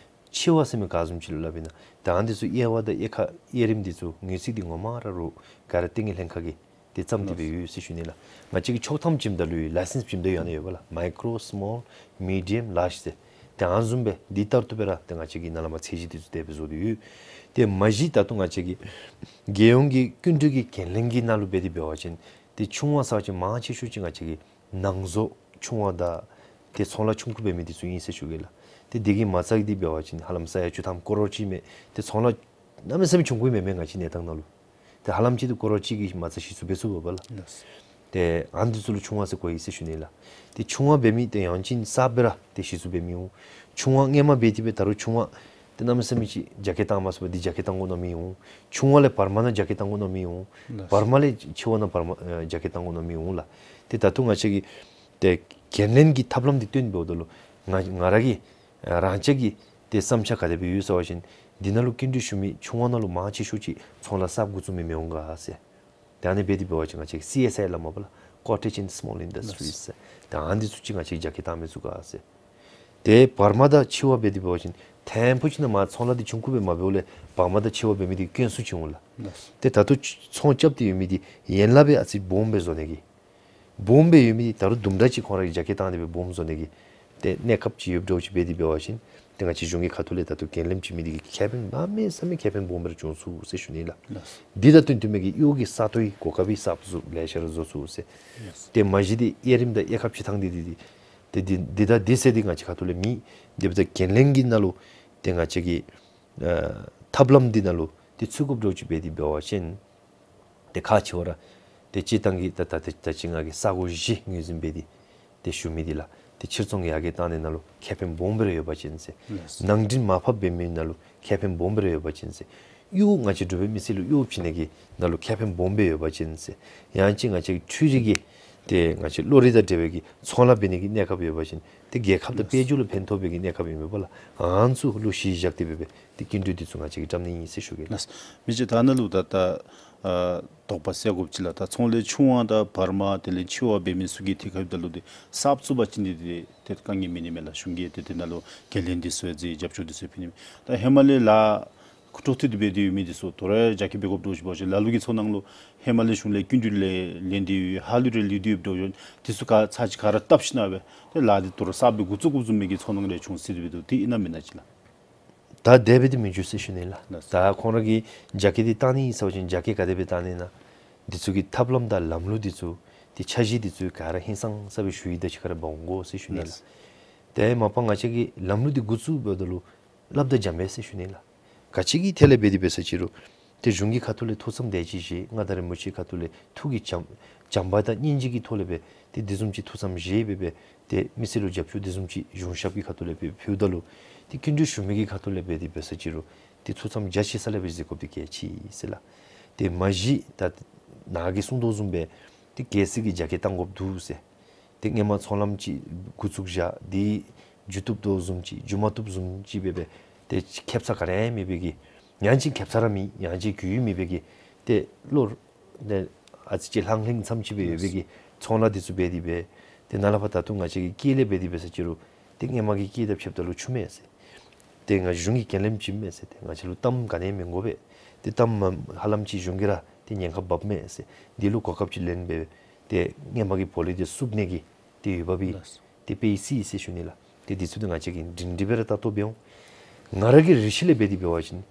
ཆེ་བ་ཟེར་མི་ག་བཟུམ་ཅིག་ལུ་སླབ་ཨིན་ན། ད་ཨ་ནི་འདི་ཚུ་དབྱེ་བ་དང་དབྱེ་ཁག་དབྱེ་རིམ་འདི་ཚུ་དངུལ་རྩིས་འདི་ངོ་མ་ར་རུང་ག་ར་ཏེ་དངུལ་ལྷན་ཁག་གིས་ཏེ་བརྩམས་ཏེ་སྦེ་ཡོད་ཟེར་ཞུ་ནི་ལགས། ང་བཅས་ཀྱིས་ཆོག་ཐམ་བྱིནམ་ད་ལུ་ལའི་སེནསི་བྱིནམ་ད་ཡང་ན་ཡོད་པས་ལགས། མའི་ཀོརོ་སི་མོལ་མི་ཌི་ཡམ་ལཱརཇ་ཟེར། ཏེ་ཨ་ནི་བཟུམ་སྦེ་འདི་ལྟར་དུ་སྦེ་ར་ཏེ་ང་བཅས་ཀྱིས་ནཱ་ལས་མར་ཚད་གཞི་འདི་ཚུ་དེ་སྦེ་བཟོ་སྟེ་ཡོད། ཏེ་མ་གཞི་ད་ལྟོ་ང་བཅས་ཀྱི་རྒྱལ་ཡོངས་ཀྱི་སྐྱིན་འགྲུལ་གྱི་འགན་ལེན་གྱི་ནང་ལུ་འབད་དེ་འབད་བ་ཅིན་ཏེ་ཆུང་བ་ཟེར་བ་ཅིན་མང་ཆེ་ཤོས་ཅིག་ང་བཅས་ཀྱི་ནང་བཟོ་ཆུང་བ་དང་ཏེ་ཚོང་ལཱ་ཆུང་ཀུ་འབད་མི་འདི་ཚུ་ཨིན་ཟེར་ཞུ་གེ་ལགས། ཏེ་འདི་གི་མ་རྩ་གི་འདི་འབད་བ་ཅིན་ཧ་ལམ་ས་ཡ་བཅུ་ཐམ་ཀོ་རོར་ཅིག་མས། ཏེ་ཚོང་ལཱ་གནམ་མེད་ས་མེད་ཆུང་ཀུ་མེན་མས་ང་བཅས་གནས་སྟངས་ནང་ལུ། ཏེ་ཧ་ལམ་ཅིག་ཏུ་ཀོ་རོར་གཅིག་གི་མ་རྩ་གཞི་བཙུགས་འབད་ཚུགས་པས་ལགས། ལགས། ཏེ་ཨ་ནི་འདི་ཚུ་ལུ་ཆུང་བ་ཟེར་གོ་ཡི་ཟེར་ཞུ་ནི་ལགས། ཏེ་ཆུང་བ་འབད་མི་ཏེ་ཡང་ཅིན་གསརཔ་སྦེ་ར་ཏེ་གཞི་བཙུགས་འབད་མི་འོང་། ཆུང་བ་སྔོན་མ་འབད་དེ་སྦེ་ད་རུང་ཆུང་བ་ཏེ་གནམ་མེད་ས་མེད་ཅིག་རྒྱ་སྐྱེད་བཏང་མ་ཚུགས་པར་འདི་རྒྱ་སྐྱེད་བཏང་དགོ་མནོ་མི་འོང་། ཆུང་བ་ལས་བར་མ་ནང་རྒྱ་སྐྱེད་བཏང་དགོ་མནོ་མི་འོང་། ལགས། བར་མ་ལས་ཆེ་བ་ནང་བར་མ་ཨ་རྒྱ་སྐྱེད་བཏང་དགོ་མནོ་མི་འོང་ལགས། ཏེ་ད་ལྟོ་ང་བཅས་ཀྱིས་ཏེ་འགན་ལེན་གྱི་ཐབས་ལམ་འདི་སྟོན་འབདཝ་ད་ལུ་ང་ང་ར་གི་ཨ་རང་ཅག་གི་ཏེ་བསམ་འཆར་ག་དེ་སྦེ་ཡོད་ཟེར་བ་ཅིན་འདི་ནང་ལུ་སྐྱིན་འགྲུལ་ཞུ་མི་ཆུང་བ་ནང་ལུ་མང་ཆེ་ཤོས་ཅིག་ཚོང་ལཱ་གསརཔ་འགོ་བཙུགས་མི་མི་འོང་ག་ཟེར། ཏེ་ཨ་ནི་འབད་དེ་འབད་བ་ཅིན་ང་བཅས་ཀྱིས་སི་ཨེསི་ཨའི་སླབ་མས་པ་ལགས། Cottage and Small Industries ཟེར། ཏེ་ཨ་ནི་འདི་ཚུ་ཅིག་ང་བཅས་ཀྱིས་རྒྱ་སྐྱེད་བཏང་མི་ཚུགས་ག་ཟེར། ཏེ་བར་མ་དང་ཆེ་བ་འབད་དེ་འབད་བ་ཅིན་ཐེངས་པོ་ཅིག་ནང་མར་ཚོང་ལཱ་འདི་ཆུང་ཀུ་སྦེ་མ་འབདཝ་ལས་བར་མ་དང་ཆེ་བ་འབད་མི་འདི་དཀོན་སུ་ཅིག་འོང་ལགས། ལགས། ཏེ་ད་ལྟོ་ཚོང་རྐྱབ་སྟེ་ཡོད་མི་འདི་ཡན་ལག་སྦེ་ཨ་ཙི་སྦོམ་སྦེ་བཟོ་ནི་གི་སྦོམ་སྦེ་ཡོད་མི་འདི་ད་རུང་དུམ་གྲ་ཅིག་ཁོང་ར་གིས་རྒྱ་སྐྱེད་བཏང་སྟེ་སྦེ་སྦོམ་བཟོ་ནི་གི་ཏེ་གནས་སྐབས་ཅིག་ཡོདཔ་འདྲཝ་ཅིག་འབད་དེ་འབད་བ་ཅིན་ ཏེ་ང་བཅས་གཞུང་གི་ཁ་ཐུག་ལས་ད་ལྟོ་འགན་ལེནམ་ཅིག་མི་འདི་གིས་ཁེ་ཕན་གནམ་མེད་ས་མེད་ཁེ་ཕན་སྦོམ་སྦེ་ར་བྱུང་ཚུགས་ཟེར་ཞུ་ནི་ལགས། ལགས། འདི་དང་བསྟུན་བསྟུན་མི་གི་གཡོག་གི་ས་སྟོང་གི་གོ་སྐབས་ཀྱི་གསརཔ་བཟོ་ལེ་ཤ་ར་བཟོ་ཚུགས་ཟེར། ལགས། ཏེ་མ་གཞི་འདི་དབྱེ་རིམ་དང་དབྱེ་ཁབ་ཕྱེ་ཐངས་འདི་འདི་འདི་ཏེ་འདི་འདི་དང་འདི་ཟེར་འདི་ང་བཅས་ཁ་ཐུག་ལས་མེད། དེ་འབདཝ་ད་འགན་ལེན་གྱི་ནང་ལུ་ཏེ་ང་བཅས་ཀྱི་ཨ་ཐབས་ལམ་འདི་ནང་ལུ་ཏེ་ཚུད་དགོཔ་འདྲཝ་ཅིག་འབད་དེ་འབད་བ་ཅིན་ཏེ་ཁག་ཆེ་བ་ར་ཏེ་སྤྱིར་བཏང་གི་ད་ད་ད་ད་ཅི་ང་གིས་ས་གོ་བཞི་ངོས་འཛིན་འབད་དེ་ཏེ་ཞུ་མི་འདི་ལགས། ཏེ་ཕྱིར་ཚོང་ཡར་རྒྱས་བཏང་ནི་ནང་ལུ་ཁེ་ཕན་སྦོམ་སྦེ་ར་ཡོད་པ་ཅིན་ཟེར། ལགས། ནང་འདྲེན་མར་ཕབ་འབད་མི་ནང་ལུ་ཁེ་ཕན་སྦོམ་སྦེ་ར་ཡོད་པ་ཅིན་ཟེར། གཡོག་ང་བཅས་འབྲུག་པའི་མི་སེར་ལུ་གཡོག་བྱིན་ནི་གི་ནང་ལུ་ཁེ་ཕན་སྦོམ་སྦེ་ཡོད་པ་ཅིན་ཟེར། ཡང་ཅིན་ང་བཅས་ཀྱི་འཕྲུལ་རིག་གི་ཏེ་ང་བཅས་གློག་རིག་དང་འབྲེལ་བའི་གི་ཚོང་ལཱ་འབད་ནི་གི་གནས་སྐབས་ཡོད་པ་ཅིན་ཏེ་རྒྱལ་ཁབ་དང་དཔལ་འབྱོར་ལུ་ཕན་ཐོགས་པའི་གི་གནས་སྐབས་ཨིན་མས་པ་ལགས། ཨ་ནི་ཚུ་ལུ་གཞི་བཞག་སྟེ་འབད་སྦེ་ཏེ་སྐྱིན་འགྲུལ་འདི་ཚུ་ང་བཅས་ཀྱིས་བཀྲམ་ནི་ཨིན་ཟེར་ཞུ་གེ་ལགས། ལགས། མི་རྗེ་ད་ནཱ་ལུ་ད་ད་ཨ་དོགས་པ་སེལ་དགོཔ་ཅིག་ལགས། ད་ཚོང་ལས་ཆུང་བ་དང་བར་མ་དེ་ལས་ཆེ་བ་འབད་མི་ཚུ་གི་ཐད་ཁར་ད་ལུ་ཏེ་གསརཔ་བཙུགས་པ་ཅིན་འདི་ཏེ་ཏེ་དཀའ་ངལ་མེད་ནི་མས་ལགས། གཞུང་གིས་ཏེ་དེ་ནང་ལུ་འགན་ལེན་འདི་ཚུ་ཡང་མཛད་རྒྱབ་སྐྱོར་འདི་ཚུ་ཡང་ཕུལ་ནི་མས། ད་ཧེ་མ་ལས་ལཱ་འཕྲོ་མཐུད་དེ་འབད་དེ་ཡོད་མི་འདི་ཚུ་དོ་རུང་རྒྱ་སྐྱེད་འབད་དགོཔ་འདྲཝ་ཅིག་འབད་བ་ཅིན་ལ་ལུ་གི་ཚོར་སྣང་ལུ་ཧེ་མ་ལས་གཞུང་ལས་སྐྱིན་འགྲུལ་ལེན་ལེན་ཏེ་ཡོད་ཧ་ལུགས་ར་ལུས་ཏེ་ཡོདཔ་འདྲཝ་ཅིན་འདི་ཚུ་ག་ཚར་གཅིག་ག་ར་བཏབ་ཞིནམ་སྦེ་ཏེ་ལཱ་འདི་དོ་རུང་གསརཔ་སྦེ་འགོ་བཙུགས་དགོཔ་བཟུམ་མའི་གི་ཚོར་སྣང་རེ་བྱུང་སྲིད་དེ་འབད་དོ། དེ་ཨིན་ན་མེན་ན་ཅིག་ལགས། ད་དེ་སྦེ་འདི་མི་འགྱོ་ཟེར་ཞུ་ནི་ལགས། ལགས། ད་ཁོང་ར་གིས་རྒྱ་སྐྱེད་འདི་བཏང་ནི་ཨིན་ཟེར་བ་ཅིན་རྒྱ་སྐྱེད་ག་དེ་སྦེ་བཏང་ནི་ཨིན་ན། འདི་ཚུ་གི་ཐབས་ལམ་དང་ལམ་ལུགས་འདི་ཚུ་ཏེ་འཆར་གཞི་འདི་ཚུ་ག་ར་ཧིང་སངས་ས་སྦེ་ཞུ་ཡི། ད་ཅི་ཁར་འབག་འོང་དགོ་ཟེར་ཞུ་ནི་ལགས། ལགས། དེ་མ་པ་ང་བཅས་ཀྱིས་ལམ་ལུགས་འདི་འགོ་བཙུགས་འབདཝ་ད་ལུ་སླབ་ད་འཇམ་པས་ཟེར་ཞུ་ནི་ལགས། ག་ཅི་གི་ཐད་ལས་འབད་དེ་འབད་ས་ཅིག་རུང་ཏེ་གཞུང་གི་ཁ་ཐུག་ལས་ཐུགས་བསམ་དེ་ཅིག་བཞེས། མངའ་བདག་རིན་པོ་ཆེའི་ཁ་ཐུག་ལས་ཐུགས་ཀྱི་བྱམས་བྱམས་པ་དང་སྙིང་རྗེ་གི་ཐོག་ལས་སྦེ་ཏེ་འདི་བཟུམ་ཅིག་ཐུགས་བསམ་བཞེས་སྦེ་སྦེ་ཏེ་མི་སེར་ལུ་རྒྱབ་སྐྱོར་འདི་བཟུམ་ཅིག་གཞུང་ཞབས་ཀྱི་ཁ་ཐུག་ལས་སྦེ་ཕུལཝ་ད་ལུ་ཏེ་སྐྱིན་འགྲུལ་ཞུ་མི་གི་ཁ་ཐུག་ལས་འབད་དེ་འབད་ས་ཅིག་རུང་ཏེ་ཐུགས་བསམ་རྒྱ་ཆེ་ས་ལས་སྦེ་གཟིགས་དགོཔ་འདི་གལ་ཆེ་ཟེར་ལགས། ཏེ་མ་གཞི་ད་ནཱ་གིས་གསུངས་དོ་བཟུམ་སྦེ་ཏེ་གལ་སྲིད་ཀྱི་རྒྱ་སྐྱེད་བཏང་དགོཔ་འདུག་ཟེར། ཏེ་སྔོན་མ་ཚོང་ལམ་ཅིག་འགོ་བཙུགས་བཞག་འདི་འགྱོ་བཏུབ་དོ་བཟུམ་ཅིག་འགྱོ་མ་བཏུབ་བཟུམ་ཅིག་སྦེ་སྦེ་ཏེ་ཁེབ་ས་ག་ར་ཡང་མེད་པའི་གི་ཡང་ཅིན་ཁེབ་ས་ར་མེད་ཡང་ཅིན་གུ་ཡངས་མེད་པའི་གི་ཏེ་ལོ་ཏེ་ཨ་ཙི་ཅིག་ལྷང་ལྷིང་ཙམ་ཅིག་སྦེ་ཡོད་པའི་གི་ཚོང་ལཱ་འདི་ཚུ་འབད་དེ་སྦེ་ཏེ་ནཱ་ལས་ཕར་ད་ལྟོ་ང་བཅས་ཀྱི་སྐྱེད་ལས་འབད་དེ་འབད་ས་ཅིག་རུང་ཏེ་སྔོན་མ་གི་སྐྱེད་དང་ཕྱདཔ་ད་ལུ་ཆུང་མས་ཟེར། ཏེ་ང་གཞུང་གིས་འགན་ལེནམ་ཅིག་མས་ཟེར། ཏེ་ང་བཅས་ལུ་གཏམ་ག་ནི་ཡང་མི་དགོ་པས། ཏེ་གཏམ་མ་ཧ་ལམ་ཅིག་གཞུང་གིས་ར་ཏེ་ཉེན་ཁ་འབགཔ་མས་ཟེར། འདི་ལུ་གོ་སྐབས་ཅིག་ལེན་སྦེ་ཏེ་སྔོན་མ་གི་བོ་ལེ་འདི་བསུབ་ནི་གི་ཏེ་འོས་འབབ་སྦེ་ལགས། ཏེ་དཔེ་སྲིད་ཟེར་ཞུ་ནི་ལགས། ཏེ་འདི་ཚུ་ཏེ་ང་བཅས་ཀྱིས་སྒྲིང་སྒྲི་སྦེ་ར་ལྟ་རྟོག་འབད་འོང་། ང་ར་གི་རེ་ཆེ་ལས་འབད་དེ་འབད་བ་ཅིན་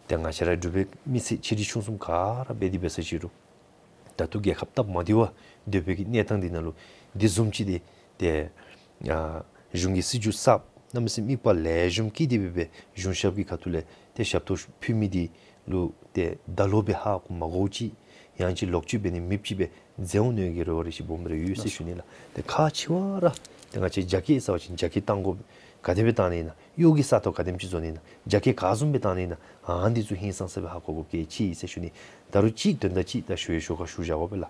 ཏེ་ང་བཅས་ར་འབྲུག་པའི་མི་སེར་ཆེ་འབྲིང་ཆུང་གསུམ་ག་ར་འབད་དེ་འབད་ས་ཅིག་རུང་ད་ལྟོ་རྒྱལ་ཁབ་སྟབས་མ་བདེ་བར་སྡོད་པའི་གི་གནས་སྟངས་འདི་ནང་ལུ་འདི་བཟུམ་ཅིག་འདི་ཏེ་ཨ་གཞུང་གི་སྲིད་བྱུས་གསརཔ་གནམ་མེད་ས་མེད་དམིགས་པ་ལེགས་ཤོམ་བསྐྱེད་དེ་སྦེ་སྦེ་གཞུང་ཞབས་ཀྱི་ཁ་ཐུག་ལས་ཏེ་ཞབས་ཏོག་ཕུལ་མི་འདི་ལུ་ཏེ་ད་ལོག་སྦེ་ཧ་གོ་མ་གོཝ་ཅིག་ཡང་ཅིན་ལོག་སྤྱོད་འབད་ནི་མེདཔ་ཅིག་སྦེ་མཛད་འོང་ནི་གི་རེ་བ་རེ་ཅིག་སྦོམ་རེ་ཡོད་ཟེར་ཞུ་ནི་ལགས། ཏེ་ཁག་ཆེ་བ་ར་ཏེ་ང་བཅས་རྒྱ་སྐྱེད་ཟེར་བ་ཅིན་རྒྱ་སྐྱེད་བཏང་དགོ། ག་དེ་སྦེ་བཏང་ནི་ཨིན་ན། གཡོག་གི་ས་སྟོང་ག་དེམ་ཅིག་བཟོ་ནི་ཨིན་ན། རྒྱ་སྐྱེད་ག་བཟུམ་སྦེ་བཏང་ནི་ཨིན་ན། ཨ་ནི་འདི་ཚུ་ཧིང་སངས་ས་སྦེ་ཧ་གོ་དགོཔ་གལ་ཆེ་ཟེར་ཞུ་ནི། ད་རུང་ཅིག་དོན་དག་ཅིག་ད་ཞུ་བའི་ཞོར་ཁར་ཞུ་བཞག་དགོ་པས་ལགས།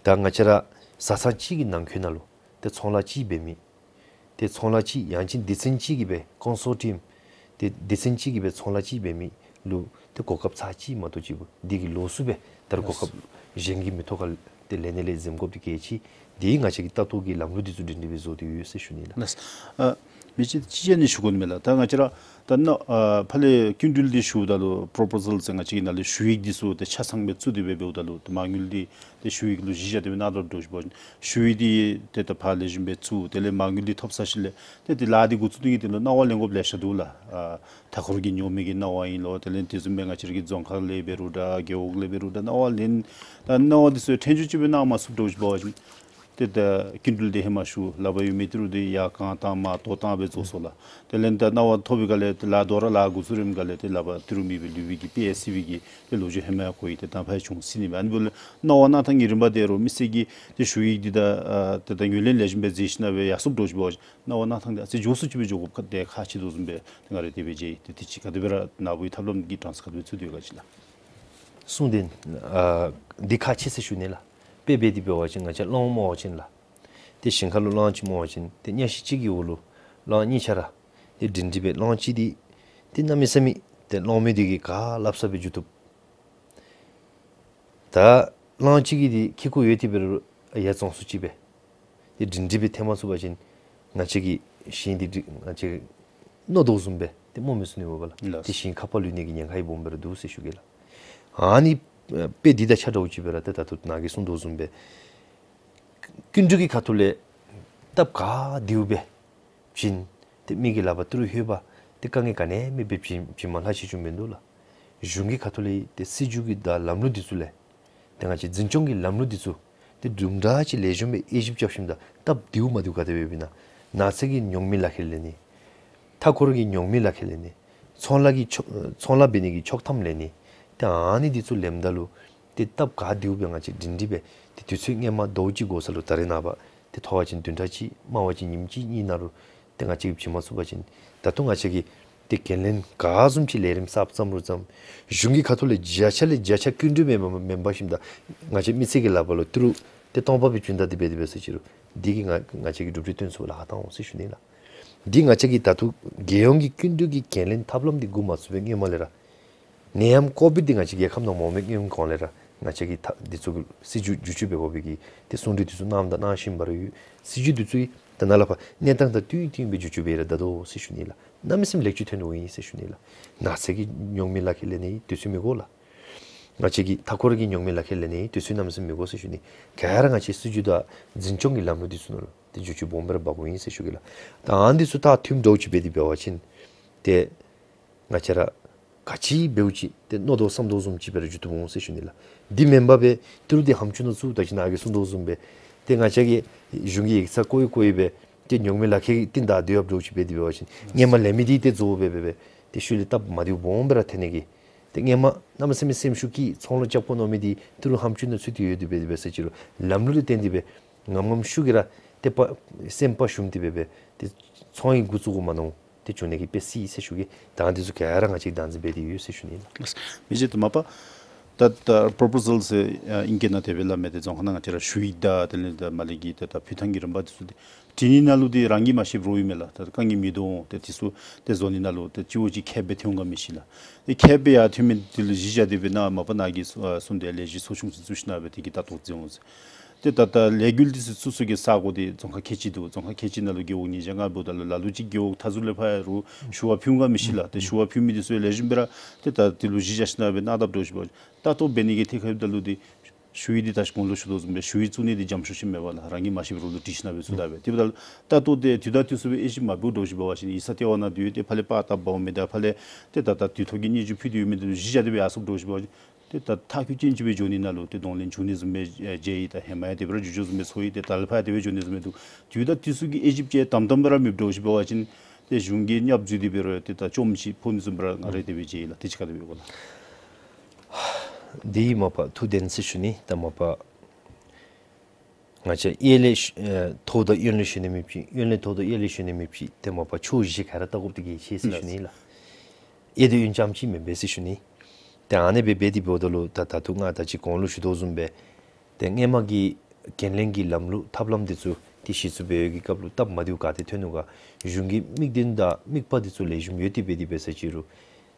ད་ང་བཅས་ར་བཟའ་ཚང་གཅིག་གི་ནང་འཁོད་ནང་ལུ་ཏེ་ཚོང་ལཱ་གཅིག་འབད་མི་ཏེ་ཚོང་ལཱ་གཅིག་ཡང་ཅིན་སྡེ་ཚན་གཅིག་གི་སྦེ་ཀོན་སོར་ཊིམ་ཏེ་སྡེ་ཚན་གཅིག་གི་སྦེ་ཚོང་ལཱ་གཅིག་འབད་མི་ལུ་ཏེ་གོ་སྐབས་ཚར་གཅིག་མ་གཏོགས་ཅིག་འབད་འདི་གིས་ལོགས་སུ་སྦེ་ད་རུང་གོ་སྐབས་གཞན་གྱི་མི་ཐོག་ཁར་ཏེ་ལེན་ནི་ལས་འཛེམ་དགོཔ་འདི་གལ་ཆེ། འདི་ང་བཅས་ཀྱིས་ལྟ་རྟོག་གི་ལམ་ལུགས་འདི་ཚུ་སྒྲིང་སྒྲི་སྦེ་བཟོ་སྟེ་ཡོད་ཟེར་ཞུ་ནི་ལགས། ལགས། ཨ་མི་རྗེ་གཅིག་བྱས་ནི་ཞུ་དགོ་ནི་མས་ལགས། ད་ང་བཅས་ར་ད་ནཱ་ཨ་ཕར་ལས་སྐྱིན་འགྲུལ་འདི་ཞུཝ་ད་ལུ་པོརོ་པོ་ཟལ་ཟེར་ང་བཅས་ཀྱི་ནང་ལས་ཞུ་ཡིག་འདི་ཚུ་ཏེ་ཆ་ཚང་སྦེ་བཙུགས་ཏེ་སྦེ་འབདཝ་ད་ལུ་ཏེ་མ་དངུལ་འདི་ཏེ་ཞུ་ཡིག་ལུ་གཞི་བཞག་སྟེ་སྦེ་གནང་དོ་འདྲཝ་ཅིག་འབད་བ་ཅིན་ཞུ་ཡིག་འདི་ཏེ་ད་ཕར་ལེགས་ཤོམ་སྦེ་བཙུགས། དེ་ལས་མ་དངུལ་འདི་ཐོབ་ཚར་ཞིནམ་ལས་ཏེ་ཏེ་ལཱ་འདི་འགོ་བཙུགས་ནི་གི་དོན་ལུ་གནང་བ་ལེན་དགོཔ་ལེ་ཤ་འདུག་ལགས། ཨ་མཐའ་འཁོར་གྱི་ཉོ་མི་གི་གནང་བ་ཨིན་ལོ། དེ་ལས་དེ་བཟུམ་སྦེ་ང་བཅས་ར་གི་རྫོང་ཁག་ལས་འབད་རུང་འདྲ་རྒེད་འོག་ལས་འབད་རུང་འདྲ་གནང་བ་ལེན། ད་གནང་བ་འདི་ཚུ་ཡང་ཐེངས་མཇུག་ཅིག་སྦེ་གནང་མ་ཚུགསཔ་འདྲཝ་ཅིག་འབད་བ་ཅིན་ཏེ་ད་སྐྱིན་འགྲུལ་འདི་ཧེ་མ་ཞུ་ལཱ་འབད་ཡོད་མི་འདི་རུང་ཏེ་ཡར་གང་བཏང་མར་དོ་བཏང་སྦེ་བཟོ་སོང་ལགས། དེ་ལས་ད་གནང་བ་ཐོབ་པའི་སྒང་ལས་ཏེ་ལཱ་དོ་རུང་ལཱ་འགོ་བཙུགས་རནམ་སྒང་ལས་ཏེ་ལཱ་པ་ཏི་རུ་མེད་པར་ལུས་པའི་གི་དཔེ་ཡང་སྲིད་པའི་གི་ཏེ་ལོ་རྒྱུས་ཧེ་མ་ཡང་གོ་ཡི། ཏེ་ད་ཕར་ཡང་བྱུང་སྲིད་ནི་མས། ཨ་ནི་འབདཝ་ལས་གནང་བ་གནང་ཐངས་ཀྱི་རིམ་པ་དེ་རུང་མི་སེར་གྱིས་ཏེ་ཞུ་ཡིག་འདི་ད་ཨ་ཏེ་ད་ངོས་ལེན་ལེགས་ཤོམ་སྦེ་མཛད་ཞིནམ་སྦེ་ཡར་སོངམ་འདྲཝ་ཅིག་འབད་བ་ཅིན་གནང་བ་གནང་ཐངས་འདི་ཨ་ཙི་མགྱོགས་སུ་ཅིག་སྦེ་འགྱོ་དགོཔ་ཁག་ཏེ་ཁག་ཆེ་དོ་བཟུམ་སྦེ་ཏེ་ང་ར་དེ་སྦེ་མཇལ་ཡི། ཏེ་དེ་ཅིག་ག་དེ་སྦེ་ར་ནཱ་བུའི་ཐབས་ལམ་གྱི་གྲངས་སུ་ག་དེ་སྦེ་ཚུད་དེ་ཡོད་ག་ཅིག་ལགས། གསུངས་ཏེ་ཨ་འདི་ཁག་ཆེ་ཟེར་ཞུ་ནི་ལགས། དཔེ་འབད་དེ་འབད་བ་ཅིན་ང་བཅས་གླང་སྨོ་བ་ཅིན་ལགས། ཏེ་ཞིང་ཁ་ལུ་གླང་ཅིག་སྨོ་བ་ཅིན་ཏེ་གཉའ་ཤིང་གཅིག་གི་འོག་ལུ་གླང་གཉིས་ཆ་ར་ཏེ་སྒྲིང་སྒྲི་སྦེ་གླང་གཅིག་འདི་ཏེ་གནམ་མེད་ས་མེད་ཏེ་གླང་མི་འདི་གིས་ག་སླབ་ས་སྦེ་འགྱོ་བཏུབ། ད་གླང་གཅིག་གི་འདི་ཁེ་ཀོ་ཡོད་དེ་འབད་རུང་ཡར་བཙོང་ཚུགསཔ་ཅིག་སྦེ་ཏེ་སྒྲིང་སྒྲི་སྦེ་འཐེན་མ་ཚུགས་པ་ཅིན་ང་བཅས་ཀྱི་ཞིང་འདི་ང་བཅས་མནོ་དོ་བཟུམ་སྦེ་ཏེ་རྨོ་མི་ཚུགས་ནི་མས་པ་ལགས། ལགས། ཏེ་ཞིང་ཁ་པར་ལུས་ནི་གི་ཉེན་ཁ་ཡང་སྦོམ་སྦེ་ར་འདུག་ཟེར་ཞུ་གེ་ལགས། ཨ་ནི་དཔེ་འདི་དང་ཆ་འདྲཝ་ཅིག་སྦེ་ར་ཏེ་ད་ལྟོ་ནཱ་གིས་གསུངས་དོ་བཟུམ་སྦེ་སྐྱིན་འགྲུལ་གྱི་ཁ་ཐུག་ལས་སྟབས་ག་བདེཝ་སྦེ་བྱིན། ཏེ་མི་གི་ལཱ་པ་ཏི་རུ་ལྷོད་པ་ ཏེ་དཀའ་ངལ་ག་ནི་མེད་པའི་བྱིན་བྱིན་མ་ལྷག་ཅིག་བྱུང་མིན་འདུག་ལགས། གཞུང་གི་ཁ་ཐུག་ལས་ཏེ་སྲིད་བྱུས་ཀྱི་དང་ལམ་ལུགས་འདི་ཚུ་ལས་ཏེ་ང་བཅས་འཛིན་སྐྱོང་གི་ལམ་ལུགས་འདི་ཚུ་ཏེ་དུམ་གྲ་ཅིག་ལེགས་ཤོམ་སྦེ་དབྱེ་ཞིབ་རྐྱབ་ཞིནམ་ད་སྟབས་བདེཝ་མ་བདེཝ་ག་དེ་སྦེ་ཡོདཔ་ཨིན་ན། ནགས་ཚལ་གྱི་ཉོག་མེད་ལག་ཁྱེར་ལེན་ནི། མཐའ་འཁོར་གྱི་ཉོག་མེད་ལག་ཁྱེར་ལེན་ནི། ཚོང་ལཱ་གི་ཆོག་ཚོང་ལཱ་འབད་ནི་གི་ཆོག་ཐམ་ལེན་ནི། ཏེ་ཨ་ནི་འདི་ཚུ་ལེནམ་ད་ལུ་ཏེ་སྟབས་ག་བདེཝ་སྦེ་ང་བཅས་སྒྲིང་སྒྲི་སྦེ་ཏེ་དུས་ཚོད་སྔོན་མ་ཟླཝ་གཅིག་འགོར་ས་ལུ་ད་རེས་ནངས་པ་ཏེ་མཐོ་བ་ཅིན་བདུན་ཕྲག་གཅིག་དམའ་བ་ཅིན་ཉིནམ་གཅིག་གཉིས་ནང་ལུ་ཏེ་ང་བཅས་ཀྱིས་བྱིན་མ་ཚུགས་པ་ཅིན་ད་རུང་ང་བཅས་ཀྱིས་ཏེ་འགན་ལེན་ག་བཟུམ་ཅིག་ལས་རིམ་གསརཔ་བརྩམ་རུང་བརྩམ། གཞུང་གི་ཁ་ཐུག་ལས་བརྒྱ་ཆ་ལས་བརྒྱ་ཆ་སྐྱིན་འགྲུལ་མེན་པར་མེན་པར་ཞིནམ་ད་ང་བཅས་མི་སེར་གྱི་ལག་པ་ལུ་ཏི་རུ་ཏེ་སྟོང་པ་སྦེ་བྱིན་ད་དེ་སྦེ་དེ་སྦེ་ཟེར་ཅི་རུང་འདི་གིས་ང་ང་བཅས་ཀྱིས་གྲུབ་འབྲས་སྟོན་ཚུགས་པར་ལཱ་ཁག་བཏང་འོང་ཟེར་ཞུ་ནི་ལགས། འདི་ང་བཅས་ཀྱིས་ད་ལྟོ་རྒྱལ་ཡོངས་ཀྱི་སྐྱིན་འགྲུལ་གྱི་འགན་ལེན་ཐབས་ལམ་འདི་འགོ་མ་བཙུགས་པའི་སྔོན་མ་ལས་ར་ནད་ཡམས་ཀོ་བིཌ་འདི་ང་བཅས་རྒྱལ་ཁབ་ནང་མངམ་མེད་སྔོན་གོང་ལས་ར་ང་བཅས་ཀྱིས་ད་འདི་ཚུ་གི་སྲིད་བྱུས་བསྒྱུར་བཅོས་འབད་དགོ་པའི་གི་ཏེ་གསུང་གྲོས་འདི་ཚུ་གནངམ་དང་གནང་བཞིན་པ་ར་ཡོད། སྲིད་བྱུས་འདི་ཚུ་ད་ནཱ་ལས་ཕར་གནས་སྟངས་དང་བསྟུན་བསྟུན་སྦེ་བསྒྱུར་བཅོས་འབད་ར་ད་ལྟོ་ཟེར་ཞུ་ནི་ལགས། གནམ་མེད་ས་མེད་ལེགས་བཅོས་ཐོན་འོང་ཡི་ཟེར་ཞུ་ནི་ལགས། ནགས་ཚལ་གྱི་ཉོག་མེད་ལག་ཁྱེར་ལེན་ནི་དུས་ཚོད་མི་འགོར་ལགས། ང་བཅས་ཀྱི་མཐའ་འཁོར་གྱི་ཉོག་མེད་ལག་ཁྱེར་ལེན་ནི་དུས་ཚོད་གནམ་མེད་ས་མེད་མི་འགོར་ཟེར་ཞུ་ནི། ག་ར་ང་བཅས་སྲིད་བྱུས་དང་འཛིན་སྐྱོང་གི་ལམ་ལུགས་འདི་ཚུ་ནང་ལུ་ཏེ་བསྒྱུར་བཅོས་སྦོམ་སྦེ་ར་འབག་དགོ་ཨིན་ཟེར་ཞུ་གེ་ལགས། ད་ཨ་ནི་འདི་ཚུ་ད་མཐུནམ་འདྲཝ་ཅིག་འབད་དེ་འབད་བ་ཅིན་ཏེ་ང་བཅས་ར་ག་ཅི་འབདཝ་ཅིག་ཏེ་མནོ་དོ་བསམ་དོ་བཟུམ་ཅིག་སྦེ་ར་འགྱོ་བཏུབ་འོང་ཟེར་ཞུ་ནི་ལགས། འདི་མེན་པར་སྦེ་ཏི་རུ་འདི་ཧམ་ཆུང་ནང་བཙུགས་ད་ཅི་ནཱ་གིས་གསུང་དོ་བཟུམ་སྦེ་ཏེ་ང་བཅས་ཀྱིས་གཞུང་གི་ཡིག་ཚང་བཀོ་ཡི་བཀོ་ཡི་སྦེ་ཏེ་ཉོག་མེད་ལག་ཁྱེར་གྱི་རྟིང་བདའ་སྡོད་ཡོདཔ་འདྲཝ་ཅིག་འབད་དེ་འབད་བ་ཅིན་སྔོན་མ་ལེན་མི་འདི་ཏེ་རྫོགས་སྦེ་སྦེ་སྦེ་ཏེ་ཤུལ་ལས་སྟབས་མ་བདེཝ་སྦོམ་སྦེ་ར་ཐོན་ནི་གི་ཏེ་སྔོན་མ་གནམ་མེད་ས་མེད་སེམས་ཤུགས་ཀྱིས་ཚོང་ལཱ་རྐྱབ་དགོ་མནོ་མི་འདི་ཏི་རུ་ཧམ་ཆུང་ནང་ཚུད་དེ་ཡོད་དེ་སྦེ་དེ་སྦེ་ཟེར་ཅི་རུང་ལམ་ལུགས་ལུ་བརྟེན་ཏེ་སྦེ་ངམ་ངམ་ཤུགས་ཀྱིས་ར་ཏེ་དཔའ་སེམས་དཔའ་ཞུམ་སྟེ་སྦེ་སྦེ་ཏེ་ཚོང་ཡང་འགོ་བཙུགས་དགོཔ་མ་མནོ་ཏེ་བྱུང་ནི་གི་དཔེ་སྲིད་ཟེར་ཞུ་གེ། ད་འདི་ཚུ་ག་ར་ང་བཅས་ཀྱིས་བདག་འཛིན་འབད་དེ་ཡོད་ཟེར་ཞུ་ནི་ལགས། མི་རྗེ་ད་མ་པ་ད་ད་པོརོ་པོ་ཟལ་ཟེར་ཨ་ཨིང་སྐད་ནང་དེ་སྦེ་སླབ་མས། ཏེ་རྫོང་ཁ་ནང་ང་བཅས་ར་ཞུ་ཡིག་དང་དེ་ལས་ད་མ་ལས་ཀྱི་ཏེ་ད་ཕུལ་ཐངས་ཀྱི་རིམ་པ་འདི་ཚུ་ཏེ་བྲིས་ནི་ནང་ལུ་འདི་རང་གིས་མ་ཤེསཔ་རོགས་ཡོད་མས་ལགས། ད་དཀའ་ངལ་མི་འདུག་འོང་། ཏེ་འདི་ཚུ་ཏེ་བཟོ་ནི་ནང་ལུ་ཏེ་སྤྱི་བོ་ཅིག་ཁེབ་སྦེ་ཐོན་འོང་ག་མི་ཤེས་ལགས། ཏེ་ཁེབ་སྦེ་ཡར་ཐོན་མི་འདི་ལུ་གཞི་བཞག་སྟེ་སྦེ་ནཱ་མ་པ་ནཱ་གིས་གསུང་དེ་ལས་གཞི་ཚོགས་ཆུང་ཅིག་བཙུགས་ཞིན་ན་སྦེ་དེ་གི་ལྟ་རྟོག་མཛད་འོང་ཟེར། ཏེ་ད་ད་ལས་འགུལ་འདི་ཚུ་ཚུ་ཚུ་གི་ས་གོ་འདི་རྫོང་ཁག་ཁལ་གཅིག་འདུག། རྫོང་ཁག་ཁལ་གཅིག་ནང་ལུ་རྒེད་འོག་ཉིས་བརྒྱ་ལྔ་འབདཝ་ད་ལུ་ལ་ལུ་ཅིག་རྒེད་འོག་མཐའ་ཟུར་ལས་ཕར་ཡང་རུང་ཞུ་བ་ཕུལ་འོང་ག་མི་ཤེས་ལགས། ཏེ་ཞུ་བ་ཕུལ་མི་འདི་ཚུ་ཡང་ལེགས་ཤོམ་སྦེ་ར་ཏེ་ད་འདི་ལུ་གཞི་བཞག་ཞིན་ན་སྦེ་གནང་དཔ་འདྲཝ་ཅིག་འབད་བ་ཅིན་ལྟ་རྟོག་འབད་ནི་གི་ཐད་ཁར་འབདཝ་ད་ལུ་འདི་ཞུ་ཡིག་འདི་ད་ཅི་གོང་ལུ་ཞུ་དོ་བཟུམ་སྦེ་ཞུ་ཡིག་བཙུགས་ནི་འདི་འཇམ་ཤོས་ཅིག་མེད་པ་ལགས། རང་གིས་མ་ཤེསཔ་རོགས་ལུ་དྲི་ཞིན་ན་སྦེ་བཙུགས་ད་སྦེ། དེ་འབདཝ་ད་ལུ་ལྟ་རྟོག་འདི་དུས་དང་དུས་སུ་སྦེ་དབྱེ་ཞིབ་མ་འབདཝ་འདྲཝ་ཅིག་འབད་བ་ཅིན་ཡིག་ཚང་ལྟེ་བ་ནང་སྡོད་དེ་ཕར་ལས་པར་བཏབ་འབག་འོང་མི་དང་ཕར་ལས་ཏེ་ད་ད་དུས་ཐོག་གི་སྙན་ཞུ་ཕུལ་ཏེ་ཡོད་མི་འདི་ལུ་གཞི་བཞག་སྟེ་སྦེ་ཡར་སོཔ་འདྲཝ་ཅིག་འབད་བ་ཅིན་ཏེ་ད་མཐའ་འཁྱོལ་ཅན་ཅིག་སྦེ་འགྱོ་ནི་ནང་ལུ་ཏེ་གདོང་ལེན་འབྱུང་ནི་བཟུམ་སྦེ་ཨེ་མཇལ་ཡི། ད་ཧེ་མ་ཡང་དེ་སྦེ་ར་འགྱོ་འགྱོ་བཟུམ་སྦེ་ཚོར་ཡི། ཏེ་ད་ལས་ཕར་ཡང་དེ་སྦེ་འགྱོ་ནི་བཟུམ་སྦེ་འདུག། དུས་དང་དུས་སུ་གི་དབྱེ་ཞིབ་ཅིག་དམ་དམ་སྦེ་ར་མེདཔ་འདྲཝ་ཅིག་འབད་བ་ཅིན་ཏེ་གཞུང་གིས་བརྙ་བཅུག་སྟེ་སྦེ་ར་ཏེ་ད་བཅོམ་ཅིག་ཕོག་ནི་བཟུམ་སྦེ་ར་ང་ར་དེ་སྦེ་མཇལ་ཡི་ལགས། དེ་ཅིག་ག་དེ་སྦེ་ཡོད་ག་ལགས། འདི་མ་པ་ཐུགས་བདེན་ཟེར་ཞུ་ནི། ད་མ་པ་ང་བཅས་གཡས་ལས་ཨེ་མཐོ་དང་གཡོན་ལས་ཞུ་ནི་མེདཔ་ཅིག། གཡོན་ལས་མཐོ་དང་གཡས་ལས་ཞུ་ནི་མེདཔ་ཅིག། ཏེ་མ་པ་ཕྱོགས་བཞི་ག་ར་བལྟ་དགོཔ་འདི་གལ་ཆེ་ཟེར་ཞུ་ནི་ལགས། གཡས་དང་གཡོན་རྐྱངམ་ཅིག་མེན་པས་ཟེར་ཞུ་ནི། ཏེ་ཨ་ནི་སྦེ་འབད་དེ་འབདཝ་ད་ལུ་ད་ད་ལྟོ་ང་ད་ཅི་གོང་ལུ་ཞུ་དོ་བཟུམ་སྦེ་ཏེ་སྔོན་མ་གི་འགན་ལེན་གྱི་ལམ་ལུགས་ཐབས་ལམ་འདི་ཚུ་ཏེ་གཞི་བཙུགས་འབད་བའི་གི་སྐབས་ལུ་སྟབས་མ་བདེཝ་ག་དེ་ཐོན་ནུག་ག། གཞུང་གི་དམིགས་དོན་དང་དམིགས་པ་འདི་ཚུ་ལེགས་ཤོམ་ཡོད་དེ་སྦེ་དེ་སྦེ་ཟེར་ཅི་རུང་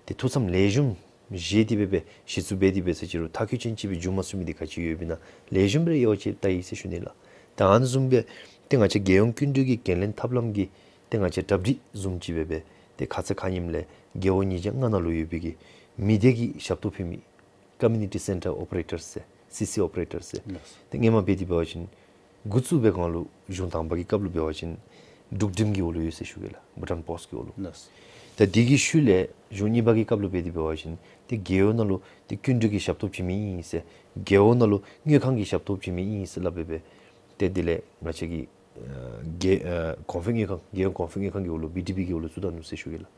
ཏེ་ཐུགས་བསམ་ལེགས་ཤོམ་བཞེས་ཏེ་སྦེ་སྦེ་གཞི་བཙུགས་འབད་དེ་སྦེ་ཟེར་ཅི་རུང་མཐའ་འཁྱོལ་ཅན་ཅིག་སྦེ་འགྱོ་མ་ཚུགས་མི་འདི་ག་ཅི་ཡོདཔ་ཨིན་ན་ལེགས་ཤོམ་སྦེ་ར་དབྱེ་བ་ཕྱེ་བལྟ་ཡི་ཟེར་ཞུ་ནི་ལགས། ད་ཨ་ནི་བཟུམ་སྦེ་ཏེ་ང་བཅས་རྒྱལ་ཡོངས་སྐྱིན་འགྲུལ་གྱི་འགན་ལེན་ཐབས་ལམ་གྱི་ཏེ་ང་བཅས་གྲ་སྒྲིག་བཟུམ་ཅིག་སྦེ་སྦེ་ཏེ་ཁ་ཙ་ཁ་ཉིནམ་ལས་རྒེད་འོག་ཉིས་བརྒྱ་ལྔ་ནང་ལུ་ཡོད་པའི་གི་མི་སྡེ་གི་ཞབས་ཏོག་ཕུལ་མི་Community Centre Operators ཟེར་སི་སི་Operators ཟེར། ལགས། ཏེ་སྔོན་མ་འབད་དེ་འབད་བ་ཅིན་འགོ་བཙུགས་པའི་སྒང་ལུ་གཞུང་དང་པ་གི་སྐབས་ལུ་འབད་བ་ཅིན་འབྲུག་འགྲེམས་ཀྱི་འོག་ལུ་ཡོད་ཟེར་ཞུ་གེ་ལགས། བྷུ་ཊཱན་པོསཊ་གི་འོག་ལུ། ལགས། ད་དེ་གི་ཤུལ་ལས་གཞུང་གཉིས་པ་གི་སྐབས་ལུ་འབད་དེ་འབད་བ་ཅིན་ཏེ་རྒེད་འོག་ནང་ལུ་ཏེ་སྐྱིན་འགྲུལ་གྱི་ཞབས་ཏོག་བྱིན་མི་ཨིན་ཟེར། རྒེད་འོག་ནང་ལུ་དངུལ་ཁང་གི་ཞབས་ཏོག་བྱིན་མི་ཨིན་ཟེར་སླབ་སྦེ་སྦེ་ཏེ་དེ་ལས་ང་བཅས་ཀྱི་ཨ་རྒེད་ཨ་གོང་འཕེལ་དངུལ་ཁང་རྒེད་འོག་གོང་འཕེལ་དངུལ་ཁང་གི་འོག་ལུ་བི་ཌི་པི་གི་འོག་ལུ་བཙུགས་ད་ནུག་ཟེར་ཞུ་གེ་ལགས།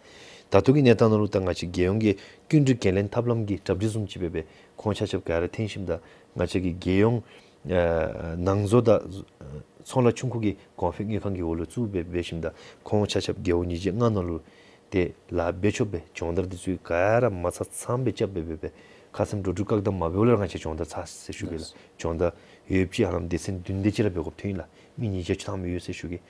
ད་ལྟོ་གི་གནས་སྟངས་ནང་ལུ་ད་ང་བཅས་རྒྱལ་ཡོངས་ཀྱི་སྐྱིན་འགྲུལ་འགན་ལེན་ཐབས་ལམ་གྱི་གྲ་སྒྲིག་བཟུམ་ཅིག་སྦེ་སྦེ་ཁོང་ཆ་ཁྱབ་ག་ར་འཐེན་ཞིནམ་ད་ང་བཅས་ཀྱི་རྒྱལ་ཡོངས་ཨ་ནང་བཟོ་དང་ཚོང་ལཱ་ཆུང་ཀུ་གི་གོང་འཕེལ་དངུལ་ཁང་གི་འོག་ལུ་བཙུགས་སྦེ་འབད་ཞིནམ་ད་ཁོང་ཆ་ཁྱབ་རྒེད་འོག་ཉིས་བརྒྱ་ལྔ་ནང་ལུ་ཏེ་ལཱ་འབད་ཆོགཔ་སྦེ་སྦྱོང་བརྡར་འདི་ཚུ་ག་ར་མ་ཚང་ཚངམ་སྦེ་རྐྱབ་སྦེ་སྦེ་སྦེ་ཁ་ཙ་འགྲོ་འགྲུལ་བཀག་དམ་མ་འབདཝ་ལས་ར་ང་བཅས་སྦྱོང་བརྡར་ཚར་ཟེར་ཞུ་གེ་ལགས། ལགས། སྦྱོང་བརྡར་ཡོདཔ་ཅིག་ཧ་ལམ་སྡེ་ཚན་བདུན་དེ་ཅིག་ར་འབད་དགོཔ་ཐོན་ཡི་ལགས། མི་ཉིས་བརྒྱ་ཅིག་ཐམ་ཡོད་ཟེར་ཞུ་གེ།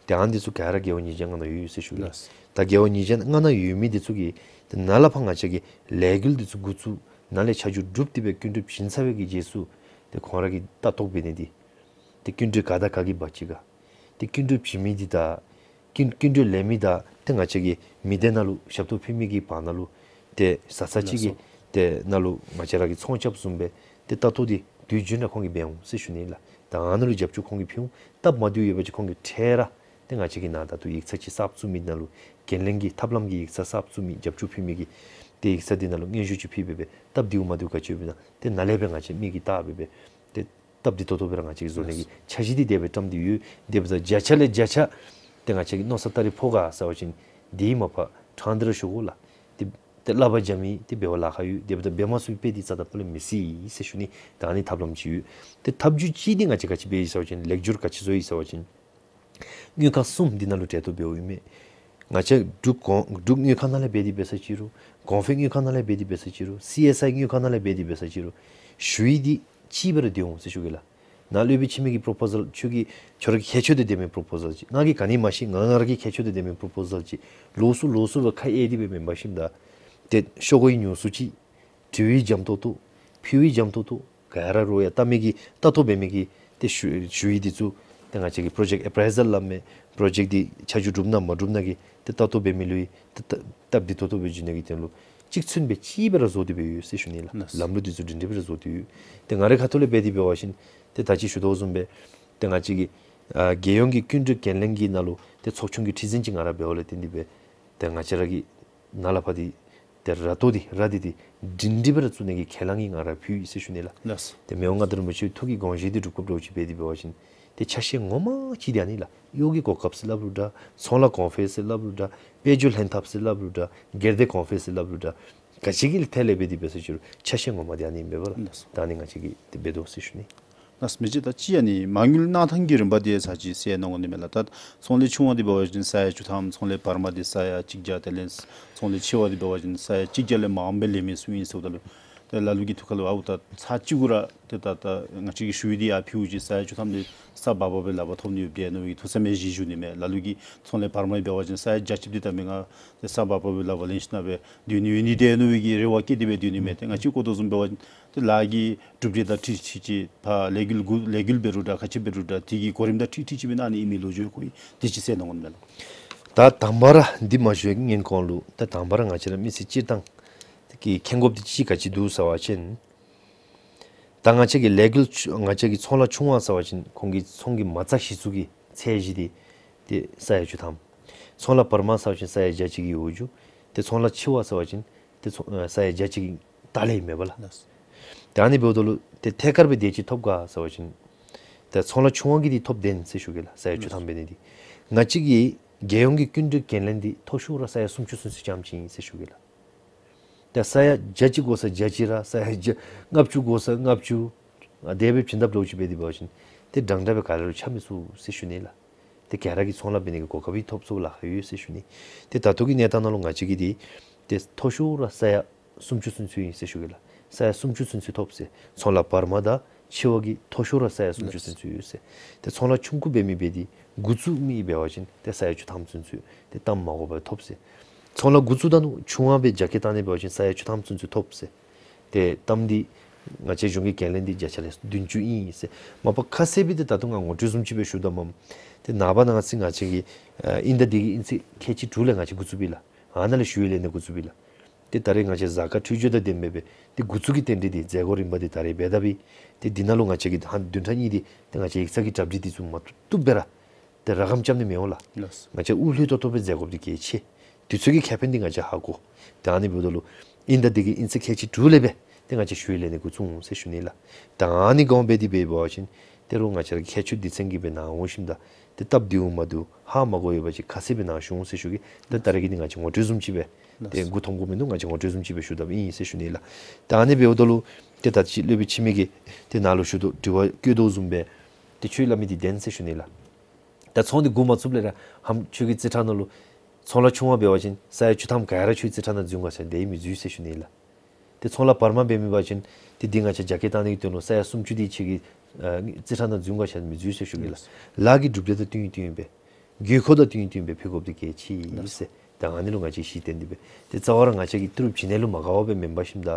ཏེ་ཨ་ནི་འདི་ཚུ་ག་ར་རྒེད་འོག་ཉིས་བརྒྱ་ལྔ་ནང་ཡོད་ཟེར་ཞུ་གེ་ལགས། ལགས། ད་རྒེད་འོག་ཉིས་བརྒྱ་ལྔ་ནང་ཡོད་མི་འདི་ཚུ་གིས་ཏེ་ནཱ་ལས་ཕར་ང་བཅས་ཀྱི་ལས་འགུལ་འདི་ཚུ་འགོ་བཙུགས་ནཱ་ལས་ཆ་འཇོག་གྲུབ་སྟེ་སྦེ་སྐྱིན་འགྲུལ་བྱིན་ཚར་བའི་གི་རྗེས་སུ་ཏེ་ཁོང་ར་གིས་ལྟ་རྟོག་འབད་ནི་འདི་ཏེ་སྐྱིན་འགྲུལ་ག་དང་ག་གིས་འབག་ཅི་ག། ཏེ་སྐྱིན་འགྲུལ་བྱིན་མི་འདི་དང་སྐྱིན་སྐྱིན་འགྲུལ་ལེན་མི་དང་ཏེ་ང་བཅས་ཀྱི་མི་སྡེ་ནང་ལུ་ཞབས་ཏོག་ཕུལ་མི་གི་བར་ན་ལུ་ཏེ་བཟའ་ཚང་གཅིག་གི་ལགས་སོ། ཏེ་ནང་ལུ་ང་བཅས་ར་གིས་ཚོང་རྐྱབ་བཟུམ་སྦེ་ཏེ་ལྟ་རྟོག་འདི་དུས་རྒྱུན་ར་ཁོང་གིས་འབད་འོང་ཟེར་ཞུ་ནི་ལགས། ད་ཨ་ནཱ་ལུ་རྒྱབ་སྐྱོར་ཁོང་གིས་ཕུལ་འོང་། སྟབས་མ་བདེཝ་ཡོད་པ་ཅིན་ཁོང་གིས་འཕྲལ་ར་ ཏེ་ང་བཅས་ཀྱི་ནཱ་ད་ལྟོ་ཡིག་ཚང་ཅིག་གསརཔ་བཙུགས་མི་ནང་ལུ་འགན་ལེན་གྱི་ཐབས་ལམ་གྱི་ཡིག་ཚང་གསརཔ་བཙུགས་མི་རྒྱབ་སྐྱོར་ཕུལ་མི་གི་ཏེ་ཡིག་ཚང་འདི་ནང་ལུ་སྙན་ཞུ་ཅིག་ཕུལ་སྦེ་སྦེ་སྟབས་བདེཝ་མ་བདེཝ་ག་ཅི་ཡོདཔ་ཨིན་ན་ཏེ་ནཱ་ལས་སྦེ་ང་བཅས་མིག་གིས་བལྟ་སྦེ་སྦེ་ཏེ་སྟབས་བདེ་ཏོག་ཏོ་སྦེ་ར་ང་བཅས་ཀྱིས་བཟོ་ནི་གི་འཆར་གཞི་འདི་དེ་སྦེ་བཀྲམ་སྟེ་ཡོད། དེ་འབདཝ་ད་བརྒྱ་ཆ་ལས་བརྒྱ་ཆ་ཏེ་ང་བཅས་ཀྱིས་མནོ་བསམ་བཏང་རིགས་ཕོག་ག་ཟེར་བ་ཅིན་འདི་མ་པ་ཕྲང་སྟེ་ར་ཞུ་དགོ་ལགས། ཏེ་ཏེ་བསླབ་པ་རྐྱབ་མི་འདི་འབད་བ་ལཱ་ཁག་ཡོད། དེ་འབདཝ་ད་འབད་མ་ཚུགས་པའི་དཔེ་འདི་རྩ་དང་པོ་ལས་མི་སྲིད་ཟེར་ཞུ་ནི། ད་ཨ་ནི་ཐབས་ལམ་ཅིག་ཡོད། ཏེ་ཐབས་བྱུས་ཅིག་འདི་ང་བཅས་ག་ཅི་འབད་ཡི་ཟེར་བ་ཅིན་ལེགས་སྒྱུར་ག་ཅི་བཟོ་ཡི་ཟེར་བ་ཅིན་དངུལ་ཁང་གསུམ་འདི་ནང་ལུ་གྲལ་གཏོགས་འབདཝ་ཨིན་མས། ང་བཅས་འབྲུག་གོང་འབྲུག་དངུལ་ཁང་ནང་ལས་འབད་དེ་འབད་ས་ཅིག་རུང་གོང་འཕེལ་དངུལ་ཁང་ནང་ལས་འབད་དེ་འབད་ས་ཅིག་རུང་སི་ཨེསི་ཨའི་དངུལ་ཁང་ནང་ལས་འབད་དེ་འབད་ས་ཅིག་རུང་ཞུ་ཡིག་འདི་གཅིག་སྦེ་ར་སྡོད་འོང་ཟེར་ཞུ་གེ་ལགས། ནཱ་སློབ་དཔོན་འཆི་མེད་ཀྱི་པོརོ་པོ་ཟལ་ཁྱོད་ཀྱི་ཁྱོད་ར་གི་ཁྱད་ཆོས་དང་ལྡན་མི་པོརོ་པོ་ཟལ་ཅིག། ང་གིས་ག་ནི་མ་ཤེས། ང་ང་ར་གི་ཁྱད་ཆོས་དང་ལྡན་མི་པོརོ་པོ་ཟལ་ཅིག་ལོགས་སུ་ལོགས་སུ་སྦེ་ཁ་གཡེང་སྟེ་སྦེ་མེན་པར་ཞིནམ་ད་ཏེ་ཤོ་གོ་ཡི་ཉུང་སུ་ཅིག། དྲི་བའི་འཇམ་ཏོག་ཏོ། ཕུལ་བའི་འཇམ་ཏོག་ཏོ། ག་ར་རོགས་ཡང་ལྟ་མི་གི་ལྟ་རྟོག་འབད་མི་གི་ཏེ་ཞུ་ཞུ་ཡིག་འདི་ཚུ་ཏེ་ང་བཅས་ཀྱིས་པྲོ་ཇེཀཊ་ཨེ་པྲའི་ཟལ་སླབ་མས། པྲོ་ཇེཀཊ་འདི་ཆ་འཇོག་གྲུབ་ན་མ་གྲུབ་ན་གི་ཏེ་ལྟ་རྟོག་འབད་མི་ལུ་ཡང་ཏེ་ཏེ་སྟབས་བདེ་ཏོག་ཏོ་སྦེ་འགྱོ་ནི་གི་དོན་ལུ་གཅིག་ཚུན་སྦེ་གཅིག་སྦེ་ར་བཟོ་སྟེ་སྦེ་ཡོད་ཟེར་ཞུ་ནི་ལགས། ལགས། ལམ་ལུགས་འདི་ཚུ་སྒྲིང་སྒྲི་སྦེ་ར་བཟོ་སྟེ་ཡོད། ཏེ་ང་རའི་ཁ་ཐུག་ལས་འབད་དེ་འབད་བ་ཅིན་ཏེ་ད་ཅི་ཞུ་དོ་བཟུམ་སྦེ་ཏེ་ང་བཅས་ཀྱི་ཨ་རྒྱལ་ཡོངས་ཀྱི་སྐྱིན་འགྲུལ་འགན་ལེན་གྱི་ནང་ལུ་ཏེ་ཚོགས་ཆུང་གི་ཁྲི་འཛིན་ཅིག་ང་ར་འབདཝ་ལས་བརྟེན་ཏེ་སྦེ་ཏེ་ང་བཅས་ར་གི་ནཱ་ལས་ཕར་འདི་ཏེ་ར་ཏོ་འདི་ར་འདི་འདི་སྒྲིང་སྒྲི་སྦེ་ར་བཙུགས་ནི་གི་ཁས་བླངས་ང་ར་ཕུལ་ཡི་ཟེར་ཞུ་ནི་ལགས། ལགས། ཏེ་མི་དབང་མངའ་བདག་རིན་པོ་ཆེ་ཐུགས་ཀྱི་དགོངས་བཞེད་འདི་སྒྲུབ་དགོཔ་འདྲཝ་ཅིག་འབད་དེ་འབད་བ་ཅིན་ཏེ་ཆ་ཤས་ངོ་མ་ཅིག་འདི་ཨ་ནི་ལགས། གཡོག་གི་གོ་སྐབས་ཟེར་སླབ་རུང་འདྲ། ཚོང་ལཱ་གོང་འཕེལ་ཟེར་སླབ་རུང་འདྲ། དཔལ་འབྱོར་ལྷན་ཐབས་ཟེར་སླབ་རུང་འདྲ། སྒེར་སྡེ་གོང་འཕེལ་ཟེར་སླབ་རུང་འདྲ། ག་ཅི་གི་ཐད་ལས་འབད་དེ་འབད་ས་ཅིག་རུང་ཆ་ཤས་ངོ་མ་འདི་ཨ་ནི་ཨིན་པས་ལགས། ལགས། ད་ཨ་ནི་ང་བཅས་ཀྱིས་ཏེ་འབད་དོ་ཟེར་ཞུ་ནི། ལགས། མི་རྗེ་ད་ཅི་ཨ་ནི་མ་དངུལ་གནང་ཐངས་ཀྱི་རིམ་པ་འདི་ཚར་ཅིག་གསལ་གནང་དགོ་ནི་མས་ལགས། ད་ཚོང་ལས་ཆུང་བ་འདི་འབད་བ་ཅིན་ས་ཡ་བཅུ་ཐམ། ཚོང་ལས་བར་མ་འདི་ས་ཡ་གཅིག་བརྒྱ། དེ་ལས་ཚོང་ལས་ཆེ་བ་འདི་འབད་བ་ཅིན་ས་ཡ་གཅིག་བརྒྱ་ལས་མངམ་སྦེ་ལེན་མི་ཚུ་ཨིན་ཟེརཝ་ད་ལུ་ཏེ་ལ་ལུ་གི་ཐུགས་ཁར་ལུ་ཨའུ་ད་ཚར་གཅིག་གུ་ར་ཏེ་ད་ད་ང་བཅས་ཀྱིས་ཞུ་ཡིག་འདི་ཡར་ཕུལཝ་ཅིག་ས་ཡ་བཅུ་ཐམ་འདི་ས་སྦ་སྦ་སྦེ་ལག་པར་ཐོབ་ནི་ཡོདཔ་འདི་ཨ་ནི་གི་ཐུགས་བསམ་ཡང་བཞེས་བཞུགས་ནི་མས། ལ་ལུ་གིས་ཚོང་ལས་བར་མ་འབད་བ་ཅིན་ས་ཡ་བརྒྱ་ཅིག་འདི་ད་མི་ང་ཏེ་ས་སྦ་སྦ་སྦེ་ལག་པར་ལེན་ཞིན་ན་སྦེ་སྡོད་ནི་ཡོད་ནི་འདི་ཨ་ནི་གི་རེ་བ་བསྐྱེད་དེ་སྦེ་སྡོད་ནི་མས། ཏེ་ང་བཅས་བཀོད་དོ་བཟུམ་འབད་བ་ཅིན་ཏེ་ལཱ་གི་གྲུབ་འབྲས་དང་འཁྲིལ་འཁྲིལ་ཅིག་ཕར་ལས་འགུལ་འགོ་ལས་འགུལ་འབད་རུང་འདྲ་ག་ཅི་འབད་རུང་འདྲ་དེ་གི་གོ་རིམ་དང་འཁྲིལ་འཁྲིལ་ཅིག་སྦེ་ཨ་ནི་ཨིན་མི་ལོ་རྒྱུས་ཁོ་ཡི་དེ་ཅིག་གསལ་གནང་དགོ་ནི་མས་ལགས། ད་དང་པ་ར་འདི་མ་ཞུ་བའི་སྔོན་གོང་ལུ་ད་དང་པ་ར་ང་བཅས་ར་མི་སེར་སྤྱིར་བཏང་གིས་མཁྱེན་དགོཔ་འདི་ཅིག་ག་ཅི་འདུག་ཟེར་བ་ཅིན་ད་ང་བཅས་ཀྱི་ལས་འགུལ་ཆུ་ང་བཅས་ཀྱི་ཚོང་ལཱ་ཆུང་བ་ཟེར་བ་ཅིན་ཁོང་གི་ཚོང་གི་མ་རྩ་གཞི་བཙུགས་ཀྱི་ཚད་གཞི་འདི་ཏེ་ས་ཡ་བཅུ་ཐམ། ཚོང་ལཱ་བར་མ་ཟེར་བ་ཅིན་ས་ཡ་བརྒྱ་ཅིག་གི་འོག་འགྱོ། ཏེ་ཚོང་ལཱ་ཆེ་བ་ཟེར་བ་ཅིན་ཏེ་ཚོང་ཨ་ས་ཡ་བརྒྱ་ཅིག་གི་ལྟག་ལས་མེན་པ་ལགས། ལགས། ཏེ་ཨ་ནི་འབདཝ་ད་ལུ་ཏེ་ཐད་ཀར་སྦེ་དེ་ཅིག་ཐོབ་ག་ཟེར་བ་ཅིན་ཏེ་ཚོང་ལཱ་ཆུང་བ་གིས་འདི་ཐོབ་བདེན་ཟེར་ཞུ་གེ་ལགས། ས་ཡ་བཅུ་ཐམ་འབད་ནི་འདི་ང་བཅས་ཀྱི་རྒྱལ་ཡོངས་ཀྱི་སྐྱིན་འགྲུལ་འགན་ལེན་འདི་མཐོ་ཤོས་ར་ས་ཡ་སུམ་ཅུ་ཚུན་ཚོད་རྐྱངམ་ཅིག་ཨིན་ཟེར་ཞུ་གེ་ལགས། ཏེ་ས་ཡ་བརྒྱ་ཅིག་དགོ་ས་བརྒྱ་ཅིག་ར་ས་ཡ་བརྒྱ་ལྔ་བཅུ་དགོ་ས་ལྔ་བཅུ། ཨ་དེ་སྦེ་བྱིན་དཔ་འདྲཝ་ཅིག་འབད་དེ་འབད་བ་ཅིན་ཏེ་འདྲན་འདྲ་སྦེ་ག་ལས་རུང་ཆགས་མི་ཚུགས་ཟེར་ཞུ་ནི་ལགས། ཏེ་ག་ར་གིས་ཚོང་ལཱ་འབད་ནི་གི་གོ་སྐབས་འདི་ཐོབ་ཚུགས་ལཱ་ཁག་ཡོད་ཟེར་ཞུ་ནི། ཏེ་ད་ལྟོ་གི་གནས་སྟངས་ནང་ལུ་ང་བཅས་ཀྱི་འདི་ཏེ་མཐོ་ཤོས་ར་ས་ཡ་སུམ་ཅུ་ཚུན་ཚོད་ཨིན་ཟེར་ཞུ་གེ་ལགས། ས་ཡ་སུམ་ཅུ་ཚུན་ཚོད་ཐོབ་ཟེར། ཚོང་ལཱ་བར་མ་དང་ཆེ་བ་གི་མཐོ་ཤོས་ར་ས་ཡ་སུམ་ཅུ་ཚུན་ཚོད་ཡོད་ཟེར། ཏེ་ཚོང་ལཱ་ཆུང་ཀུ་འབད་མི་འབད་དེ་འགོ་བཙུགས་མི་འབད་བ་ཅིན་ཏེ་ས་ཡ་བཅུ་ཐམ་ཚུན་ཚོད་ཏེ་གཏང་མ་དགོ་པར་ཐོབ་ཟེར། ཚོང་ལཱ་འགོ་བཙུགས་ད་ནུག་ཆུང་བ་སྦེ་རྒྱ་སྐྱེད་བཏང་ནི་འབད་བ་ཅིན་ས་ཡ་བཅུ་ཐམ་ཚུན་ཚོད་ཐོབ་ཟེར། ཏེ་གཏམ་འདི་ང་བཅས་གཞུང་གི་འགན་ལེན་འདི་བརྒྱ་ཆ་ལས་བདུན་ཅུ་ཨིན་ཟེར། མ་པ་ཁ་གསལ་སྦེ་འདི་ད་ལྟོ་ང་ངོ་སྤྲོད་བཟུམ་ཅིག་སྦེ་ཞུ་དོ་མས། ཏེ་ནངས་པ་གནངས་ཚེ་ང་བཅས་ཀྱི་ཨ་དབྱིན་ཟླ་འདི་གི་དབྱིན་ཚེས་ཁལ་གཅིག་དྲུག་ལས་ང་བཅས་འགོ་བཙུགས་པས་ལགས། ཨ་ནཱ་ལས་ཞུ་ཡིག་ལེན་ནི་འགོ་བཙུགས་པས་ལགས། ཏེ་ད་རེས་ང་བཅས་གཟའ་སྐར་འཕྲོད་སྦྱོར་དང་ལྡནམ་སྦེ་ཏེ་འགོ་བཙུགས་ཀྱི་རྟེན་འབྲེལ་འདི་མཛད་སྒོ་རིམ་པ་འདི་ད་རེས་འབད་དཔ་ཨིན། ཏེ་འདི་ནང་ལུ་ང་བཅས་ཀྱི་ཧ་བདུན་ཕྲག་གཉིས་འདི་ཏེ་ང་བཅས་ཡིག་ཚང་གི་གྲ་སྒྲིག་འདི་ཚུ་མ་བཏུབ་སྦེ་ར་ཏེ་ར་སྒམ་རྐྱབ་ནི་མི་འོང་ལགས། ལགས། ང་བཅས་འུ་ལྷོད་ཏོག་ཏོ་སྦེ་མཛད་དགོཔ་འདི་གལ་ཆེ། དུས་ཚོད་ཀྱི་ཁེ་ཕན་འདི་ང་བཅས་ཧ་གོ། ཏེ་ཨ་ནི་འབདཝ་ད་ལུ་དབྱིན་ཟླ་འདི་གི་དབྱིན་ཚེས་ཁལ་གཅིག་དྲུག་ལས་སྦེ་ཏེ་ང་བཅས་ཞུ་ཡིག་ལེན་ནི་འགོ་བཙུགས་འོང་ཟེར་ཞུ་ནི་ལགས། ད་ཨ་ནི་གོང་འབད་དེ་འབད་བ་ཅིན་ཏེ་རུང་ང་བཅས་ར་གི་ཁྱད་ཆོས་འདི་ཚུ་གིས་སྦེ་ནཱ་འོང་ཞིནམ་ད་ཏེ་སྟབས་བདེཝ་མ་བདེཝ་ཧ་མ་གོ་ཡོད་པ་ཅིན་ཁ་གསལ་སྦེ་ནཱ་ཞུ་འོང་ཟེར་ཞུ་གེ། ཏེ་ད་རེས་ཀྱི་འདི་ང་བཅས་ངོ་སྤྲོད་བཟུམ་ཅིག་སྦེ་ཏེ་མགུ་འཐོམ་དགོཔ་མིན་འདུག། ང་བཅས་ངོ་སྤྲོད་བཟུམ་ཅིག་སྦེ་ཞུ་དཔ་ཨིན་ཟེར་ཞུ་ནི་ལགས། ད་ཨ་ནི་འབདཝ་ད་ལུ་ཏེ་ད་ཅི་སློབ་དཔོན་འཆི་མེད་ཀྱིས་ཏེ་ནཱ་ལུ་ཞུ་དོ་དྲི་བ་བཀོད་དོ་བཟུམ་སྦེ་ཏེ་ཁྱོད་སླབ་མི་འདི་བདེན་ཟེར་ཞུ་ནི་ལགས། ད་ཚོང་འདི་འགོ་མ་བཙུགསཔ་ལས་ར་ཧ་ཁྱོད་ཀྱི་རྩིས་ཁྲ་ནང་ལུ་ཚོང་ལཱ་ཆུང་བ་འབད་བ་ཅིན་ས་ཡ་བཅུ་ཐམ་ག་ར་ཁྱོད་རྩིས་ཁྲ་ནང་འཛུལ་ག་ཟེར་ཏེ་མི་འཛུལ་ཟེར་ཞུ་ནི་ལགས། ཏེ་ཚོང་ལཱ་བར་མ་འབད་མི་འབད་བ་ཅིན་ཏེ་འདི་ང་བཅས་རྒྱ་སྐྱེད་བཏང་ནི་གི་དོན་ལུ་ས་ཡ་སུམ་ཅུ་འདི་ཁྱོད་ཀྱི་ཨ་རྩིས་ཁྲ་ནང་འཛུལ་ག་ཟེར་མི་འཛུལ་ཟེར་ཞུ་གེ་ལགས། ལཱ་གི་གྲུབ་འབྲས་དང་བསྟུན་བསྟུན་སྦེ་དགོས་མཁོ་དང་བསྟུན་བསྟུན་སྦེ་ཕུལ་དགོཔ་འདི་གལ་ཆེ་ཟེར། ད་ཨ་ནི་ལུ་ང་བཅས་གཞི་བརྟེན་ཏེ་སྦེ་ཏེ་རྩ་བ་ར་ང་བཅས་ཀྱིས་ཏི་རུ་བྱིན་ནི་ལུ་མ་དགའ་བ་སྦེ་མེན་པར་ཞིནམ་ད་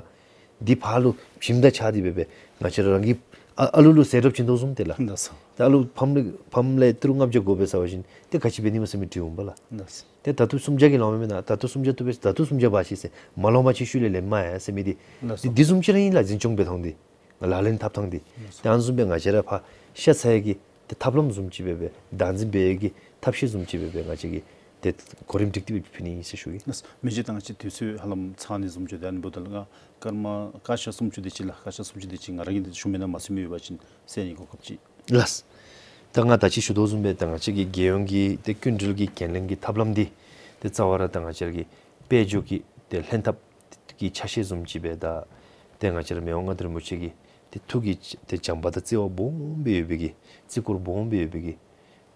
འདི་ཕར་ལུ་བྱིནམ་དང་ཆ་སྟེ་སྦེ་སྦེ་ང་བཅས་ར་རང་གི་ཨ་ཨ་ལུ་ལུ་ཟས་དྲགཔ་བྱིན་དོ་བཟུམ་ཏེ་ལགས། ལགས་སོ། ད་ཨ་ལུ་ཕམ་ལས་ཕམ་ལས་ཏི་རུ་ལྔ་བརྒྱ་དགོ་པས་ཟེར་བ་ཅིན་ཏེ་ག་ཅི་འབད་ནི་སྨོ་ཟེར་མི་དྲིཝ་འོང་པ་ལགས། ལགས་སོ། ཏེ་ད་ལྟོ་སུམ་བརྒྱ་གི་ལོངམ་མེན་ན། ད་ལྟོ་སུམ་བརྒྱ་བཏུབ་པས། ད་ལྟོ་སུམ་བརྒྱ་འབག་ཤིག་ཟེར་མ་ལོངམ་ཅིག་ཤུལ་ལས་ལེན་མ་ཡ་ཟེར་མི་འདི། ལགས་སོ། འདི་འདི་བཟུམ་ཅིག་ར་ཨིན་ལགས། འཛིན་སྐྱོང་འབད་ཐངས་འདི། ལག་ལེན་འཐབ་ཐངས་འདི། ལགས་སོ། ཏེ་ཨ་ནི་བཟུམ་སྦེ་ང་བཅས་ར་ཕར་ཤ་ཚ་ཡི་གི་ཏེ་ཐབས་ལམ་བཟུམ་ཅིག་སྦེ་སྦེ་བདག་འཛིན་འབད་ཡི་གི་ ཐབས་ཤེས་བཟུམ་ཅིག་སྦེ་སྦེ་ང་བཅས་ཀྱིས་ཏེ་གོ་རིམ་སྒྲིག་སྟེ་སྦེ་ཕུལ་ནི་ཨིན་ཟེར་ཞུ་གེ། ལགས། མི་རྗེ་ད་ང་བཅས་དུས་ཚོད་ཧ་ལམ་ཚང་ནི་བཟུམ་ཅིག་འདུག། ཨ་ནི་འབདཝ་ད་ལུ་ང་སྐར་མ་སྐར་ཆ་གསུམ་བཅུ་དེ་ཅིག་ལགས། སྐར་ཆ་གསུམ་བཅུ་དེ་ཅིག་ང་ར་གིས་འདི་ཞུ་མི་ནང་མ་ཚུད་མི་ཡོད་པ་ཅིན་གསན་ནིའི་གོ་སྐབས་ཅིག། ལགས། ད་ང་ད་ཅི་ཞུ་དོ་བཟུམ་སྦེ་ད་ང་བཅས་ཀྱི་རྒྱལ་ཡོངས་ཀྱི་ཏེ་སྐྱིན་འགྲུལ་གྱི་འགན་ལེན་གྱི་ཐབས་ལམ་འདི་ཏེ་རྩ་བ་ར་ད་ང་བཅས་ར་གི་དཔལ་འབྱོར་གྱི་ཏེ་ལྷན་ཐབས་ཀྱི་ཆ་ཤས་བཟུམ་ཅིག་སྦེ་ད་ཏེ་ང་བཅས་ར་མི་དབང་མངའ་བདག་རིན་པོ་ཆེ་གི་ཏེ་ཐུགས་ཀྱི་ཏེ་བྱམས་པ་དང་བརྩེ་བ་སྦོམ་སྦེ་ཡོད་པའི་གི་བརྩི་བཀུར་སྦོམ་སྦེ་ཡོད་པའི་གི་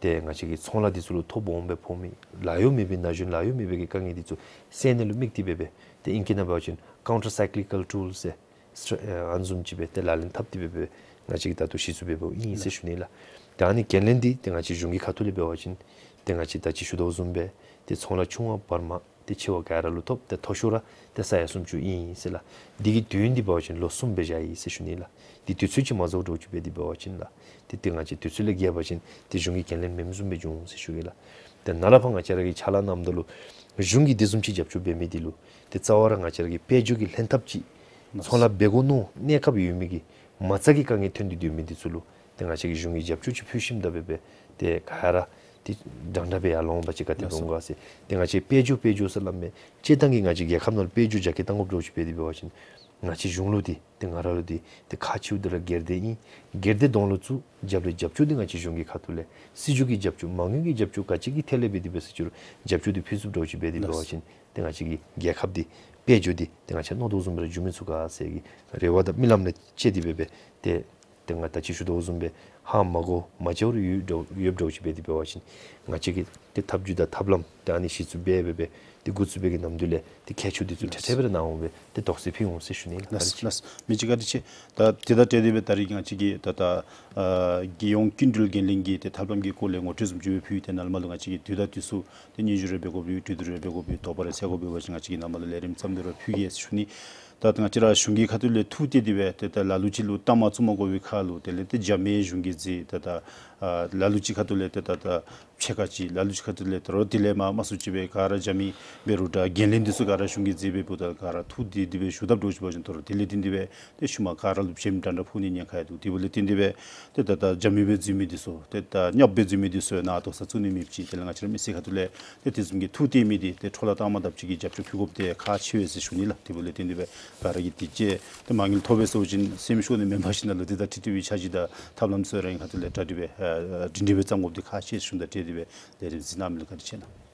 ཏེ་ང་བཅས་ཀྱི་ཚོང་ལཱ་འདི་ཚུ་ལུ་ཐོ་སྦོམ་སྦེ་ཕོག་མི་ལཱ་གཡོག་མེད་པའི་ན་གཞོན་ལཱ་གཡོག་མེད་པའི་གི་དཀའ་ངལ་འདི་ཚུ་སེལ་ནི་ལུ་དམིགས་ཏེ་སྦེ་སྦེ་ཏེ་ཨིང་སྐད་ནང་འབད་བ་ཅིན་ཀའུན་ཊར་སའི་ཀི་ལི་ཀལ་ཊུལ་ཟེར་སི་ཊེ་ཨ་ཨ་ནི་བཟུམ་ཅིག་སྦེ་ཏེ་ལག་ལེན་འཐབ་སྟེ་སྦེ་སྦེ་ང་བཅས་ཀྱིས་ད་ལྟོ་གཞི་བཙུགས་འབདཝ་ཨིན་ཟེར་ཞུ་ནི་ལགས། ད་ཨ་ནི་འགན་ལེན་འདི་ཏེ་ང་བཅས་གཞུང་གི་ཁ་ཐུག་ལས་འབད་བ་ཅིན་ཏེ་ང་བཅས་ད་ཅི་ཞུ་དོ་བཟུམ་སྦེ་ཏེ་ཚོང་ལཱ་ཆུང་བ་བར་མ་ཏེ་ཆེ་བ་ག་ར་ལུ་ཐོབ། ཏེ་མཐོ་ཤོས་ར་ཏེ་ས་ཡ་སུམ་ཅུ་ཨིན་ཟེར་ལགས། འདི་གི་དུས་ཡུན་འདི་འབད་བ་ཅིན་ལོ་གསུམ་སྦེ་བཞག་ཡི་ཟེར་ཞུ་ནི་ལགས། འདི་དུས་ཚོད་ཅིག་མ་རྫོགས་འགྱོ་ཅིག་སྦེ་འདི་འབད་བ་ཅིན་ལགས། ཏེ་ཏེ་ང་བཅས་དུས་ཚོད་ལས་བརྒལ་བ་ཅིན་ཏེ་གཞུང་གི་འགན་ལེན་མེནམ་བཟུམ་སྦེ་འགྱོ་འོང་ཟེར་ཞུ་གེ་ལགས། ཏེ་ནཱ་ལས་ཕར་ང་བཅས་ར་གིས་ཕྱག་ལཱ་གནངམ་ད་ལུ་གཞུང་གིས་འདི་བཟུམ་ཅིག་རྒྱབ་སྐྱོར་འབད་མི་འདི་ལུ་ཏེ་རྩ་བ་ར་ང་བཅས་ར་གི་དཔལ་འབྱོར་གྱི་ལྷན་ཐབས་ཅིག་ཚོང་ལཱ་འབད་དགོ་མནོ་གནས་སྐབས་ཡོད་མི་གི་མ་རྩ་གི་དཀའ་ངལ་ཐོན་ཏེ་སྡོད་མི་འདི་ཚུ་ལུ་ཏེ་ང་བཅས་ཀྱིས་གཞུང་གི་རྒྱབ་སྐྱོར་ཅིག་ཕུལ་ཞིནམ་ད་སྦེ་སྦེ་ཏེ་ག་ར་ཏེ་འདྲན་འདྲ་སྦེ་ཡར་ལོང་པ་ཅིན་ག་དེ་སྦེ་འོང་ག་ཟེར། ཏེ་ང་བཅས་དཔལ་འབྱོར་དཔལ་འབྱོར་ཟེར་སླབ་མི་སྤྱིར་བཏང་གི་ང་བཅས་རྒྱལ་ཁབ་ནང་ལུ་དཔལ་འབྱོར་རྒྱ་སྐྱེད་གཏང་དགོཔ་འདྲཝ་ཅིག་སྦེ་འདི་འབད་བ་ཅིན་ང་བཅས་གཞུང་ལུ་འདི་ཏེ་ང་ར་ལུ་འདི་ཏེ་ཁག་ཆེཝ་འདི་ར་སྒེར་སྡེ་ཨིན། སྒེར་སྡེ་གདོང་ལུ་བཙུགས། རྒྱབ་ལས་རྒྱབ་སྐྱོར་འདི་ང་བཅས་གཞུང་གི་ཁ་ཐུག་ལས་སྲིད་བྱུས་ཀྱི་རྒྱབ་སྐྱོར་མ་དངུལ་གྱི་རྒྱབ་སྐྱོར་ག་ཅི་གི་ཐད་ལས་སྦེ་འདི་འབད་ཟེར་ཅི་རུང་རྒྱབ་སྐྱོར་འདི་ཕུལ་ཚུགསཔ་འདྲཝ་ཅིག་སྦེ་འདི་འབད་བ་ཅིན་ཏེ་ང་བཅས་ཀྱི་རྒྱལ་ཁབ་འདི་དཔལ་འབྱོར་འདི་ཏེ་ང་བཅས་མནོ་དོ་བཟུམ་སྦེ་ར་འགྱོ་མི་ཚུགས་ག་ཟེར་གྱི་རེ་བ་དང་རྨི་ལམ་ལས་བཅས་ཏེ་སྦེ་སྦེ་ཏེ་ཏེ་ང་ད་ཅི་ཞུ་དོ་བཟུམ་སྦེ་ཧ་མ་གོ་མ་འཇལ་བར་ཡོད་འདྲཝ་ཡོདཔ་འདྲཝ་ཅིག་སྦེ་འདི་འབད་བ་ཅིན་ང་བཅས་ཀྱི་ཏེ་ཐབས་བྱུས་དང་ཐབས་ལམ་ཏེ་ཨ་ནི་གཞི་བཙུགས་འབད་སྦེ་སྦེ་ཏེ་འགོ་བཙུགས་པའི་གི་ནམ་དུས་ལས་ཏེ་ཁྱད་ཆོས་འདི་ཚུ་ལགས། ཐད་ཐད་སྦེ་ར་གནང་འོང་སྦེ་ཏེ་དོགས་སེལ་ཕུལ་འོང་ཟེར་ཞུ་ནི་ལགས། ལགས་བཀའ་དྲིན་ཆེ། ལགས། མི་རྗེ་བཀའ་དྲིན་ཆེ། ད་དེ་དང་འབྲེལ་ཏེ་སྦེ་ད་རིས་ང་བཅས་ཀྱིས་ད་ད་ཨ་རྒྱལ་ཡོངས་སྐྱིན་འགྲུལ་འགན་ལེན་གྱི་ཏེ་ཐབས་ལམ་གྱི་སྐོར་ལས་ངོ་སྤྲོད་བཟུམ་ཅིག་སྦེ་ཕུལ། ཏེ་ནཱ་ལས་མར་ལུ་ང་བཅས་ཀྱིས་དུས་དང་དུས་སུ་ཏེ་སྙན་ཞུ་རེ་འབད་དགོཔ་ཡོད། གྲོས་བསྡུར་རེ་འབད་དགོཔ་ཡོད། དོགས་པ་རེ་སེལ་དགོཔ་ཡོད་པ་ཅིན་ང་བཅས་ཀྱིས་ནཱ་ལས་ལས་རིམ་བརྩམས་ཏེ་ར་ཕུལ་གེ་ཟེར་ཞུ་ནི། ད་ང་བཅས་ར་གཞུང་གི་ཁ་ཐུག་ལས་ཐུགས་གཏད་དེ་སྦེ་ཏེ་ད་ལ་ལུ་ཅིག་ལུ་གཏའ་མ་བཙུགས་མ་དགོ་པའི་ཁར་ལུ་དེ་ལས་ཏེ་རྒྱབ་མི་གཞུང་གིས་མཛད། ད་ད་ཨ་ལ་ལུ་ཅིག་ཁ་ཐུག་ལས་ཏེ་ད་ད་ཕྱེད་ཀ་ཅིག་ལ་ལུ་ཅིག་ཁ་ཐུག་ལས་ད་རུང་དེ་ལས་མར་མང་སུ་ཅིག་སྦེ་ག་ར་རྒྱབ་མི་འབད་རུང་ད་འགན་ལེན་འདི་ཚུ་ག་ར་གཞུང་གིས་མཛད་འབདཝ་ད་ག་ར་ཐུགས་གཏད་དེ་སྦེ་ཞུ་དཔ་འདྲཝ་ཅིག་འབད་བ་ཅིན་ད་རུང་དེ་ལས་བརྟེན་ཏེ་སྦེ་ཏེ་ཤུལ་མ་ག་ར་ལུ་བྱེམ་འདྲན་འདྲ་ཕོག་ནིའི་ཉེན་ཁ་ཡང་འདུག། དེ་འབདཝ་ལས་བརྟེན་ཏེ་སྦེ་ཏེ་ད་ད་རྒྱབ་མི་སྦེ་འཛུལ་མི་འདི་ཚུ་ཏེ་ད་བརྙ་སྦེ་འཛུལ་མི་འདི་ཚུ་ཡང་ནཱ་དོགས་ས་བཙུགས་ནི་མེདཔ་ཅིག། དེ་ལས་ང་བཅས་ར་མི་སེར་ཁ་ཐུག་ལས་ཏེ་དེ་བཟུམ་གྱི་ཐུགས་གཏད་མི་འདི་ཏེ་འཕྲོ་བརླག་བཏང་མ་དཔ་ཅིག་གི་རྒྱབ་སྐྱོར་ཕུལ་དགོཔ་འདི་ཁག་ཆེ་བས་ཟེར་ཞུ་ནི་ལགས། དེ་འབདཝ་ལས་བརྟེན་ཏེ་སྦེ་ག་ར་གིས་དེ་ཅིག་ཏེ་མ་དངུལ་ཐོབ་པས་ཟེར་བ་ཅིན་སེམས་ཤོར་ནི་མེན་པར་ཞིནམ་ལུ་ཏེ་ད་ཁྲིག་ཁྲི་བའི་འཆར་གཞི་དང་ཐབས་ལམ་ཚུ་ར་ཨིན། ཁ་ཐུག་ལས་གྲ་སྒྲིག་སྦེ་ཨ་སྒྲིང་སྒྲི་སྦེ་བརྩམ་དགོཔ་འདི་ཁག་ཆེ་ཟེར་ཞུཝ་ད་འབྲེལ་ཏེ་སྦེ་ལས་རིམ་གཟིགས་གནང་མི་ལུ་བཀའ་དྲིན་ཆེ་གནང་།